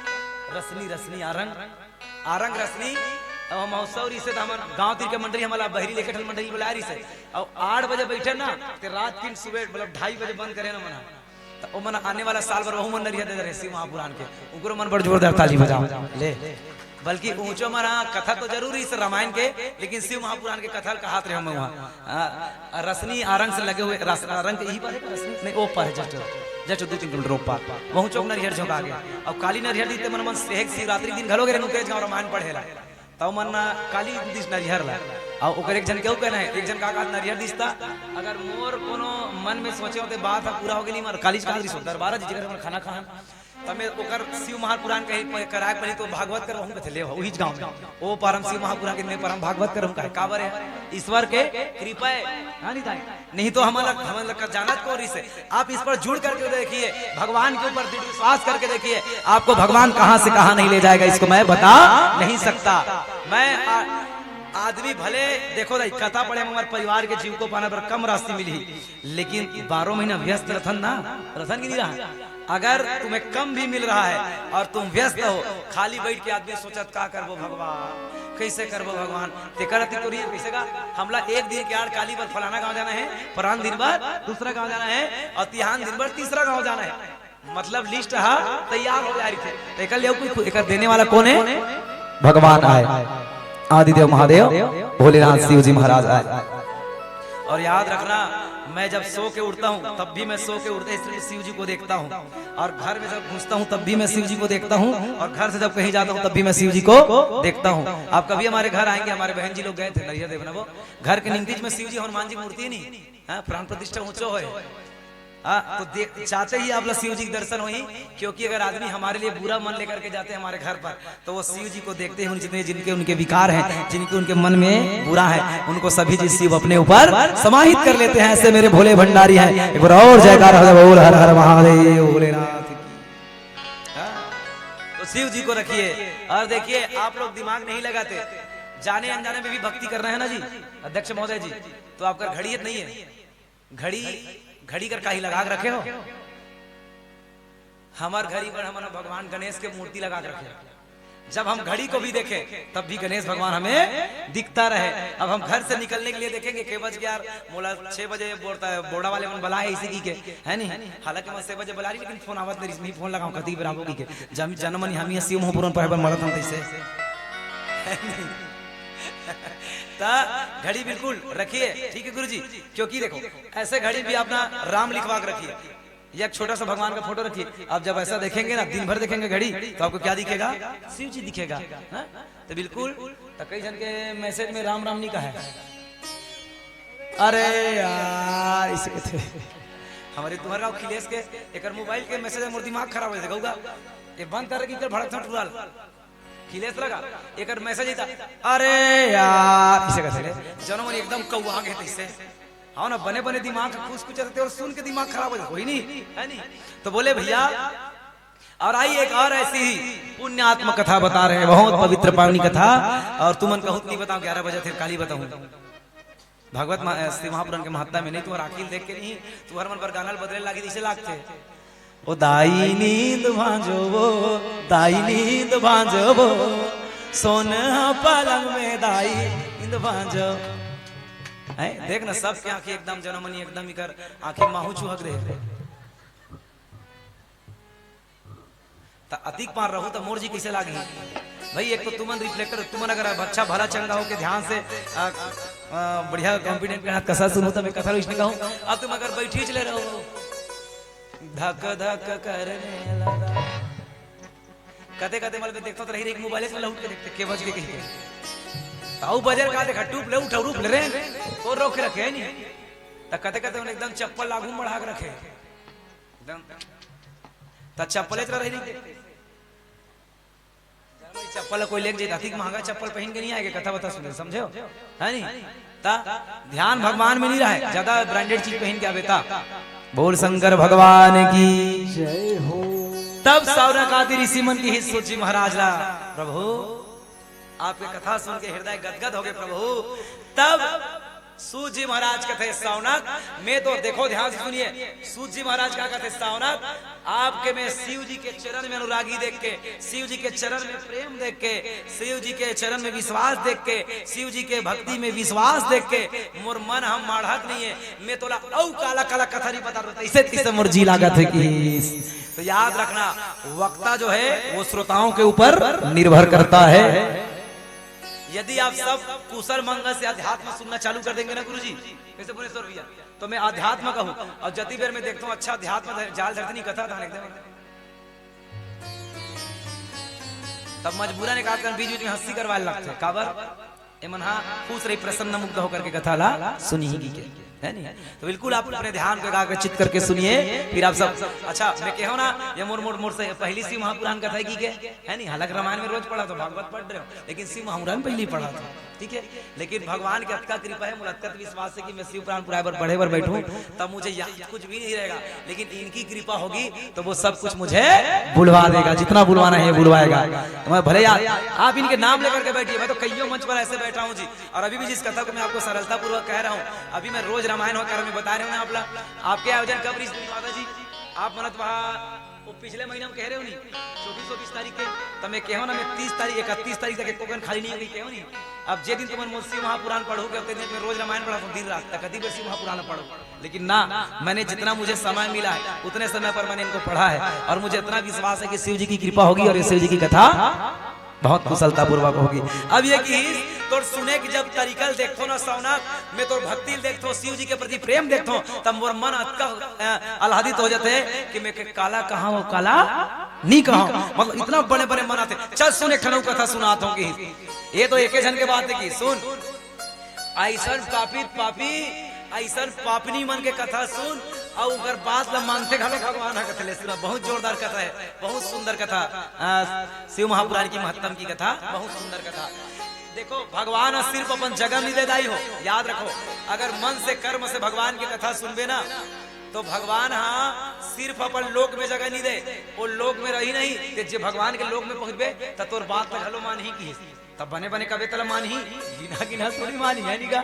रश्मि, रश्मि आरंग, आरंग रश्मि अब हम महोत्सव रहिसे त हमर गांव तीर के मंडली हमला बहरी लेके ठन मंडली बुलाए रहिसे। अब आठ बजे बैठे ना, ते रात तीन सुबह मतलब ढाई बजे बंद करे ना मना। त ओ मन आने वाला साल बर वहू मन नरिया दे रहे शिव महापुराण के। उकरो मन बड़ जोरदार ताली बजाओ। ले। बल्कि ऊंचो मन, हाँ, कथा तो जरूर रहिसे रामायण के, लेकिन शिव महापुराण के कथा कहात रहे हम वहाँ। हाँ, रसनी आरंग से लगे हुए, रस-, आरंग के यही पार है, रसनी? नहीं, ओ पार है, just, just दो तीन किलोमीटर ओ पार। वहू चौक नरिहर झोंका गया। अब काली नरिहर दीते मन, मन सेहक शिवरात्रि दिन घलो गे रहे, नुकेश गाँव रामायण पढ़ेला। तब मन काली दिस नरिहर ला। अब ओकर एक झन केहू कहना है, एक झन का कहत नरिहर दिस ता, अगर मोर कोनो मन में सोचे होते बात ह पूरा हो गेली, मर काली कहाँ दिस दरबारा जी जगह खाना खान। तमे ओकर शिव महापुराण कहीं प-, कराए पड़ी तो भागवत कर वहूँ कथे ले उहीच गाँव में। ओ परम शिव महापुराण के मैं परम भागवत कर हूँ कहे, काबर है? ईश्वर के कृपा है। हाँ, नहीं ताई? नहीं तो हमारा, हमारा का जानत को रहिसे। आप इस पर जुड़ करके देखिए, भगवान के ऊपर दृढ़ विश्वास करके देखिए, आपको भगवान कहाँ से कहाँ नहीं ले जाएगा, इसको मैं बता नहीं सकता। मैं आ-, आदमी भले, देखो दाई, कथा पढ़े में हमारे परिवार के जीव को पाना पर कम राशि मिली, लेकिन बारह महीना व्यस्त रथन ना, रथन की नहीं रहा। अगर तुम्हें कम भी मिल रहा है और तुम व्यस्त हो, खाली बैठ के आदमी सोचत, "का करबो भगवान, कैसे करबो भगवान?" तेकर अति तो रहिए, कैसे का, "हमला एक दिन के आड़ काली बर फलाना गांव जाना है, परान दिन बर दूसरा गांव जाना है और तिहान दिन बर तीसरा गांव जाना है।" मतलब लिस्ट हा तैयार हो जा रही थे। तो एकर लिए कोई, एकर देने वाला कौन है? भगवान आए, आदिदेव महादेव, भोलेनाथ शिव जी महाराज आए। और याद रखना, मैं जब सो के उठता हूँ, तब भी मैं सो के उठते ही सिर्फ शिव जी को देखता हूँ, और घर में जब घुसता हूँ, तब भी मैं शिव जी को देखता हूँ, और घर से जब कहीं जाता हूँ, तब भी मैं शिव जी को देखता हूँ। आप कभी हमारे घर आएंगे, हमारे बहन जी लोग गए थे नरिया देवना, वो घर के निमतीज में शिव जी हनुमान जी की मूर्ति है नहीं, हाँ, प्राण प्रतिष्ठा ऊंचो है। हाँ, तो देख, चाहते ही आप लोग शिव जी के दर्शन होई, क्योंकि अगर आदमी हमारे लिए बुरा मन लेकर के जाते हैं हमारे घर पर, तो वो शिव जी को देखते हैं, उन जितने, जिनके उनके विकार हैं, जिनके उनके मन में बुरा है, उनको सभी जी शिव अपने ऊपर समाहित कर लेते हैं। ऐसे मेरे भोले भंडारी हैं। एक बार और जयकार हो जाए, बोल हर हर महादेव भोलेनाथ की। हाँ, तो शिव जी को रखिए। और देखिए, आप लोग दिमाग नहीं लगाते, जाने अनजाने में भी भक्ति कर रहे हैं ना जी अध्यक्ष महोदय जी, तो आपका घड़ी नहीं है। घड़ी, घड़ी कर काहे लगा के रखे हो? हमर घड़ी पर हमन भगवान गणेश के मूर्ति लगा के रखे। जब हम घड़ी को भी देखें, तब भी गणेश भगवान हमें दिखता रहे। अब हम घर से निकलने के लिए देखेंगे, के बज गया यार, मोला छह बजे बोलता है, बोड़ा वाले मन बुलाए इसी की के, है नहीं? हालांकि मैं छह बजे बुला रही, लेकिन फोन आवत नहीं, इसमें फोन लगाऊं, कति बेर आबो की के। जन, जनमन हम ही शिव महापुराण पढ़े बर मरत हम तैसे। ता घड़ी बिल्कुल रखिए, ठीक है गुरुजी, क्योंकि देखो, ऐसे घड़ी भी अपना राम लिखवा के रखिए, या एक छोटा सा भगवान का फोटो रखिए। आप जब ऐसा देखेंगे ना, दिन भर देखेंगे घड़ी, तो आपको क्या दिखेगा? शिव जी दिखेगा। हाँ? तो बिल्कुल, तो कई जन के मैसेज में राम राम नहीं कहा है। अरे यार, इसे थे हमारे तुम्हारा अखिलेश के, एक मोबाइल के मैसेज में मोर दिमाग खराब हो जाएगा। ये बंद कर रखी, इधर भड़क था टुराल। खिलेश लगा, एकर मैसेज ही था, "अरे यार," इसे कहते ले, जनमन एकदम कौआ गए थे इससे। हाँ ना, बने बने दिमाग खुश कुछ रहते और सुन के दिमाग खराब हो जाए, कोई नहीं, है नहीं? तो बोले, "भैया, और आई एक और ऐसी ही पुण्यात्म कथा बता रहे हैं, बहुत पवित्र पावनी कथा, और तुमन कहूत नहीं बताओ, ग्यारह बजे थे, काली बताऊँ।" भागवत मा-, श्री महापुराण के महत्ता में नहीं, तुम्हारा अखिल देख के नहीं, तुम्हारे मन पर गाना बदले लागी, इसे लागते। ओ दाई नींद भांजो वो, दाई नींद भांजो वो, सोना पलंग में दाई नींद भांजो। हैं? देख ना, सबके आंखें एकदम जनमनी, एकदम इकर आंखें माहू चुहक दे। त अतिक पार रहू त मोर जी कैसे लागी? भाई, एक तो तुमन रिफ्लेक्टर, तुमन अगर अच्छा भला चंगा हो के ध्यान से, आ, आ, बढ़िया कॉन्फिडेंट के साथ कथा सुनू त मैं कथा इसने कहूँ, अब तुम अगर बैठी चले रहो, धक धक करने लगा। कते कते मतलब देखता तो रही रही मोबाइल में लहुट के देखते के बज के कहीं के। ताऊ बजर का देखा, टूप ले उठा, रूप ले रे, और रोक के रखे है नहीं। त कते कते उन्हें एकदम चप्पल लागू बढ़ा के रखे। एकदम। त चप्पले चला रही नहीं। चप्पल कोई लेके जाए, अधिक महंगा चप्पल पहन के नहीं आएगा, कथा बता सुने, समझे हो? है नहीं? ता ध्यान भगवान में नहीं रहे, ज्यादा ब्रांडेड चीज पहन के आवे ता। बोल शंकर भगवान की। जय हो। तब सौनकादि ऋषि मन की ही सोची महाराज ला, "प्रभु, आपके कथा सुन के हृदय गदगद हो गए प्रभु।" तब सूत जी महाराज कथे सौनक, मैं तो, देखो ध्यान से सुनिए, सूत जी महाराज का कथे सौनक, आपके मैं शिव जी के चरण में अनुरागी देख के, शिव जी के चरण में प्रेम देख के, शिव जी के चरण में विश्वास देख के, शिव जी के भक्ति में विश्वास देख के मोर मन हम माढ़त नहीं है। मैं तोला अउ काला काला कथा नहीं बता रहा, तैसे तैसे मोर जी लागत है कि तो याद रखना, वक्ता जो है वो श्रोताओं के ऊपर निर्भर करता है। यदि आप सब कुशल मंगल से अध्यात्म सुनना चालू कर देंगे ना गुरुजी, कैसे भुवनेश्वर भैया, तो मैं अध्यात्म कहूँ और जति बेर में देखता हूँ अच्छा अध्यात्म ध-, जाल धरती नहीं कथा धान एकदम, तब मजबूरन एक आध बीच बीच में हंसी करवाए लगते हैं। काबर? एमन हा खुश रही, प्रसन्न मुग्ध होकर के कथा ला सुनी ही के, है नहीं? तो बिल्कुल आप अपने ध्यान को एकाग्रचित करके सुनिए। फिर आप सब, अच्छा, मैं कहो ना, ये मोर मोर मोर से पहली शिव महापुराण कथा है की के, है नहीं? हालांकि रामायण में रोज पढ़ा तो भागवत पढ़ रहे हो, लेकिन शिव महापुराण पहली पढ़ा था, ठीक है? लेकिन भगवान के अतका कृपा है, मोला अतका विश्वास है कि मैं शिव पुराण पुराए बर पढ़े बर बैठूं, तब मुझे याद कुछ भी नहीं रहेगा, लेकिन इनकी कृपा होगी तो वो सब कुछ मुझे बुलवा देगा, जितना बुलवाना है बुलवाएगा। तो मैं भले यार आप इनके नाम लेकर के बैठिए, मैं तो कईयों मंच पर ऐसे बैठा हूँ जी, और अभी भी जिस कथा को मैं आपको सरलता पूर्वक कह रहा हूँ, अभी मैं रोज रामायण और कर्म में बता रहे हूँ ना आप लोग, आपके आयोजन कब रही माता जी, आप मनत वहा वो पिछले महीना में कह रहे हो नहीं, चौबीस चौबीस तारीख के, तो मैं कहो ना, मैं तीस तारीख, इकतीस तारीख तक एको कन खाली नहीं होगी, कहो नहीं। अब जे दिन तुमन मोर शिव महापुराण पढ़ोगे, उतने दिन मैं रोज रामायण पढ़ा हूँ, दिन रात तक, कभी भी शिव महापुराण पढ़ो। लेकिन ना, मैंने जितना मुझे समय मिला है, उतने समय पर मैंने इनको पढ़ा है, और मुझे इतना विश्वास है कि शिव जी की कृपा होगी और ये शिव जी की कथा बहुत कुशलता पूर्वक होगी। अब ये कि तोर सुने के जब तरीका ल देखथो ना सौनक, मैं तोर भक्ति ल देखथो, शिव जी के प्रति प्रेम देखथो, तब मोर मन अतका, अ, आह्लादित हो जाते हैं कि मैं के काला कहा वो काला नहीं कहा, मतलब इतना बड़े बड़े मन आते। चल सुन, एक ठन अउ कथा सुनात हूँ कि ये तो एके झन के बात है कि सुन, ऐसन पापित पापी, ऐसन पापनी मन के कथा सुन, अउ ओकर बात ला मानथे घलो भगवान ह कथे ले सुना। बहुत जोरदार कथा है, बहुत सुंदर कथा, आ, शिव महापुराण की महत्तम की कथा, बहुत सुंदर कथा। देखो, भगवान ह सिर्फ अपन जगह नहीं दे दाई हो, याद रखो, अगर मन से कर्म से भगवान की कथा सुनबे ना, तो भगवान ह सिर्फ अपन लोक में जगह नहीं दे, वो लोक में रही नहीं, ते जे भगवान के लोक में पहुंचबे, त तोर बात ला घलो मानही की। तब बने बने कबे तला मानही, गिना गिना थोड़ी मानही, है नी का?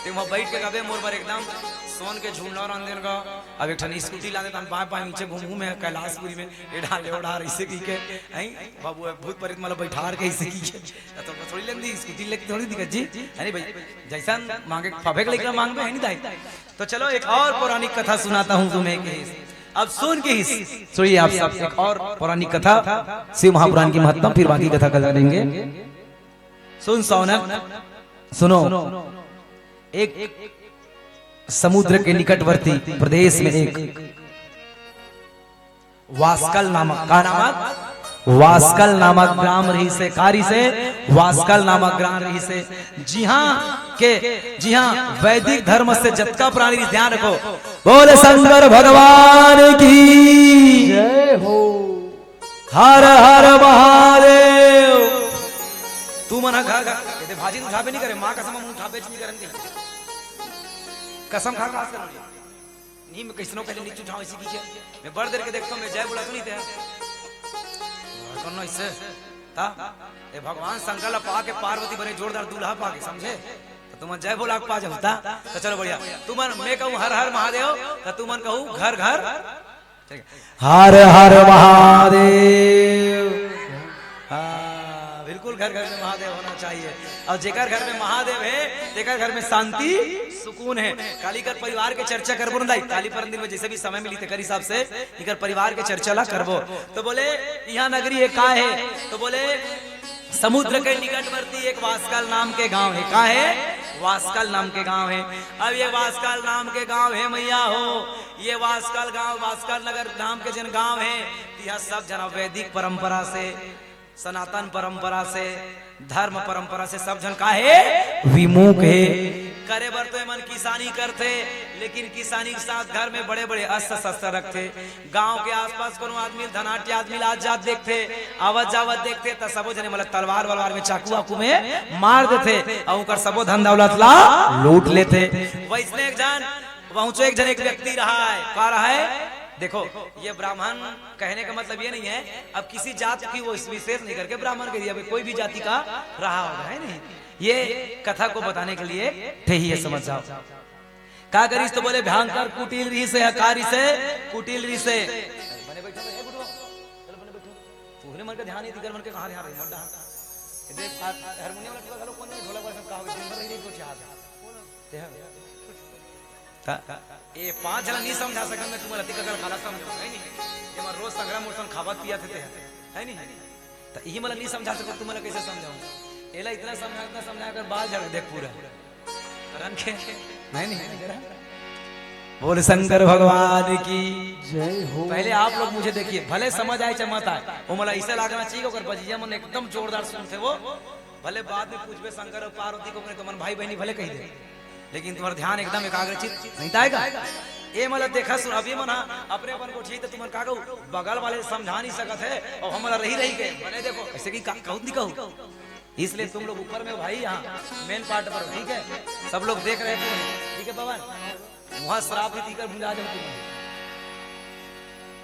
ते वहाँ बैठ के कबे मोर बर एकदम सोन के झूलना रंग देन का। अब एक ठन स्कूटी ला देता, बाय बाय नीचे घूम घूम है कैलाशपुरी में, ए ढाले ओ ढाल ऐसे की के, हैं? बाबू भूत प्रेत मतलब बैठार के ऐसे की के। तो थोड़ी लेंदी स्कूटी लेके थोड़ी दिक्कत जी, है नी भाई? जैसा मांगे फबे के लेकर मांगबे, है नी दाई? तो चलो एक और पौराणिक कथा सुनाता हूँ तुम्हें कि अब सुन के ही सुनिए आप सब एक और पौराणिक कथा, शिव महापुराण की महत्तम, फिर बाकी कथा कल करेंगे। सुन सौनक, सुनो, एक समुद्र के निकटवर्ती प्रदेश में एक वास्कल नामक, का नामक? वास्कल नामक ग्राम रही से, का रही से? वास्कल नामक ग्राम रही से, जिहाँ के, जिहाँ वैदिक धर्म से जतका प्राणी, ध्यान रखो, बोले शंकर भगवान की जय हो। हर हर महादेव। तू मन घर घर, ये भाजी उठाबे नहीं करे, माँ कसम हम उठाबे नहीं करन दे। कसम खा के बात करो। नहीं, मैं कैसनो पहले नीचे उठाऊं इसी की क्या? मैं बड़ देर के देखता हूँ, मैं जय बोला तो नहीं थे। करना इससे, ता? ए भगवान शंकर ला पा के पार्वती बने जोरदार दूल्हा पा के, समझे? तो तुमन जय बोला के पा जाओ, ता? तो चलो बढ़िया। तुमन, मैं कहूँ हर हर महादेव, तो तुमन कहूँ घर घर। ठीक है। हर हर महादेव। हाँ, बिल्कुल घर घर में महादेव होना चाहिए। और जेकर घर में महादेव है, तेकर घर में शांति, सुकून है। काली कर परिवार के चर्चा करबो ना दाई, काली परम दिन में जैसे भी समय मिली तेकर हिसाब से इकर परिवार के चर्चा ला करबो। तो बोले, यहाँ नगरी है, का है? तो बोले, समुद्र के निकटवर्ती एक वास्कल नाम के गांव है। का है? वास्कल नाम के गांव है। अब ये वास्कल नाम के गांव है मैया हो, ये वास्कल गांव, वास्कल नगर नाम के जन गांव है, तिहा सब जना वैदिक परंपरा से, सनातन परंपरा से, धर्म परंपरा से सब झन का हे? विमुख हे। करे बर तो एमन किसानी करथे, लेकिन किसानी के साथ घर में बड़े-बड़े अस्त्र-शस्त्र रखथे। गांव के आसपास कोनो आदमी, धनाट्य आदमी ला आत जात देखथे, आवत जावत देखथे, त सबो झने मतलब तलवार-वलवार में, चाकू-वाकू में मार देथे, अउ ओकर सबो धन दौलत ला लूट लेथे। वैसने एक झन, वहुचो एक झन एक व्यक्ति रहा है। का रहा है? देखो, ये ब्राह्मण कहने का मतलब ये नहीं है, अब किसी जात की वो विशेष नहीं करके ब्राह्मण के दिया, कोई भी जाति का रहा होगा, है नहीं? ये कथा को बताने के लिए ठेही है, समझ जाओ। का करिस तो बोले, भयंकर कुटिल रिहिसे, का रिहिसे? कुटिल रिहिसे। बने बैठो, ए गुडुआ, चलो बने बैठो। तोहरे मन के ध्यान नहीं दिकर, मन के कहाँ ध्यान रही, मत डहा। ए देख, आ, हारमोनियम वाला टुरा घलो कोन नहीं, ढोलक वाला सब का हो गया, दिन भर रही, रही, कुछ याद है। ते ह-, त-, ए पांच जना नहीं समझा सकन, मैं तुम्हारा तिका कर काला समझाऊं, है नहीं? ये मैं रोज संग्राम मोर संग खावत पियत हे, ते ह, है नहीं? त इही मला नहीं समझा सको, तुम्हारा कैसे समझाऊं? एला इतना समझा, इतना समझा, अगर बाल झड़ देख पूरा। रंग के, नहीं, नहीं, नहीं, जरा। बोल शंकर भगवान की। जय हो। पहले आप लोग मुझे देखिए, भले समझ आए चाहे मत आए, वो मला ऐसा लागना चाहिए, अगर बजिया मन एकदम जोरदार सुनते वो, भले बाद में पूछबे शंकर और पार्वती को, तो मन भाई बहनी भले कही दे, लेकिन तुम्हारा ध्यान एकदम एकाग्रचित नहीं ताएगा। ए मला देखा सुन, अभी मन हा अपने अपन को ठीक, तो तुमन का कहू, बगल वाले समझा नहीं सकत है, और हमारा रही रही के, मैंने देखो, ऐसे की का-, कहूँ नहीं कहू। इसलिए तुम लोग ऊपर में हो भाई, यहाँ मेन पार्ट पर हो, ठीक है? सब लोग देख रहे थे, ठीक है पवन? वहां श्राप भी दीकर भुला जाओ तुम,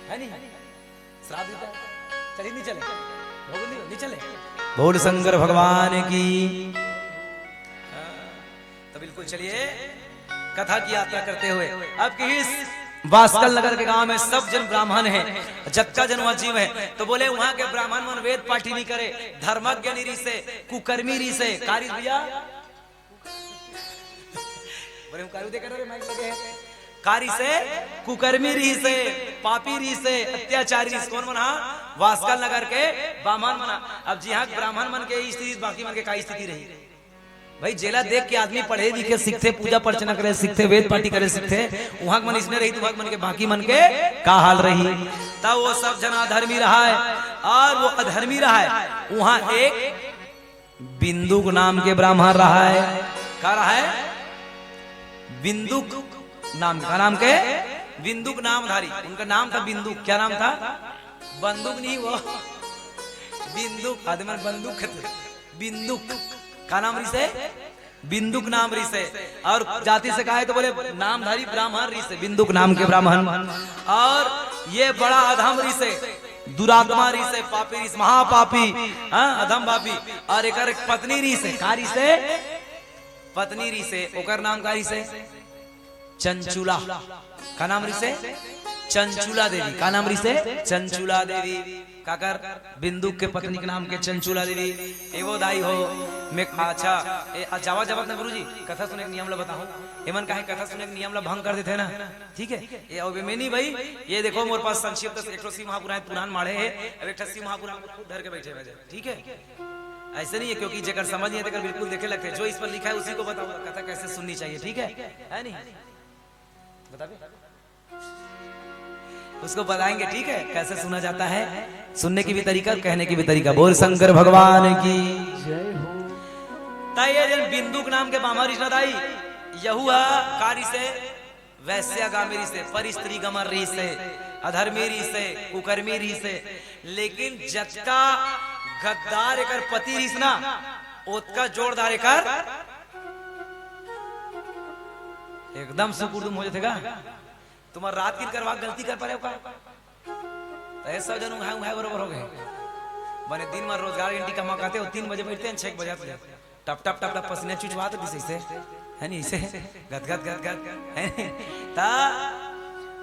है नहीं? श्राप देता है, चलिए नहीं चले, भोग नहीं, नहीं चले। बोल शंकर भगवान की। हाँ, तो बिल्कुल चलिए, कथा की यात्रा करते हुए अब की इस बास्कल नगर के गांव में सब जन ब्राह्मण है, जतका जन वहां जीव है, तो बोले वहां के ब्राह्मण मन वेद पाठी नहीं करे, धर्मज्ञ नहीं रिहिसे, कुकर्मी रिहिसे, का रिहिस भैया? बड़े हुंकारू देखे रे, माइक लगे है। का रिहिसे? कुकर्मी रिहिसे, पापी रिहिसे, अत्याचारी रिहिसे। कौन मन हा? बास्कल नगर के ब्राह्मण मन हा। अब जिहां ब्राह्मण मन के स्थिति, बाकी मन के का स्थिति रही? भाई, जेला देख के आदमी पढ़े लिखे सीखथे, पूजा अर्चना करे सीखथे, वेद पाठी करे सीखथे, उहां के मन इसने रही, तो उहां के मन के, बाकी मन के का हाल रही? तब वो सब जना अधर्मी रहा है, और वो अधर्मी रहा है, वहां एक बिंदुक नाम के ब्राह्मण रहा है। का रहा है? बिंदुक नाम, का नाम के? बिंदुक नामधारी। उनका नाम था बिंदुक। क्या नाम था? बंदूक नहीं, वो बिंदुक। आदमी मन बंदूक खेलते। बिंदुक। का नाम रिहिसे? बिंदुक नाम रिहिसे। और जाति से कहा है तो बोले नामधारी ब्राह्मण रिहिसे, बिंदुक नाम के ब्राह्मण। और ये बड़ा अधम रिहिसे, दुरात्मा रिहिसे, पापी रिहिसे, महापापी, हाँ, अधम पापी। और एकर एक पत्नी रिहिसे, का रिहिसे? पत्नी रिहिसे, ओकर नाम का रिहिसे? चंचुला। का नाम रिहिसे? चंचुला देवी। का नाम रिहिसे? चंचुला देवी। काकर? बिंदुक के पत्नी के नाम के चंचुला देवी। एगो दाई हो, मैं, अच्छा, ए, आ, जावत जावत ना गुरुजी, कथा सुने के नियम ला बताओ। एमन काहे कथा सुने के नियम ला भंग कर देथे ना? ठीक है, ये अब में नहीं भाई, ये देखो, मोर पास संक्षिप्त एक ठो शिव महापुराण पुराण माढ़े है, अब एक ठो शिव महापुराण को खुद धर के बैठे हुए हैं, ठीक है? ऐसे नहीं है, क्योंकि जेकर समझ नहीं है, तेकर बिल्कुल देखे लगते हैं। जो इस पर लिखा है, उसी को बताऊंगा, कथा कैसे सुननी चाहिए, ठीक है? है नहीं? बता दे। उसको बताएंगे, ठीक है, कैसे सुना जाता है, सुनने की भी तरीका, कहने की भी तरीका। बोल शंकर भगवान की। जय हो। त ये जन बिंदुक नाम के बामा रिहिस ना दाई, यहू हा का रिहिसे? वैश्यागामी रिहिसे, पर स्त्री गमन रिहिसे, अधर्मी रिहिसे, कुकर्मी रिहिसे, लेकिन जतका गद्दार एकर पति रिहिस ना, ओतका जोरदार एकर एकदम सुकुरदुम हो जाथे का? तुम्हार रात किन करवा गलती कर परे हो का? त ए सब जन उंघाय उंघाय बरोबर हो गए। बने दिन में रोजगार घंटी कमा करते हो, तीन बजे बैठते हैं, छह बजे आते हैं। टप टप टप टप पसीना चुचवात दिस ऐसे, है नहीं? ऐसे गद गद गद गद, है नहीं? ता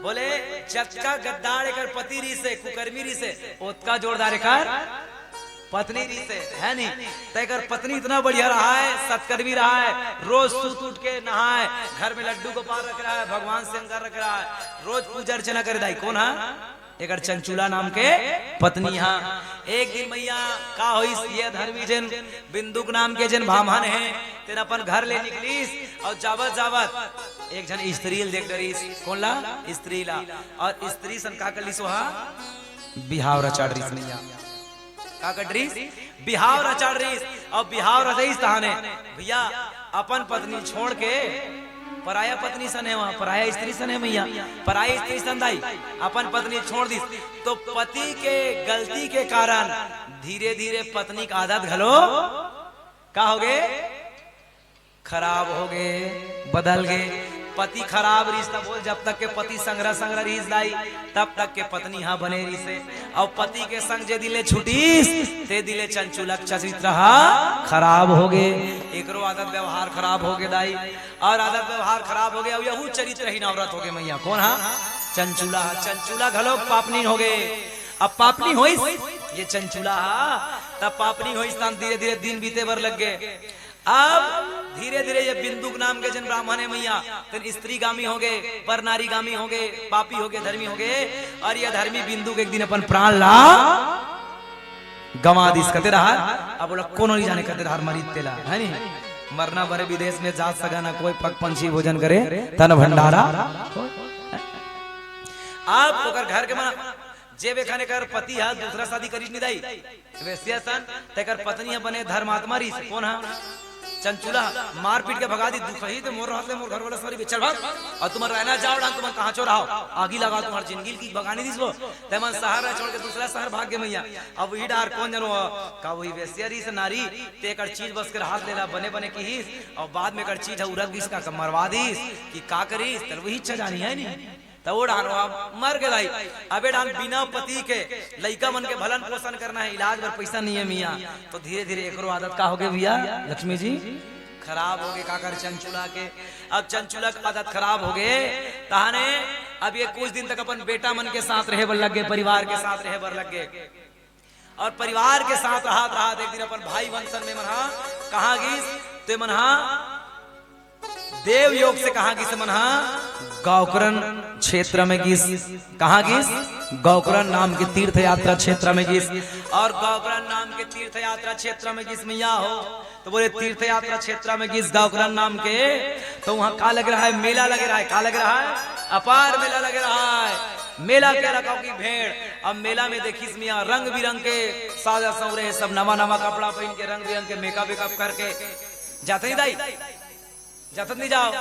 बोले, जतका गद्दार एकर पति रिहिसे, कुकर्मी रिहिसे, ओतका जोरदार एकर पत्नी रिहिसे, है नहीं? त एकर पत्नी इतना बढ़िया रहा है, सत्कर्मी रहा है, रोज सुत उठ के नहाए, घर में लड्डू गोपाल रख रहा है, भगवान शंकर रख रहा है, रोज पूजा अर्चना करे दाई। कौन है? एकर चंचुला नाम के पत्नी हा। एक दिन मैया का होइस, ये धर्मी जन बिंदुक नाम के जन बाम्हन हे, तेन अपन घर ले निकलिस और जावत जावत एक झन स्त्री ल देख डरिस। कौन ला? स्त्री ला। और स्त्री सन का कर लिस? ओहा बिहाव रचा डरिस मैया। का कर डरिस? बिहाव रचा डरिस। और बिहाव रचइस तहाने भैया अपन पत्नी छोड़ के पराया पत्नी सन हे, वहाँ पराया स्त्री सन हे मैया, पराया स्त्री सन दाई अपन पत्नी छोड़ दिस। तो पति के गलती के कारण धीरे धीरे पत्नी के आदत घलो का हो गे? खराब हो गे, बदल गे। पति खराब रिहिस त बोल, जब तक के पति संघरा संघरा रिहिस दाई, तब तक के पत्नी हा बने रिहिसे। अउ पति के संग जे दिन ले छुटिस, ते दिन ले चंचुला के चरित्र हा खराब होगे। एकरो आदत व्यवहार खराब होगे दाई, अउ आदत व्यवहार खराब होगे, अउ यहू चरित्रहीन औरत होगे मैया। कोन हा? चंचुला। चंचुला घलोक पापनी होगे। अब पापनी होइस ये चंचुला हा, तब पापनी होइस, तहान धीरे धीरे दिन बीते बर लग गे। अब धीरे धीरे ये बिंदुक नाम के जेन ब्राह्मण हे मैया, तेन स्त्रीगामी होगे, पर नारीगामी होगे, पापी होगे, धर्मी होगे, अउ ये धर्मी बिंदुक एक दिन अपन प्राण ला गंवा दिस। कते डहार, अब ओला कोनो नइ जाने कते डहार मरिस तेला, हे नी? मरना भरे विदेश में, जात सगा न कोई, पग पंछी भोजन करे तन भंडारा। अब ओकर घर के मन, जे बेखाने कर पति हा दूसरा शादी करिस नी दाई, वेश्या सन, तेकर पत्नी ह बने धर्मात्मा रहिस। कोन ह? चंचुला ह। मारपीट के भगा दिस, दुखही ते मोर रहत ले मोर घर वाला सरी बे, चल भाग। अउ तुमन रहना जाव डान, तुमन कहाँ चो रहो, आगी लगाव तुम्हर जिंदगी ल, कि भगानी दिस वो। तेमन शहर ला छोड़ के दूसरा शहर भाग गे मैया। अब वही डार कोन जनो, का वही वेश्या रहिस नारी, तेकर चीज बस के रहत ले ला बने बने किहिस, अउ बाद में एकर चीज ह उरक गिस का, का मरवा दिस, कि का करिस, तेला वही इच्छा जानी हे नी। त ओ डाहन ओहा मर गे दाई। अब ए डाहन बिना पति के लइका मन के भलन पोषण करना हे, इलाज बर पइसा नइ हे मियाँ। तो धीरे-धीरे एकरो आदत का होगे भइया, लक्ष्मी जी? खराब होगे। काकर? चंचुला के। अब चंचुला के आदत खराब होगे, तहाने अब ये कुछ दिन तक अपन बेटा मन के साथ रहे बर लग गे, परिवार के साथ रहे बर लग गे। अउ परिवार के साथ रहत-रहत एक दिन अपन भाई वंशन में मन हा कहाँ गिस, ते मन हा देव योग से कहाँ गिस मन हा? गोकर्ण क्षेत्र में गिस। कहाँ गिस? गोकर्ण नाम के तीर्थ यात्रा क्षेत्र में गिस। अउ गोकर्ण नाम के तीर्थ यात्रा क्षेत्र में गिस मियाँ हो, तो बोले तीर्थ यात्रा क्षेत्र में गिस गोकर्ण नाम के, तो उहाँ का लगे रहय? मेला लगे रहय। का लगे रहय? अपार मेला लगे रहय। मेला के रखव कि भेड़। अब मेला में देखिस मियाँ रंग बिरंग के साजा संवरे हे, सब नवा नवा कपड़ा पहिन के, रंग बिरंग के मेकअप वेकअप करके। जाते नहीं दाई? जातत नहीं जाव?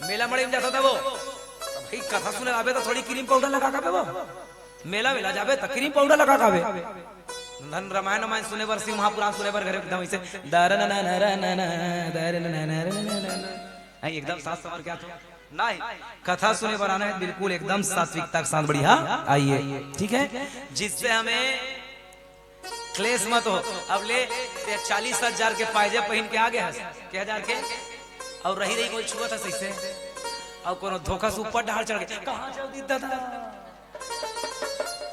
मेला मड़ई में जातत हे वो? त भाई कथा सुने आबे त थोड़ी क्रीम पाउडर लगा के आबे वो। मेला वेला जाबे त क्रीम पाउडर लगा के आबे। धन रामायण वामायण सुने बर, शिव महापुराण सुने बर घरे एकदम अइसे दर न न न र न न, दर न न न र न न। हैं, एकदम सास संवर के आथो। नहीं, कथा सुने बर आना हे, बिल्कुल एकदम सात्विकता के साथ बढ़िया आइए, ठीक है? जिससे हमें क्लेश मत हो। अब ले, ते चालीस हजार के पायजेब पहिन के आ गे हस, के हजार के? अउ रहि रहि कोई छुअत हस अइसे? अउ कोनो धोखा से ऊपर डाहर चढ़ गे, कहाँ चल दिस दादा?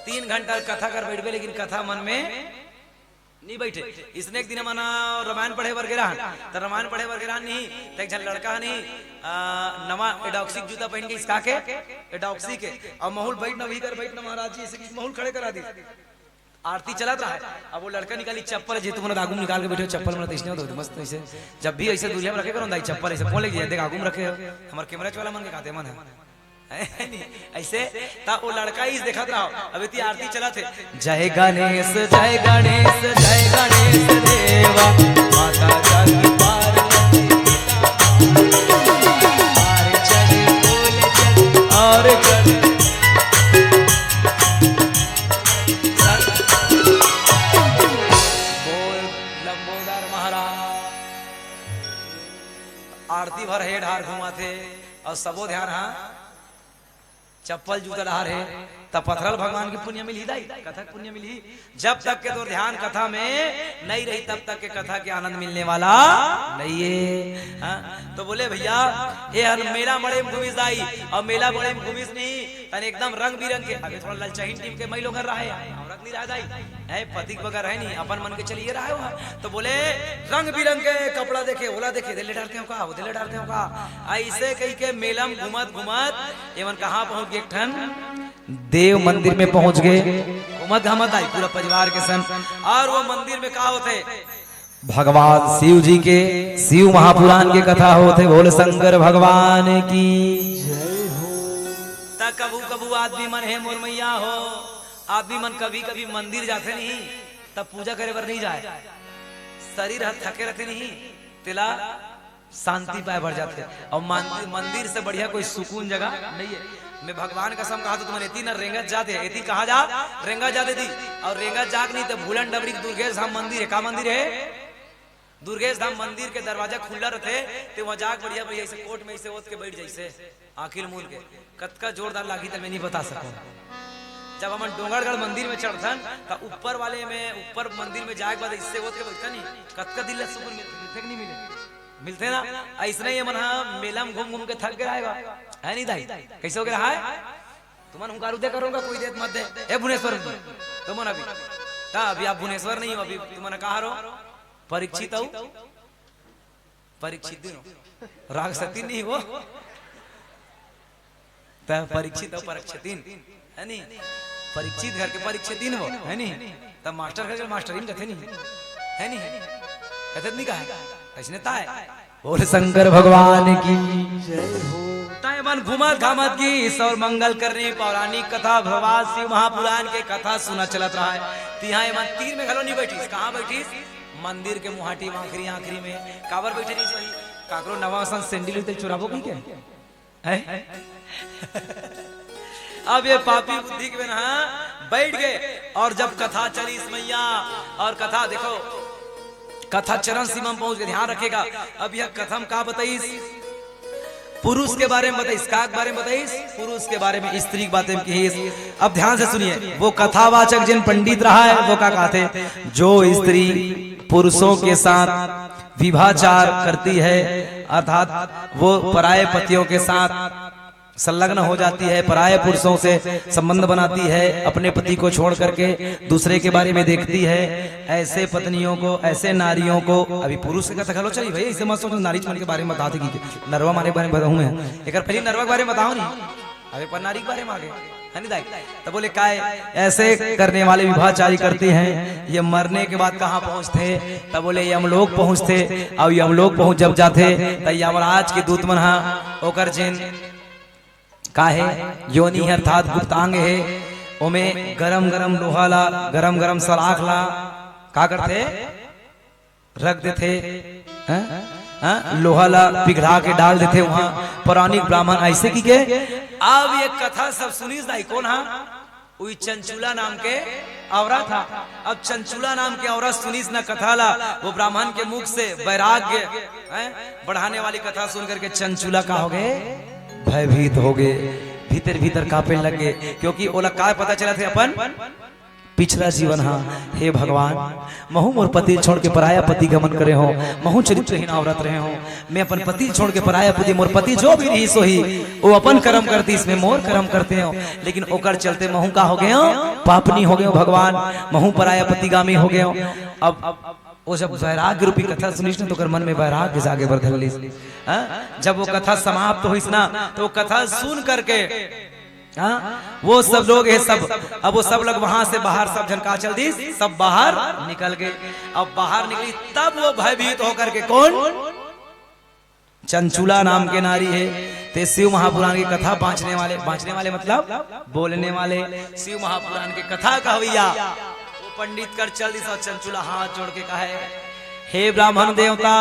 तीन घंटा कथा कर बइठबे, लेकिन कथा मन में नइ बइठे। इसने एक दिन हमन रामायण पढ़े बर गे रहन, त रामायण पढ़े बर गे रहन नहीं, त एक झन लड़का ह नहीं, आ, नवा एडॉक्सी के जूता पहिन के इसका के, एडॉक्सी के, अउ महूँ ल बइठ ना, वही कर बइठ ना महाराज जी, अइसे कि महूँ ल खड़े करा दिस। आरती चलत रहय, अब वो लड़का निकालिस चप्पल, जे तुमन आगू में निकाल के बइठे हो, चप्पल मन अइसने होथे, मस्त अइसे, जब भी अइसे दूरिहा में रखे करो ना दाई चप्पल, अइसे कोन लेके जाय, देख आगू में रखे हो, हमर कैमरा वाला मन के का ते मन हे। अइसे, त वो लड़का अइसे देखत रहय, अब एती आरती चलत हे, जय गणेश, जय गणेश, जय गणेश देवा, माता जागी पार्वती पिता महादेव, हार चढ़े फूल चढ़े और चढ़े। बोल लंबोदर महाराज। आरती भर हे डाहर घुमाथे अउ सबो ध्यान हा चप्पल जूता डाहर हे, त पथरल भगवान के पुण्य मिलही दाई, कथा के पुण्य मिलही। जब तक के तोर ध्यान कथा में नइ रही, तब तक के कथा के आनंद मिलने वाला नइ हे। हाँ? तो बोले, भइया, ए हर मेला मड़ई में घूमिस दाई, अउ मेला मड़ई में घूमिस नहीं, तने एकदम रंग बिरंग के, अबे थोड़ा ललचहिन टीम के मई लोगन रहय, औरत नइ रहय दाई, हैं, पति के बगैर हे नहीं, अपन मन के चलिए रहय हो। तो बोले, रंग बिरंग के कपड़ा देखे, ओला देखे, दे ले डारते हो का, वो दे ले डारते हो का, अइसे कहिके मेला में घूमत घूमत एमन कहाँ पहुँच गे? एक ठन देव मंदिर में पहुँच गे। घूमत घामत दाई पूरा परिवार के संग। अउ वो मंदिर में का होथे? भगवान शिव जी के, शिव महापुराण के कथा होथे। बोल शंकर भगवान की। त कभू कभू आदमी मन हे मोर मइया हो, आदमी मन कभी कभी मंदिर जाथे नहीं, त पूजा करे बर नइ जाय, शरीर ह थके रहिथे नहीं, तेला शांति पाए बर जाथे। अउ मंदिर, मंदिर से बढ़िया कोई सुकून जगह नइ हे। मैं भगवान कसम कहा तो तुमन एती ना रेंगत जाते, एती कहाँ जा? रेंगत जाते थी। अउ रेंगत जाके नहीं तो भूलन डबरी के दुर्गेश धाम मंदिर हे। का मंदिर हे? दुर्गेश धाम मंदिर के दरवाजा खुल्ला रथे, ते वहाँ जाके बढ़िया बढ़िया अइसे कोट में अइसे ओत के बइठ जाइसे, आँखी ल मूंद के। कतका जोरदार लागी त मैं नइ बता सकूँ। जब हमन डोंगरगढ़ मंदिर में चढ़थन, त ऊपर वाले में, ऊपर मंदिर में जाए के बाद इससे होत के बइठथन नहीं, कतका दिन ला सुकून मिलथे, मिलथे कि नहीं मिले? मिलथे ना? अइसने ये मन ह मेला में घूम घूम के थक गए रहेगा, है नहीं दाई? कैसे हो गया है? तुमन हुंकार उदे करोगा, कोई देत मत दे। ए भुवनेश्वर, तुमन अभी, ता अभी आप भुवनेश्वर नहीं हो, अभी तुमन कहाँ रहो? परीक्षित हो? परीक्षित दिन हो, राग सती नहीं हो, त परीक्षित हो, परीक्षित दिन, है नी? परीक्षित घर के परीक्षित दिन हो, है नी? त मास्टर घर के मास्टरिन कथे नहीं, है नी? कथे नहीं कहा, ऐसने ताय। बोल शंकर भगवान की जय हो। ताय मन घूमत घामत की ईश्वर मंगल करने पौराणिक कथा भगवान शिव महापुराण के कथा सुना चलत रहा है। तिहा ये मन तीर में घलो नहीं बैठीस, कहाँ बैठीस? मंदिर के मुहाटी में आखिरी, आखिरी में। काबर बैठे रहिस वही? काकरो नवा असन सैंडल उते चुराबो की के? हैं? अब ये पापी बुद्धि के बेन हा बैठ गए और जब कथा चलिस मैया, और कथा देखो, कथा चरण सीमा में पहुंच के ध्यान रखेगा। अब यह कथा में का बताइस? पुरुष के बारे में बताइस, का के बारे में बताइस? पुरुष के बारे में, स्त्री के बारे में कहिस। अब ध्यान से सुनिए, वो कथावाचक जिन पंडित रहा है, वो का कहते, जो स्त्री पुरुषों के साथ विभाचार करती है, अर्थात वो पराये पतियों के साथ संलग्न हो जाती है, पराये पुरुषों से संबंध बनाती है, अपने पति को छोड़ करके दूसरे के बारे में देखती है, ऐसे पत्नियों को, ऐसे नारियों को, अभी पुरुष के कथा घलो चली भाई, ऐसे मत सोचो नारी मन के बारे में बता देगी, नरवा मारे के बारे में बताऊं मैं, एक पहले नरवा के बारे में बताओ नहीं, अभी पर नारी के बारे में आगे, है नहीं दाई? तब बोले, "काय ऐसे करने वाले विभाचारी करते हैं, ये मरने के बाद कहाँ पहुँचते?" तब बोले, "यमलोक पहुँचते।" अब यमलोक पहुँच जब जाते, त यमराज के दूत मन हा ओकर जेन का हे, योनि हे अर्थात गुप्तांग हे, ओमे गरम गरम लोहा ला, गरम गरम सलाख ला का करथे, रख देथे, हैं? हैं? लोहा ला पिघला के डाल देथे वहाँ। पौराणिक ब्राह्मण ऐसे की के। अब ये कथा सब सुनिस दाई, कोन हा? उही चंचुला नाम के औरत हा। अब चंचुला नाम के औरत सुनिस ना कथा ला, वो ब्राह्मण के मुख से वैराग्य, हैं, बढ़ाने वाली कथा सुन करके चंचुला का हो गए, भयभीत हो गए, भीतर भीतर कांपे लग गए, क्योंकि ओला का पता चला थे अपन पिछला जीवन हा। हे भगवान, महू मोर पति छोड़ के पराया पति गमन करे हो, महू चरित्रहीन औरत रहे हो, मैं अपन पति छोड़ के पराया पति, मोर पति जो भी रहिस होही, वो अपन कर्म करतिस, मैं मोर कर्म करते हो, लेकिन ओकर चलते महू का हो गए हो, पापनी हो गए हो भगवान, महू पराया पतिगामी हो गए हो। अब वो जब वैराग्य रूपी कथा सुनिस ना, तो ओकर मन में वैराग्य जागे बर धर लिस। हाँ? जब वो कथा समाप्त होइस ना, तो वो कथा सुन करके, हाँ, वो सब लोग हे सब, अब वो सब लोग वहां से बाहर सब झन का चल दिस, सब बाहर निकल गए। अब बाहर निकली तब वो भयभीत होकर के, कौन? चंचुला नाम के नारी हे, ते शिव महापुराण की कथा बांचने वाले, बांचने वाले मतलब बोलने वाले, शिव महापुराण की कथा कहवैया, वो पंडित कर चल दिस और चंचुला हाथ जोड़ के कहे, "हे ब्राह्मण देवता,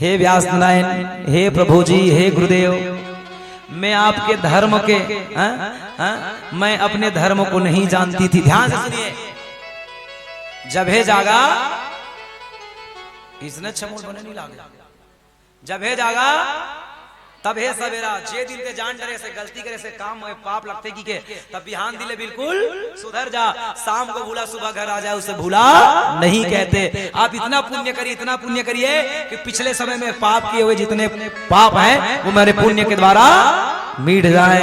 हे व्यास नारायण, हे प्रभु जी, हे गुरुदेव, मैं आपके धर्म के, हाँ, हाँ, मैं अपने धर्म को नहीं जानती थी।" ध्यान से सुनिए, जब हे जागा, इसने अच्छा मूड बने नहीं लागे। जब हे जागा, तब हे सवेरा, जे दिन ते जान डरे से, गलती करे से, काम में पाप लगथे की के, तब बिहान दिन ले बिल्कुल सुधर जा। शाम को भूला, सुबह घर आ जाए, उसे भूला नहीं कहते। आप इतना पुण्य करिए, इतना पुण्य करिए कि पिछले समय में पाप किए हुए जितने पाप हैं, वो मेरे पुण्य के द्वारा मिट जाए।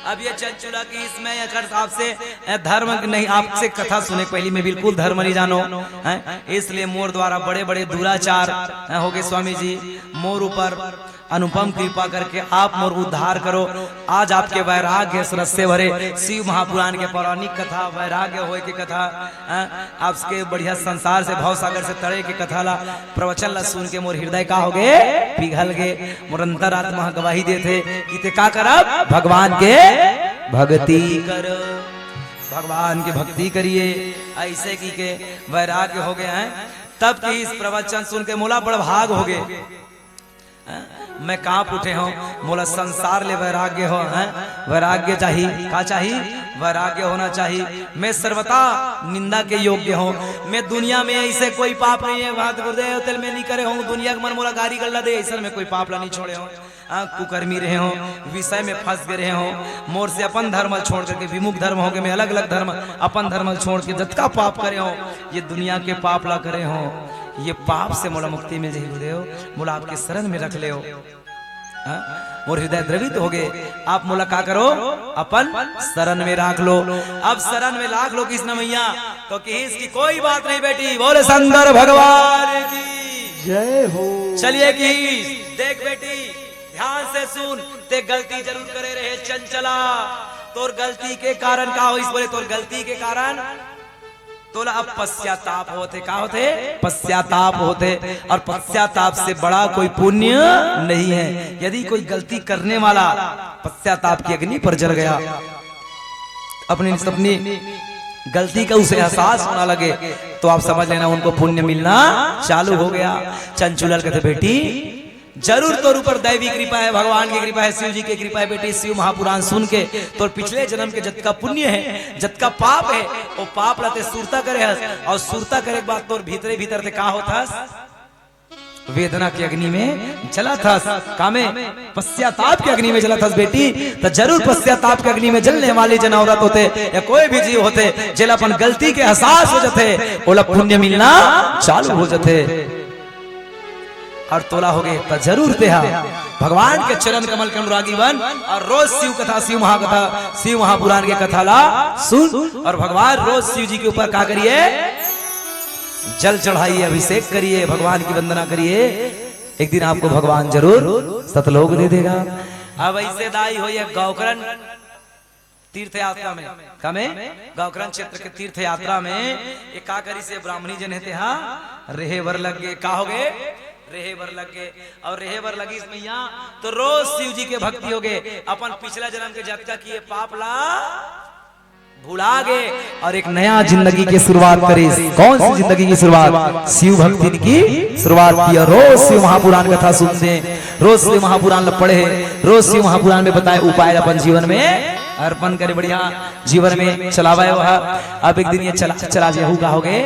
अब ये चंचुला की इसमें अगर आपसे, अ, धर्म नहीं, आपसे कथा सुने पहली मैं बिल्कुल धर्म नहीं जानो, हैं? इसलिए मोर द्वारा बड़े-बड़े दुराचार, अ, हो गए स्वामी जी, मोर ऊपर अनुपम कृपा करके आप मोर उद्धार करो। आज आपके वैराग्य रस से भरे शिव महापुराण के पौराणिक कथा, वैराग्य होए के कथा, हाँ, आपके बढ़िया संसार से, भव सागर से तड़े के कथा ला, प्रवचन ला सुन के मोर हृदय का हो गए, पिघल गए। मोर अंतरात्मा गवाही देथे कि ते का करब, भगवान के भक्ति कर, भगवान की भक्ति करिए। ऐसे की के वैराग्य हो गए हैं, तब की इस प्रवचन सुन के मोला बड़ भाग हो गए। मैं कांप उठे हूँ, मोला संसार ले वैराग्य हो, हैं? वैराग्य चाही, का चाही? वैराग्य होना चाही। मैं सर्वथा निंदा के योग्य हूँ। मैं दुनिया में ऐसे कोई पाप नहीं है, बात गुरुदेव तेल में नहीं करे हूँ, दुनिया के मन मोला गारी गल्ला दे, ऐसा मैं कोई पाप ला नहीं छोड़े हूँ। हाँ, कुकर्मी रहे हो, विषय में फंस गए रहे हो, मोर से अपन धर्म ल छोड़ करके विमुख धर्म हो गए, मैं अलग अलग धर्म, अपन धर्म ल छोड़ के जतका पाप करे हो, ये दुनिया के पाप ला करे हो, ये पाप से मोला मुक्ति मिल जाही गुरुदेव, मोला आपके शरण में रख लेव। हाँ? मोर हृदय द्रवित हो गए, आप मोला का करो, अपन शरण में राख लो। अब शरण में राख लो किसना मैया, तो किहिस कि कोई बात नहीं बेटी, बोले शंकर भगवान की। जय हो। चलिए किहिस, देख बेटी, ध्यान से सुन, ते गलती जरूर करे रहे चंचला। तोर गलती के कारण का होइस, बोले तोर गलती के कारण तोला अब पश्चाताप होथे। का होथे? पश्चाताप होथे। और पश्चाताप से बड़ा कोई पुण्य नहीं है। यदि कोई गलती करने वाला पश्चाताप की अग्नि पर जल गया, अपनी अपनी गलती का उसे एहसास होना लगे, तो आप समझ लेना उनको पुण्य मिलना चालू हो गया। चंचुला ल कथे, बेटी, जरूर तोर ऊपर दैवी कृपा है, भगवान की कृपा है, शिव जी की कृपा है बेटी। शिव महापुराण सुन के तोर पिछले जन्म के जतका पुण्य है, जतका पाप है, वो पाप ला ते सुरता करे हस, और सुरता करे के बाद तोर भीतरे भीतर ते का होत हस? वेदना के अग्नि में जलत हस। का में? पश्चाताप के अग्नि में जलत हस बेटी। तो जरूर पश्चाताप के अग्नि में जलने वाली जन औरत होथे या कोई भी जीव होथे, जेला अपन गलती के एहसास हो जाथे, ओला पुण्य मिलना चालू हो जाथे। और तोला हो गए तो जरूर तेहा भगवान के चरण कमल के अनुरागी बन, और रोज शिव कथा, शिव महाकथा, शिव महापुराण के कथा ला सुन, और भगवान रोज शिव जी के ऊपर का करिए, जल चढ़ाइए, अभिषेक करिए, भगवान की वंदना करिए। एक दिन आपको भगवान जरूर सतलोक दे देगा। अब ऐसे दाई हो ये गौकरण तीर्थ यात्रा में, का में? गौकरण क्षेत्र के तीर्थ यात्रा में ये का करिस, ब्राह्मणी जन हे तेहा रेहे बर लग गए। का हो गए? रेहे बर लग गए। और रेहे बर लगिस मैया तो रोज शिव जी के भक्ति हो गए, अपन पिछला जन्म के जतका किए पाप ला भुला गए और एक नया जिंदगी की शुरुआत करिस। कौन सी जिंदगी की शुरुआत? शिव भक्ति की शुरुआत की। और रोज शिव महापुराण कथा सुनते, रोज शिव महापुराण ला पढ़े, रोज शिव महापुराण में बताए उपाय अपन जीवन में अर्पण करे। बढ़िया जीवन में चलावे वह। अब एक दिन ये चला चला जेहू का हो गए,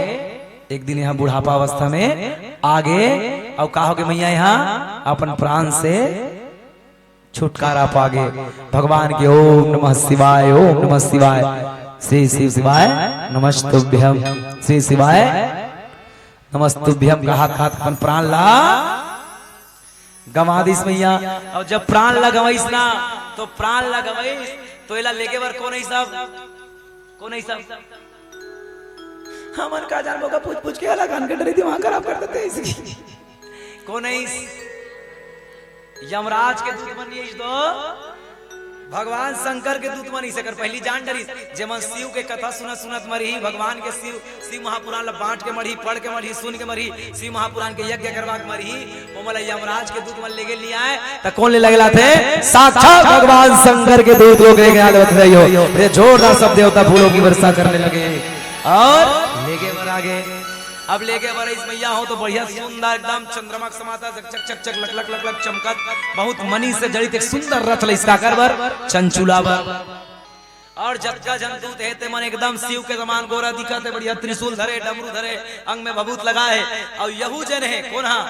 एक दिन यहाँ बुढ़ापा अवस्था में आ गए और का हो गए मैया, यहाँ अपन प्राण से छुटकारा पा गए। भगवान के ओम नमः शिवाय, ओम नमः शिवाय, श्री शिव शिवाय नमस्तुभ्यम, श्री शिवाय नमस्तुभ्यम। कहात कहात अपन प्राण ला गंवा दिस मैया। और जब प्राण ला गंवाइस ना, तो प्राण ला गंवाइस तो एला लेगे बर कोन आइस? सब कोन आइस? सब हमन का जान, मोका पूछ पूछ के अलग अनके डरी दिमाग खराब कर देते हैं इसकी। कोन आइस? यमराज के दूत मन आइस तो भगवान शंकर के दूत मन आइस। एकर पहली जान डरिस, जेमन शिव के कथा सुनत सुनत मरही, भगवान के शिव शिव महापुराण ला बांट के मरही, पढ़ के मरही, सुन के मरही, शिव महापुराण के यज्ञ करवा के मरही, ओमन ला यमराज के दूत मन लेगे नइ आए, त कोन ले लेगे ला थे? साक्षात भगवान शंकर के दूत लोग लेगे आए, बता रही हो। ये जोरदार सब देवता फूलों की वर्षा करने लगे और लेगे बर आगे। अब लेगे बर आइस मैया हो तो बढ़िया सुंदर एकदम चंद्रमा के समाता चक चक चक चक लक लक लक लक चमकत, बहुत मणि से जड़ित एक सुंदर रथ लइस काकर बर, चंचुला बर। और जतका जन दूत हे ते मन एकदम शिव के समान गोरा दिखत हे, बढ़िया त्रिशूल धरे, डमरू धरे, अंग में भभूत लगाए। और यहू जन हे कोन हा?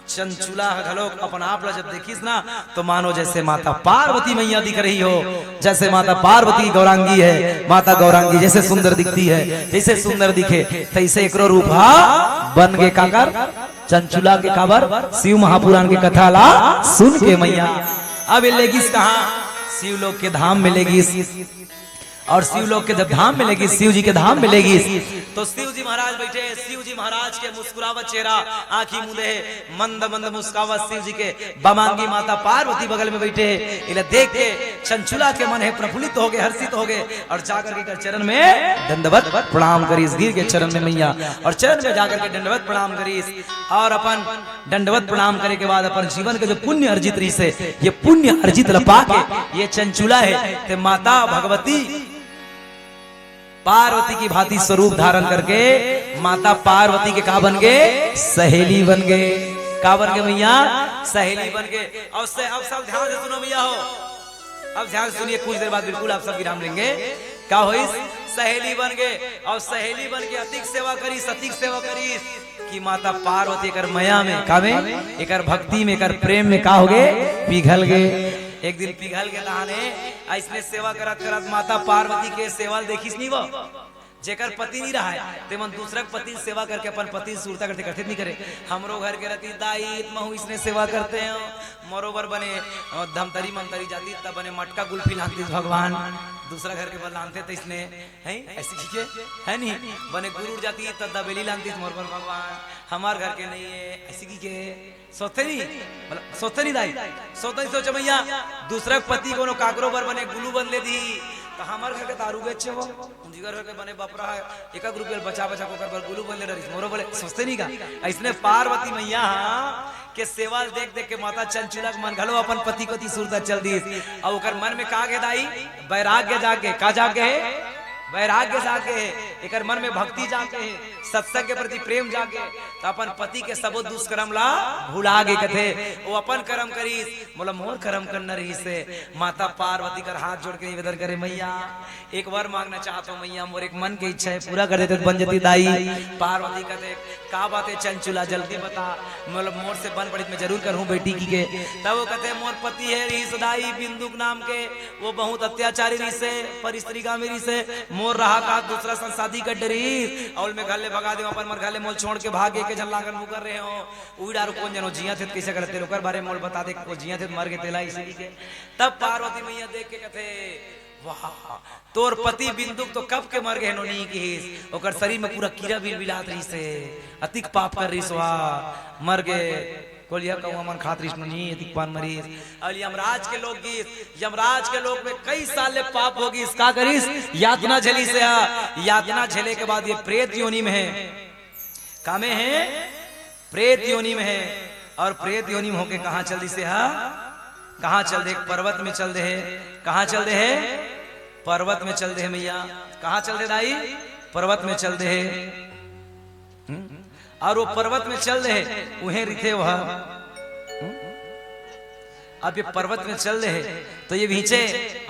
चंचुला ह घलोक अपन आप ला जब देखिस ना, तो मानो जैसे माता पार्वती मैया दिख रही हो, जैसे माता पार्वती गौरांगी है, माता गौरांगी जैसे सुंदर दिखती है, जैसे सुंदर दिखे तैसे एकरो रूप हा बन गे। काकर? चंचुला के। काबर? शिव महापुराण के कथा ला सुन के मैया। अब ये लेगिस कहाँ? शिव लोक के धाम में लेगिस। और शिव लोक के जब धाम में लेगिस, शिव जी के धाम में लेगिस, तो शिव जी महाराज बैठे, शिव जी महाराज के मुस्कुरावत चेहरा, आंखी मुंदे हे, मंद मंद मुस्कावत शिव जी के। बमांगी माता पार्वती बगल में बैठे हे। इला देख के चंचुला के मन हे प्रफुल्लित हो गए, हर्षित हो गए और जाकर के चरण में दंडवत प्रणाम करिस, गिर के चरण में मैया, और चरण में जाकर के दंडवत प्रणाम करिस। और अपन दंडवत प्रणाम करे के बाद अपन जीवन के जो पुण्य अर्जित रहिस हे, ये पुण्य अर्जित ल पाके ये चंचुला हे ते माता भगवती पार्वती की भांति स्वरूप धारण करके माता पार्वती के का बन गे? सहेली बन गे। का बन गे मैया? सहेली बन गे। और से, अब सब ध्यान से सुनो मैया हो, अब ध्यान से सुनिए, कुछ देर बाद बिल्कुल आप सब विराम लेंगे। का होइस? सहेली बन गे, अउ सहेली बन के अतिक सेवा करिस, अतिक सेवा करिस कि माता पार्वती एकर मया में, का में, एकर भक्ति में, एकर प्रेम में का हो गे, पिघल गे। एक दिन पिघल गे तहाने अइसने सेवा करत करत माता पार्वती के सेवा ल देखिस नी वो, जेकर पति नी रहय, तेमन दूसरा के पति ल सेवा करके अपन पति ल सुरता करथे, करथे नी करे। हमरो घर के रतिस दाई, त महूं इसने सेवा करतेंव। मोरो बर बने, अ, धमतरी ममतरी जातिस, त बने मटका गुल्फी लानतिस भगवान, दूसरा घर के बर लानथे त इसने, हैं? अइसे कहिके, हे नी? बने गुरुड़ जातिस त दबेली लानतिस मोर बर भगवान, हमर घर के नइ हे, अइसे कहिके। सोचथे नी, मतलब, सोचथे नी दाई, सोचथे नी, सोचे मइया, दूसरा के पति कोनो काकरो बर बने गुलू बन ले दिही, त हमर घर के दारू बेचे वो, उंजिकर घर के बने बपरा हे, एक एक रुपया बचा बचा के ओकर बर गुलू बन ले रहिस, मोरो बने सोचथे नी का? अइसने पार्वती मइया के सेवा ल देख देख के माता चंचुला के मन घलो अपन पति कोति सुरता चल दिस, अउ ओकर मन में का गे दाई, वैराग्य जाग गे, का जाग गे? वैराग्य जाग गे, एकर मन में भक्ति जाग गे, सत्संग के प्रति प्रेम जाग गे, त अपन पति के सबो दुष्कर्म ला भुला गे, कथे, वो अपन कर्म करिस, मोला मोर कर्म करना रहिस हे। माता पार्वती कर हाथ जोड़ के निवेदन करे, मइया, एक वर मांगना चाहत हों मइया, मोर एक मन के इच्छा हे, पूरा कर देते त बन जतिस दाई। पार्वती कथे, का बात हे चंचुला, जल्दी बता, मतलब मोर से बन पड़ही त मैं जरूर करहूं बेटी कहिके। तब वो कथे, मोर पति हे रहिस दाई बिंदुक नाम के, वो बहुत अत्याचारी रहिस हे, परस्त्रीगामी रहिस हे, मोर रहा का दूसरा संग शादी कर डरिस, अउ मैं घर ले भगा देंव, अपन मोर घर ले मोला छोड़ के भाग गे, के झन लांगर मुकर रहे हों, उही डार कोन जनो जियत हे त कइसे करत हे, ओकर बारे में मोला बता दे, वो जियत हे त मर गे तेला अइसे कहिके। तब पार्वती मइया देख के कथे, वाह, तोर पति बिंदुक तो कब के मर गे हे नोनी किहिस, ओकर शरीर में पूरा कीरा बिलबिलात रहिस हे, अतिक पाप कर रहिस, वाह, मर गे, कोलिहा कौआ मन खात रहिस नोनी, अतिक पान मरिस। अउ यमराज के लोक गिस, यमराज के लोक में कई साल ले पाप भोगिस, का करिस, यातना झेलिस हे, यातना झेले के बाद ये प्रेत योनि में हे, का में हे, प्रेत योनि में हे, अउ प्रेत योनि में होके कहां चल दिस हे, कहां चल दे, पर्वत में चल दे हे, कहां चल दे हे, पर्वत में चल दे हे मइया, कहां चल दे दाई, पर्वत में चल दे हे। हम्म? अउ वो पर्वत में चल दे हे, उहें रहिथे वो। हम्म? अब ये पर्वत में चल दे हे, त ये भींचे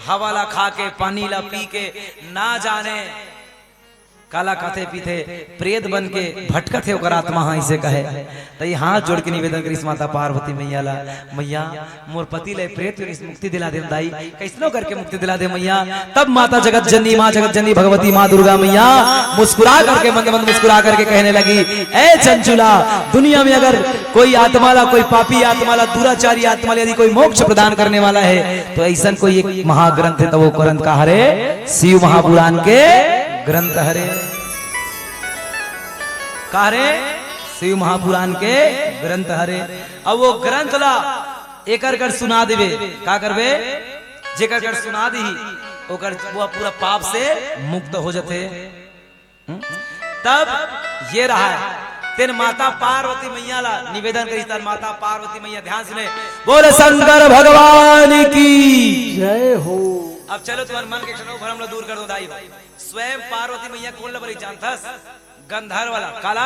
हवा ला खा के, पानी ला पी के, ना जाने काला खाथे पीथे, प्रेत बन के भटकत हे ओकर आत्मा, हां, अइसे कहे। त ये हाथ जोड़ के निवेदन करिस माता पार्वती मइया ला, मइया, मोर पति ले प्रेत योनि से मुक्ति दिला दे दाई, कइसनो करके मुक्ति दिला दे मइया। तब माता जगत जननी, मां जगत जननी भगवती मां दुर्गा मइया मुस्कुरा करके, मंद मंद मुस्कुरा करके कहने लगी, ए चंचुला, दुनिया में अगर कोई आत्मा ला, कोई पापी आत्मा ला, दुराचारी आत्मा ला यदि कोई मोक्ष प्रदान करने वाला हे, त अइसन कोई एक महाग्रंथ हे, त वो ग्रंथ का हरे, शिव महापुराण के ग्रंथ हरे। का हरे? शिव महापुराण के ग्रंथ हरे। अब वो ग्रंथ ला एकर कर सुना देबे, का करबे? जेकर कर सुना दिही, ओकर वो पूरा पाप से मुक्त हो जथे। हम्म? तब ये रहा हे, तेन माता पार्वती मइया ला निवेदन करिस, तेन माता पार्वती मइया, ध्यान सुने, बोल शंकर भगवान की। जय हो। अब चलो, तुम्हर मन के क्षणों भरम ला दूर कर दो दाई हो। स्वयं पार्वती मइया कोन ला बरी जानथस? गंधर्व ला। काला?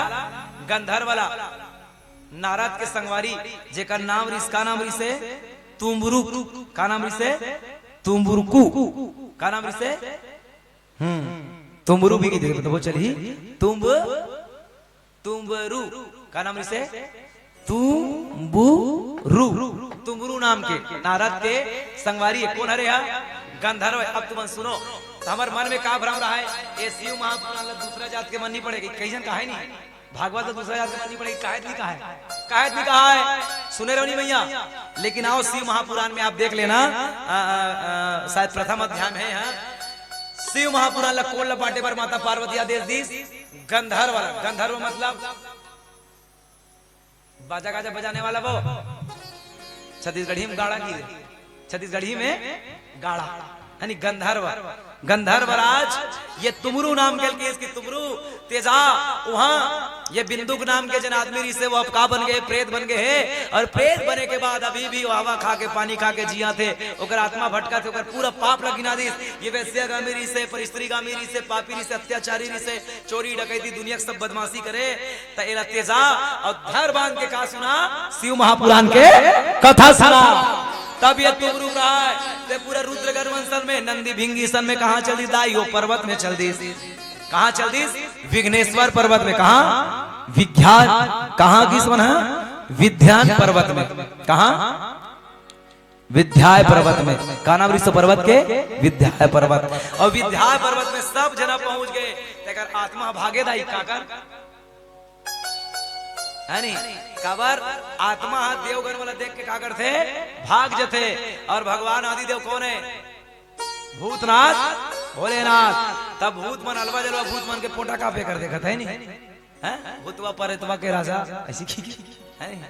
गंधर्व ला। नारद के संगवारी, जेकर नाम रिस, का नाम रिस हे? तुम्बरू। का नाम रिस हे? तुम्बरुकू। का नाम रिस हे? हम्म, तुम्बरू भी कहिथे, त वो चलही। तुम्ब, तुम्बरू। का नाम रिस हे? तुम्बरू। तुम्बरू नाम के नारद के संगवारी हे। कोन हरे हा? गंधर्व। अब तुमन सुनो, त हमर मन में का भ्रम रहा हे? ये शिव महापुराण ला दूसरा जात के मन नइ पड़े, कइसन कहाय नी? भागवत तो दूसरा जात के मन नइ पड़े, कहाय त नइ कहाय, कहाय त नइ कहाय। सुने रहो नी मइया, लेकिन आओ शिव महापुराण में आप देख लेना, आ, आ, आ, शायद प्रथम अध्याय में हे, हां। शिव महापुराण ला कोन ला बांटे बर माता पार्वती आदेश दिस? गंधर्व ला। गंधर्व मतलब बाजा गाजा बजाने वाला वो। छत्तीसगढ़ी में गाड़ा की रे। छत्तीसगढ़ी में गाड़ा, यानी गंधर्व। गंधर्व राज, ये तुम्बरू नाम के लगे, इसकी तुम्बरू तेजा, वहां ये बिंदुक नाम के जेन आदमी रिस हे, वो अब का बन गे? प्रेत बन गे हे। अउ प्रेत बने के बाद अभी भी वो हवा खा के, पानी खा के जियत हे। ओकर आत्मा भटकत हे, ओकर पूरा पाप ला गिना दिस। ये वेश्यागामी रिस हे, परस्त्रीगामी रिस हे, पापी रिस हे, अत्याचारी रिस हे, चोरी डकैती दुनिया के सब बदमाशी करे। त एला तेजा अउ धर बांध के का सुना? शिव महापुराण के कथा सुना। तब ये तुमरुक रहा है, ते पूरा रुद्रगढ़ मंसल में, नंदी भिंगी सन में कहाँ चल दिस दाई? वो पर्वत में चल दिस। कहाँ चल दिस? विघ्नेश्वर पर्वत में। कहाँ? विज्ञान। कहाँ गिस मन ह? विध्यान पर्वत में। कहाँ? विध्याय पर्वत में। का नाम रिहिस पर्वत के? विध्याय पर्वत। और विध्याय पर्वत में सब जना पहुंच गए, तेकर आत्मा भागे दाई काकर, है नी? काबर? आत्मा ह देवगन वाला देख के का करथे? भाग जथे। और भगवान आदिदेव कौन है? भूतनाथ, भोलेनाथ। तब भूत मन अलवा जलवा भूत मन के पोटा कापे कर देखत है नी? हैं? भूतवा परेतवा के राजा ऐसी की है नी?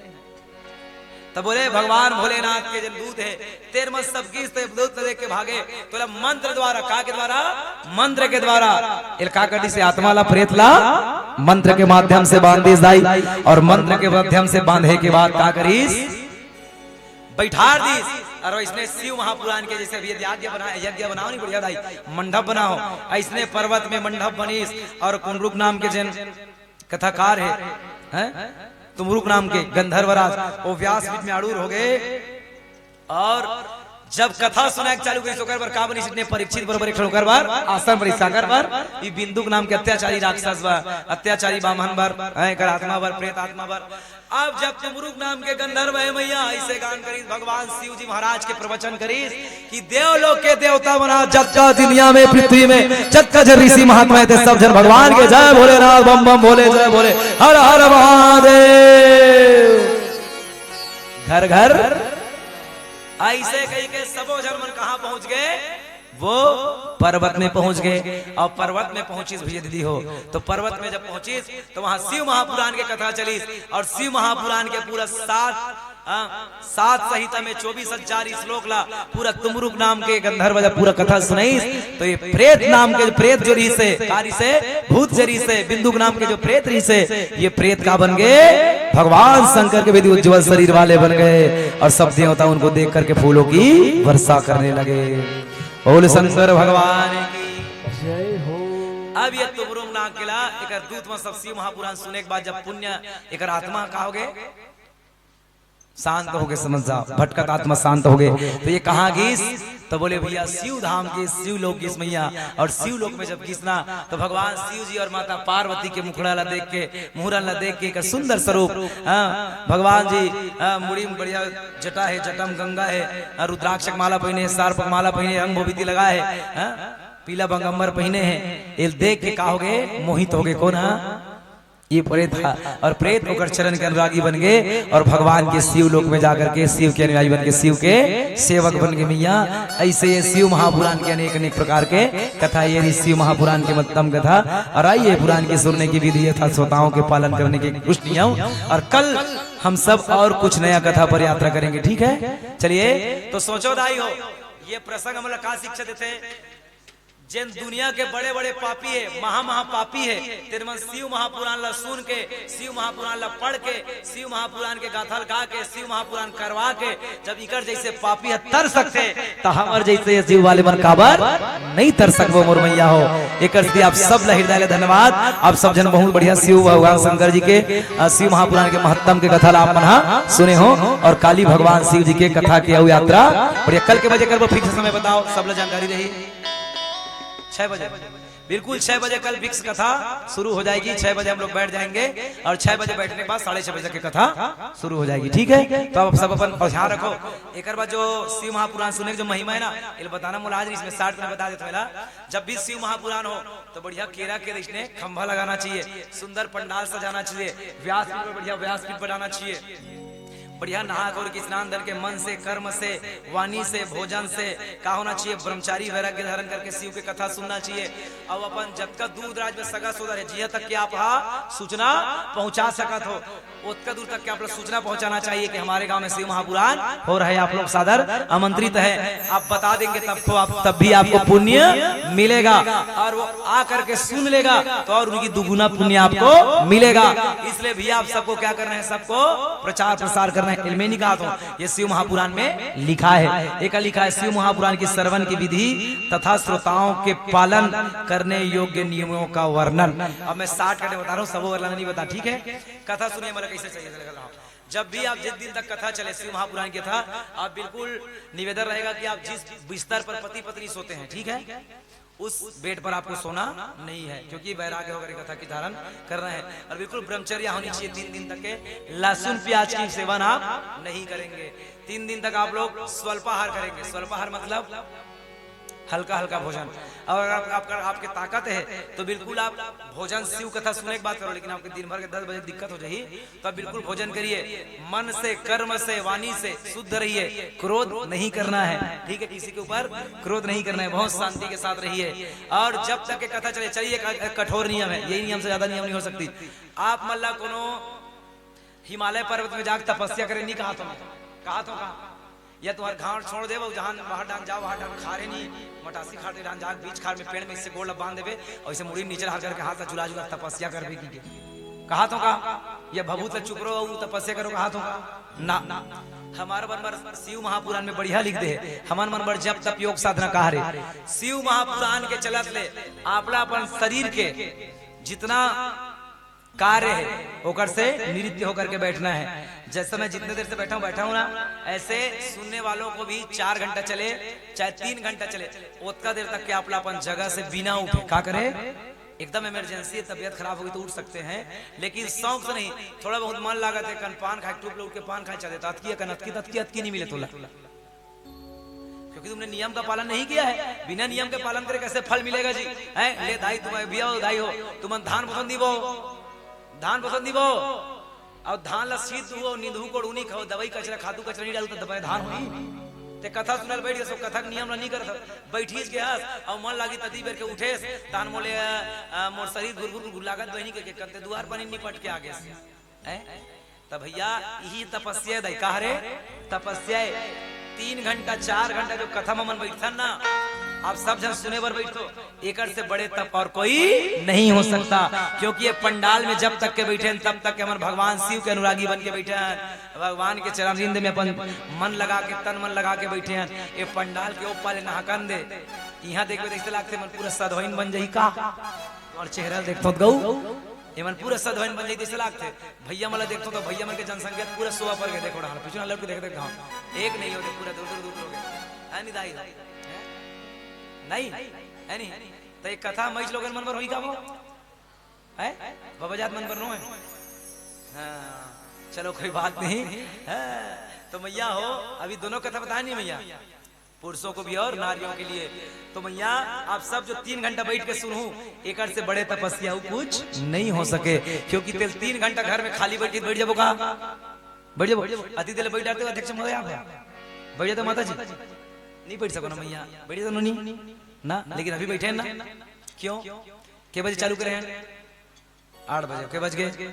तब बोले भगवान भोलेनाथ के जन दूत है, तेर मन सब गिस ते दूत देख के भागे। तोला मंत्र द्वारा, का के द्वारा? मंत्र के द्वारा। एला का कर दिस? आत्मा ला, प्रेत ला मंत्र के माध्यम से बांध दिस दाई। और मंत्र के माध्यम से बांधे के बाद का करिस? बैठार दिस। और इसने शिव महापुराण के जैसे अभी यज्ञ बना, यज्ञ बनाओ नी बढ़िया दाई, मंडप बनाओ, ऐसने पर्वत में मंडप बनिस। और कुनरुक नाम के जन कथाकार है, हैं? तुमरुक नाम के गंधर्वराज, वो व्यासपीठ में आरूढ़ हो गए। और जब कथा सुनाए के चालू करिस, ओकर बर का बनिस? इसने परीक्षित बरोबर एक ठन ओकर बर आसन बनिस। काकर बर? ई बिंदुक नाम के अत्याचारी राक्षस बर, अत्याचारी बामन बर, हैं, एकर आत्मा बर, प्रेत आत्मा बर। अब जब तुमरुक नाम के गंधर्व है मैया, ऐसे गान करिस भगवान शिव जी महाराज के प्रवचन करिस कि देवलोक के देवता मन, जतका दुनिया में, पृथ्वी में जतका झन ऋषि महात्मा हे, ते सब झन भगवान के जय भोलेनाथ, बम बम भोले, जय भोले, हर हर महादेव। घर घर ऐसे कहिके सबो झन मन कहाँ पहुंच गए? वो पर्वत में पहुंच गए। और पर्वत में पहुंचिस भैया दीदी हो, तो पर्वत में जब पहुंचिस तो वहां शिव महापुराण के कथा चलिस। और शिव महापुराण के पूरा सात, हाँ, सात संहिता में चौबीस हजार श्लोक ला पूरा तुमरुक नाम के गंधर्व जब पूरा कथा सुनाइस, तो ये प्रेत नाम के प्रेत जो रहिस हे, का रहिस हे? भूत जो रहिस हे, बिंदुक नाम के जो प्रेत रहिस हे, ये प्रेत का बन गए? भगवान शंकर के विधि उज्जवल शरीर वाले बन गए। और सब देवता उनको देख करके फूलों की वर्षा करने लगे। बोल शंकर भगवान की। जय हो। अब ये तुमरुक नाम के ला एकर दूत मन सब शिव महापुराण सुने के बाद जब पुण्य एकर आत्मा का हो गए? शांत हो गए, समझ जा, भटकत आत्मा शांत हो गए। तो ये कहाँ गिस? तो बोले भैया शिव धाम गिस, शिव लोक गिस मैया। और शिव लोक में जब गिस ना, तो भगवान शिव जी और माता पार्वती के मुखड़ा ला देख के, मुहरन ला देख के, एकर सुंदर स्वरूप, हाँ, भगवान जी, हाँ, मुड़ी में बढ़िया जटा है, जटा में गंगा है, हाँ, रुद्राक्ष के माला पहिने, सर्प के माला पहिने, अंग भभूति लगा है, हाँ, पीला बंगम्बर पहिने है, एला देख के का हो गए? मोहित हो गए। कौन हा? ये प्रेत हा। और प्रेत ओकर चरण के अनुरागी बन गए और भगवान के शिव लोक में जाकर के शिव के अनुयायी बन के शिव के सेवक बन गए मैया। ऐसे ये शिव महापुराण के अनेक अनेक प्रकार के कथा, ये रही शिव महापुराण के मत्तम कथा। और आइए पुराण के सुनने की विधि यथा श्रोताओं के पालन करने के कुछ नियम। और कल हम सब और कुछ नया कथा पर यात्रा करेंगे, ठीक है? चलिए, तो सोचो दाई हो, ये प्रसंग हमला का शिक्षा देथे? जेन दुनिया के बड़े बड़े पापी हे, महा महा पापी हे, तेन मन शिव महापुराण ला सुन के, शिव महापुराण ला पढ़ के, शिव महापुराण के गाथा ला गा के, शिव महापुराण करवा के, जब इकर जैसे पापी ह तर सकथे, त हमर जैसे ये शिव वाले मन काबर नहीं तर सकबो मोर मैया हो। एकर सेती आप सब ला हृदय ले धन्यवाद। आप सब झन बहुत बढ़िया शिव भगवान शंकर जी के, अ, शिव महापुराण के महत्तम के कथा ला आप मन हा सुने हो और काली भगवान शिव जी के कथा के अउ यात्रा बढ़िया। कल के बजे करबो, fix समय बताओ, सब ला जानकारी रही। छह बजे, बिल्कुल छह बजे कल fix कथा शुरू हो जाएगी। छह बजे हम लोग बैठ जाएंगे और छह बजे बैठने के बाद साढ़े छह बजे तक की कथा शुरू हो जाएगी, ठीक है? तो आप सब अपन ध्यान रखो। एकर बाद जो शिव महापुराण सुने के जो महिमा है ना, एला बताना मोला आज नहीं, इसमें साठ में बता देते हैं। जब भी शिव महापुराण हो तो बढ़िया केरा के इसने खंभा लगाना चाहिए, सुंदर पंडाल सजाना चाहिए, व्यासपीठ पर बढ़िया व्यासपीठ बनाना चाहिए। बढ़िया नहा खोर के स्नान धन के मन से, कर्म से, वाणी से, भोजन से का होना चाहिए? ब्रह्मचारी वैराग्य धारण करके शिव के कथा सुनना चाहिए। अब अपन जतका दूर दराज में सगा सोदर है, जिहां तक के आप हा सूचना पहुंचा सकत हो, ओतका दूर तक के आप लोग सूचना पहुंचाना चाहिए कि हमारे गांव में शिव महापुराण हो रहा है, आप लोग सादर आमंत्रित है। आप बता देंगे तब को आप, तब भी आपको पुण्य मिलेगा और वो आ करके सुन लेगा तो और उनकी दुगुना पुण्य आपको मिलेगा। इसलिए भैया आप सबको क्या करना है? सबको प्रचार प्रसार करना है। एला मैं नहीं कहा था, ये शिव महापुराण में लिखा है। एक लिखा है शिव महापुराण की श्रवण की विधि तथा श्रोताओं के पालन करने योग्य नियमों का वर्णन। अब मैं साठ करके बता रहा हूँ, सब वर्णन नहीं बता, ठीक है? कथा सुनिए, मतलब कैसे चाहिए लगा रहा हूँ। जब भी आप, जिस दिन तक कथा चले शिव महापुराण की कथा, आप बिल्कुल निवेदन रहेगा कि आप जिस बिस्तर पर पति पत्नी सोते हैं, ठीक है, उस बेड पर आपको सोना नहीं है, क्योंकि वैराग्य होकर के कथा की धारण करना है। और बिल्कुल ब्रह्मचर्या होनी चाहिए, तीन दिन तक के लहसुन प्याज की सेवन आप नहीं करेंगे। तीन दिन तक आप लोग स्वल्पाहार करेंगे। स्वल्पाहार मतलब हल्का हल्का भोजन। और अगर आप, आपका, आपके ताकत है तो बिल्कुल आप भोजन, शिव कथा सुने के बाद करो, लेकिन आपके दिन भर के दस बजे दिक्कत हो जाही तो आप बिल्कुल भोजन करिए। मन से, कर्म से, वाणी से शुद्ध रहिए। क्रोध नहीं करना है, ठीक है, किसी के ऊपर क्रोध नहीं करना है, बहुत शांति के साथ रहिए। और जब तक ये कथा चले, चलिए, एक कठोर नियम है, यही नियम से ज्यादा नियम नहीं हो सकती। आप मन ला कोनो हिमालय पर्वत में जाके तपस्या करे नहीं कहा तो, कहा तो कहा या तुम्हार गांव छोड़ देबो, जहां वहां डान जाओ, वहां डान खारे नहीं, मटासी खार डान जाके बीच खार में पेड़ में इससे गोड़ ला बांध देबे और इसे मुड़ी नीचे हाथ करके हाथ ला झुला झुला तपस्या करबे की के। कहा तो का, या भभूत ला चुप रहो, ऊ तपस्या करो, कहा तो का ना। हमार मन बर शिव महापुराण में बढ़िया लिख दे हे, हमर मन बर जप तप योग साधना कहा रे। शिव महापुराण के चलत ले आपला अपन शरीर के जितना कार्य है ओकर से निवृत्त होकर के बैठना है। जैसे मैं जितने देर से बैठा हूँ, बैठा हूँ ना, ऐसे सुनने वालों को भी चार घंटा चले, चाहे तीन घंटा चले, ओतका देर तक के आप ला अपन जगह से बिना उठे का करे, एकदम इमरजेंसी है, तबीयत खराब होगी तो उठ सकते हैं, लेकिन शौक से नहीं। थोड़ा बहुत मन लागत हे, कन पान खाए, टूप ले उठ के पान खाए चले, तो अतकी, कन अतकी, अतकी, अतकी नहीं मिले तोला, क्योंकि तुमने नियम का पालन नहीं किया है। बिना नियम के पालन करे कैसे फल मिलेगा जी? हैं, ले दाई, तुम भी हो, दाई हो, तुमन धान पसंद दीबो, धान पसंद दीबो, और धान ला सीध दू, निंदहू कोड़हू नहीं खाओ, दवाई कचरा, खातू कचरा नहीं डालू तो दवाई धान होई। ते कथा सुनल बैठ गए, सो कथा के नियम ला नहीं करत, बैठीस के हस, और मन लागी तती बेर के उठेस, तान मोले, अ, मोर शरीर घुर घुर घुर लागत बहिनी के, के करते दुआर पर ही निपट के आगे से। हैं? तब भैया, यही तपस्या है दाई, का रे? तपस्या है। तीन घंटा, चार घंटा जो कथा में मन बैठथन ना, आप सब झन सुने बर बैठो, एकर से बड़े तप और कोई नहीं हो सकता। क्योंकि ये पंडाल में जब तक के बैठे हैं, तब तक के हमर भगवान शिव के अनुरागी बन के बैठे हैं, भगवान के चरण रिंद में अपन मन लगा के, तन मन लगा के बैठे हैं। ये पंडाल के ऊपर नहाकन दे, यहाँ देखबे तो ऐसे लागथे मन पूरा सधोइन बन जाही का। और चेहरा देखथो गऊ, ये मन पूरा सधोइन बन जाही, ऐसे लागथे। भैया मन ला देखथो तो भैया मन के जनसंख्या पूरा सोवा पर गए। देखो डहान, पीछू ना लौट के देख, देख डहान। एक नहीं हो, देख पूरा दूर दूर दूर हो गए। है नहीं दाई? हैं? नहीं? है नहीं? तो एक कथा मइच लोगन मन बर होई का वो? है? बाबा जात मन बर नो है? हाँ, चलो कोई बात नहीं। हाँ, तो मैया हो, अभी दोनों कथा बताए नहीं मैया, पुरुषों को भी और नारियों के लिए। तो मैया, आप सब जो तीन घंटा बैठ के सुनहू, एकर से बड़े तपस्या अउ कुछ नहीं हो सके, क्योंकि तेल तीन घंटा घर में खाली बैठ के बैठ जाबो का? बैठ जाबो। अति देर बैठ जाते हो अध्यक्ष महोदय आप, बैठ जाते हो माता जी, नहीं बैठ सको ना मैया, बैठ जाते हो नहीं ना, लेकिन अभी बैठे हैं ना। क्यों? के बजे चालू करे हैं? आठ बजे। के बज गए?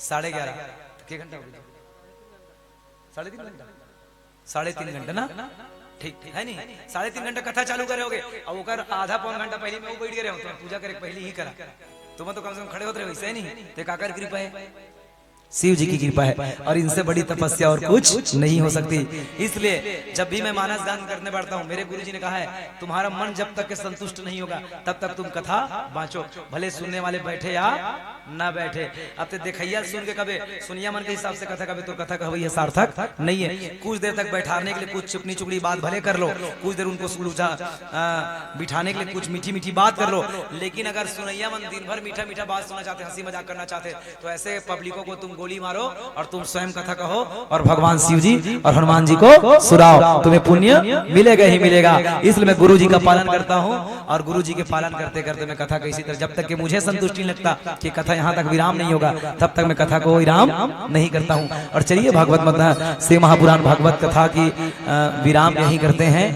साढ़े ग्यारह। तो के घंटा हो गया? साढ़े तीन घंटा। साढ़े तीन घंटा ना? ठीक है नहीं? साढ़े तीन घंटा कथा चालू करे होगे, अब ओकर आधा पौन घंटा पहले मैं वो बैठ गए रहूं, तो पूजा करे पहले ही करा, तुम तो कम से कम खड़े होते रहे, वैसे ही नहीं। तो काकर कृपा है, शिव जी की कृपा है, और इनसे बड़ी तपस्या और कुछ नहीं हो सकती। इसलिए जब भी मैं मानस गान करने बैठता हूँ, मेरे गुरु जी ने कहा है, तुम्हारा मन जब तक के संतुष्ट नहीं होगा, तब तक तुम कथा बांचो, भले सुनने वाले बैठे या ना बैठे। अब ते देखैया सुन के कबे, सुनिया मन के हिसाब से कथा कबे, तो कथा कहवैया सार्थक नहीं है। कुछ देर तक बैठाने के लिए कुछ चुपनी चुपड़ी बात भले कर लो, कुछ देर उनको सुलझा, आ, बिठाने के लिए कुछ मीठी मीठी बात कर लो, लेकिन अगर सुनैया मन दिन भर मीठा मीठा बात सुनना चाहते, हंसी मजाक करना चाहते, तो ऐसे पब्लिकों को तुम गोली मारो और तुम स्वयं कथा कहो और भगवान शिव जी और हनुमान जी को सुनाओ, तुम्हें पुण्य मिलेगा ही मिलेगा। इसलिए मैं गुरु जी का पालन करता हूँ और गुरु जी के पालन करते करते मैं कथा कैसी तरह, जब तक कि मुझे संतुष्टि नहीं लगता कि कथा यहाँ तक विराम नहीं होगा, तब तक मैं कथा को विराम नहीं करता हूँ। और चलिए, भागवत मत, शिव महापुराण भागवत कथा की, अ, विराम यहीं करते हैं।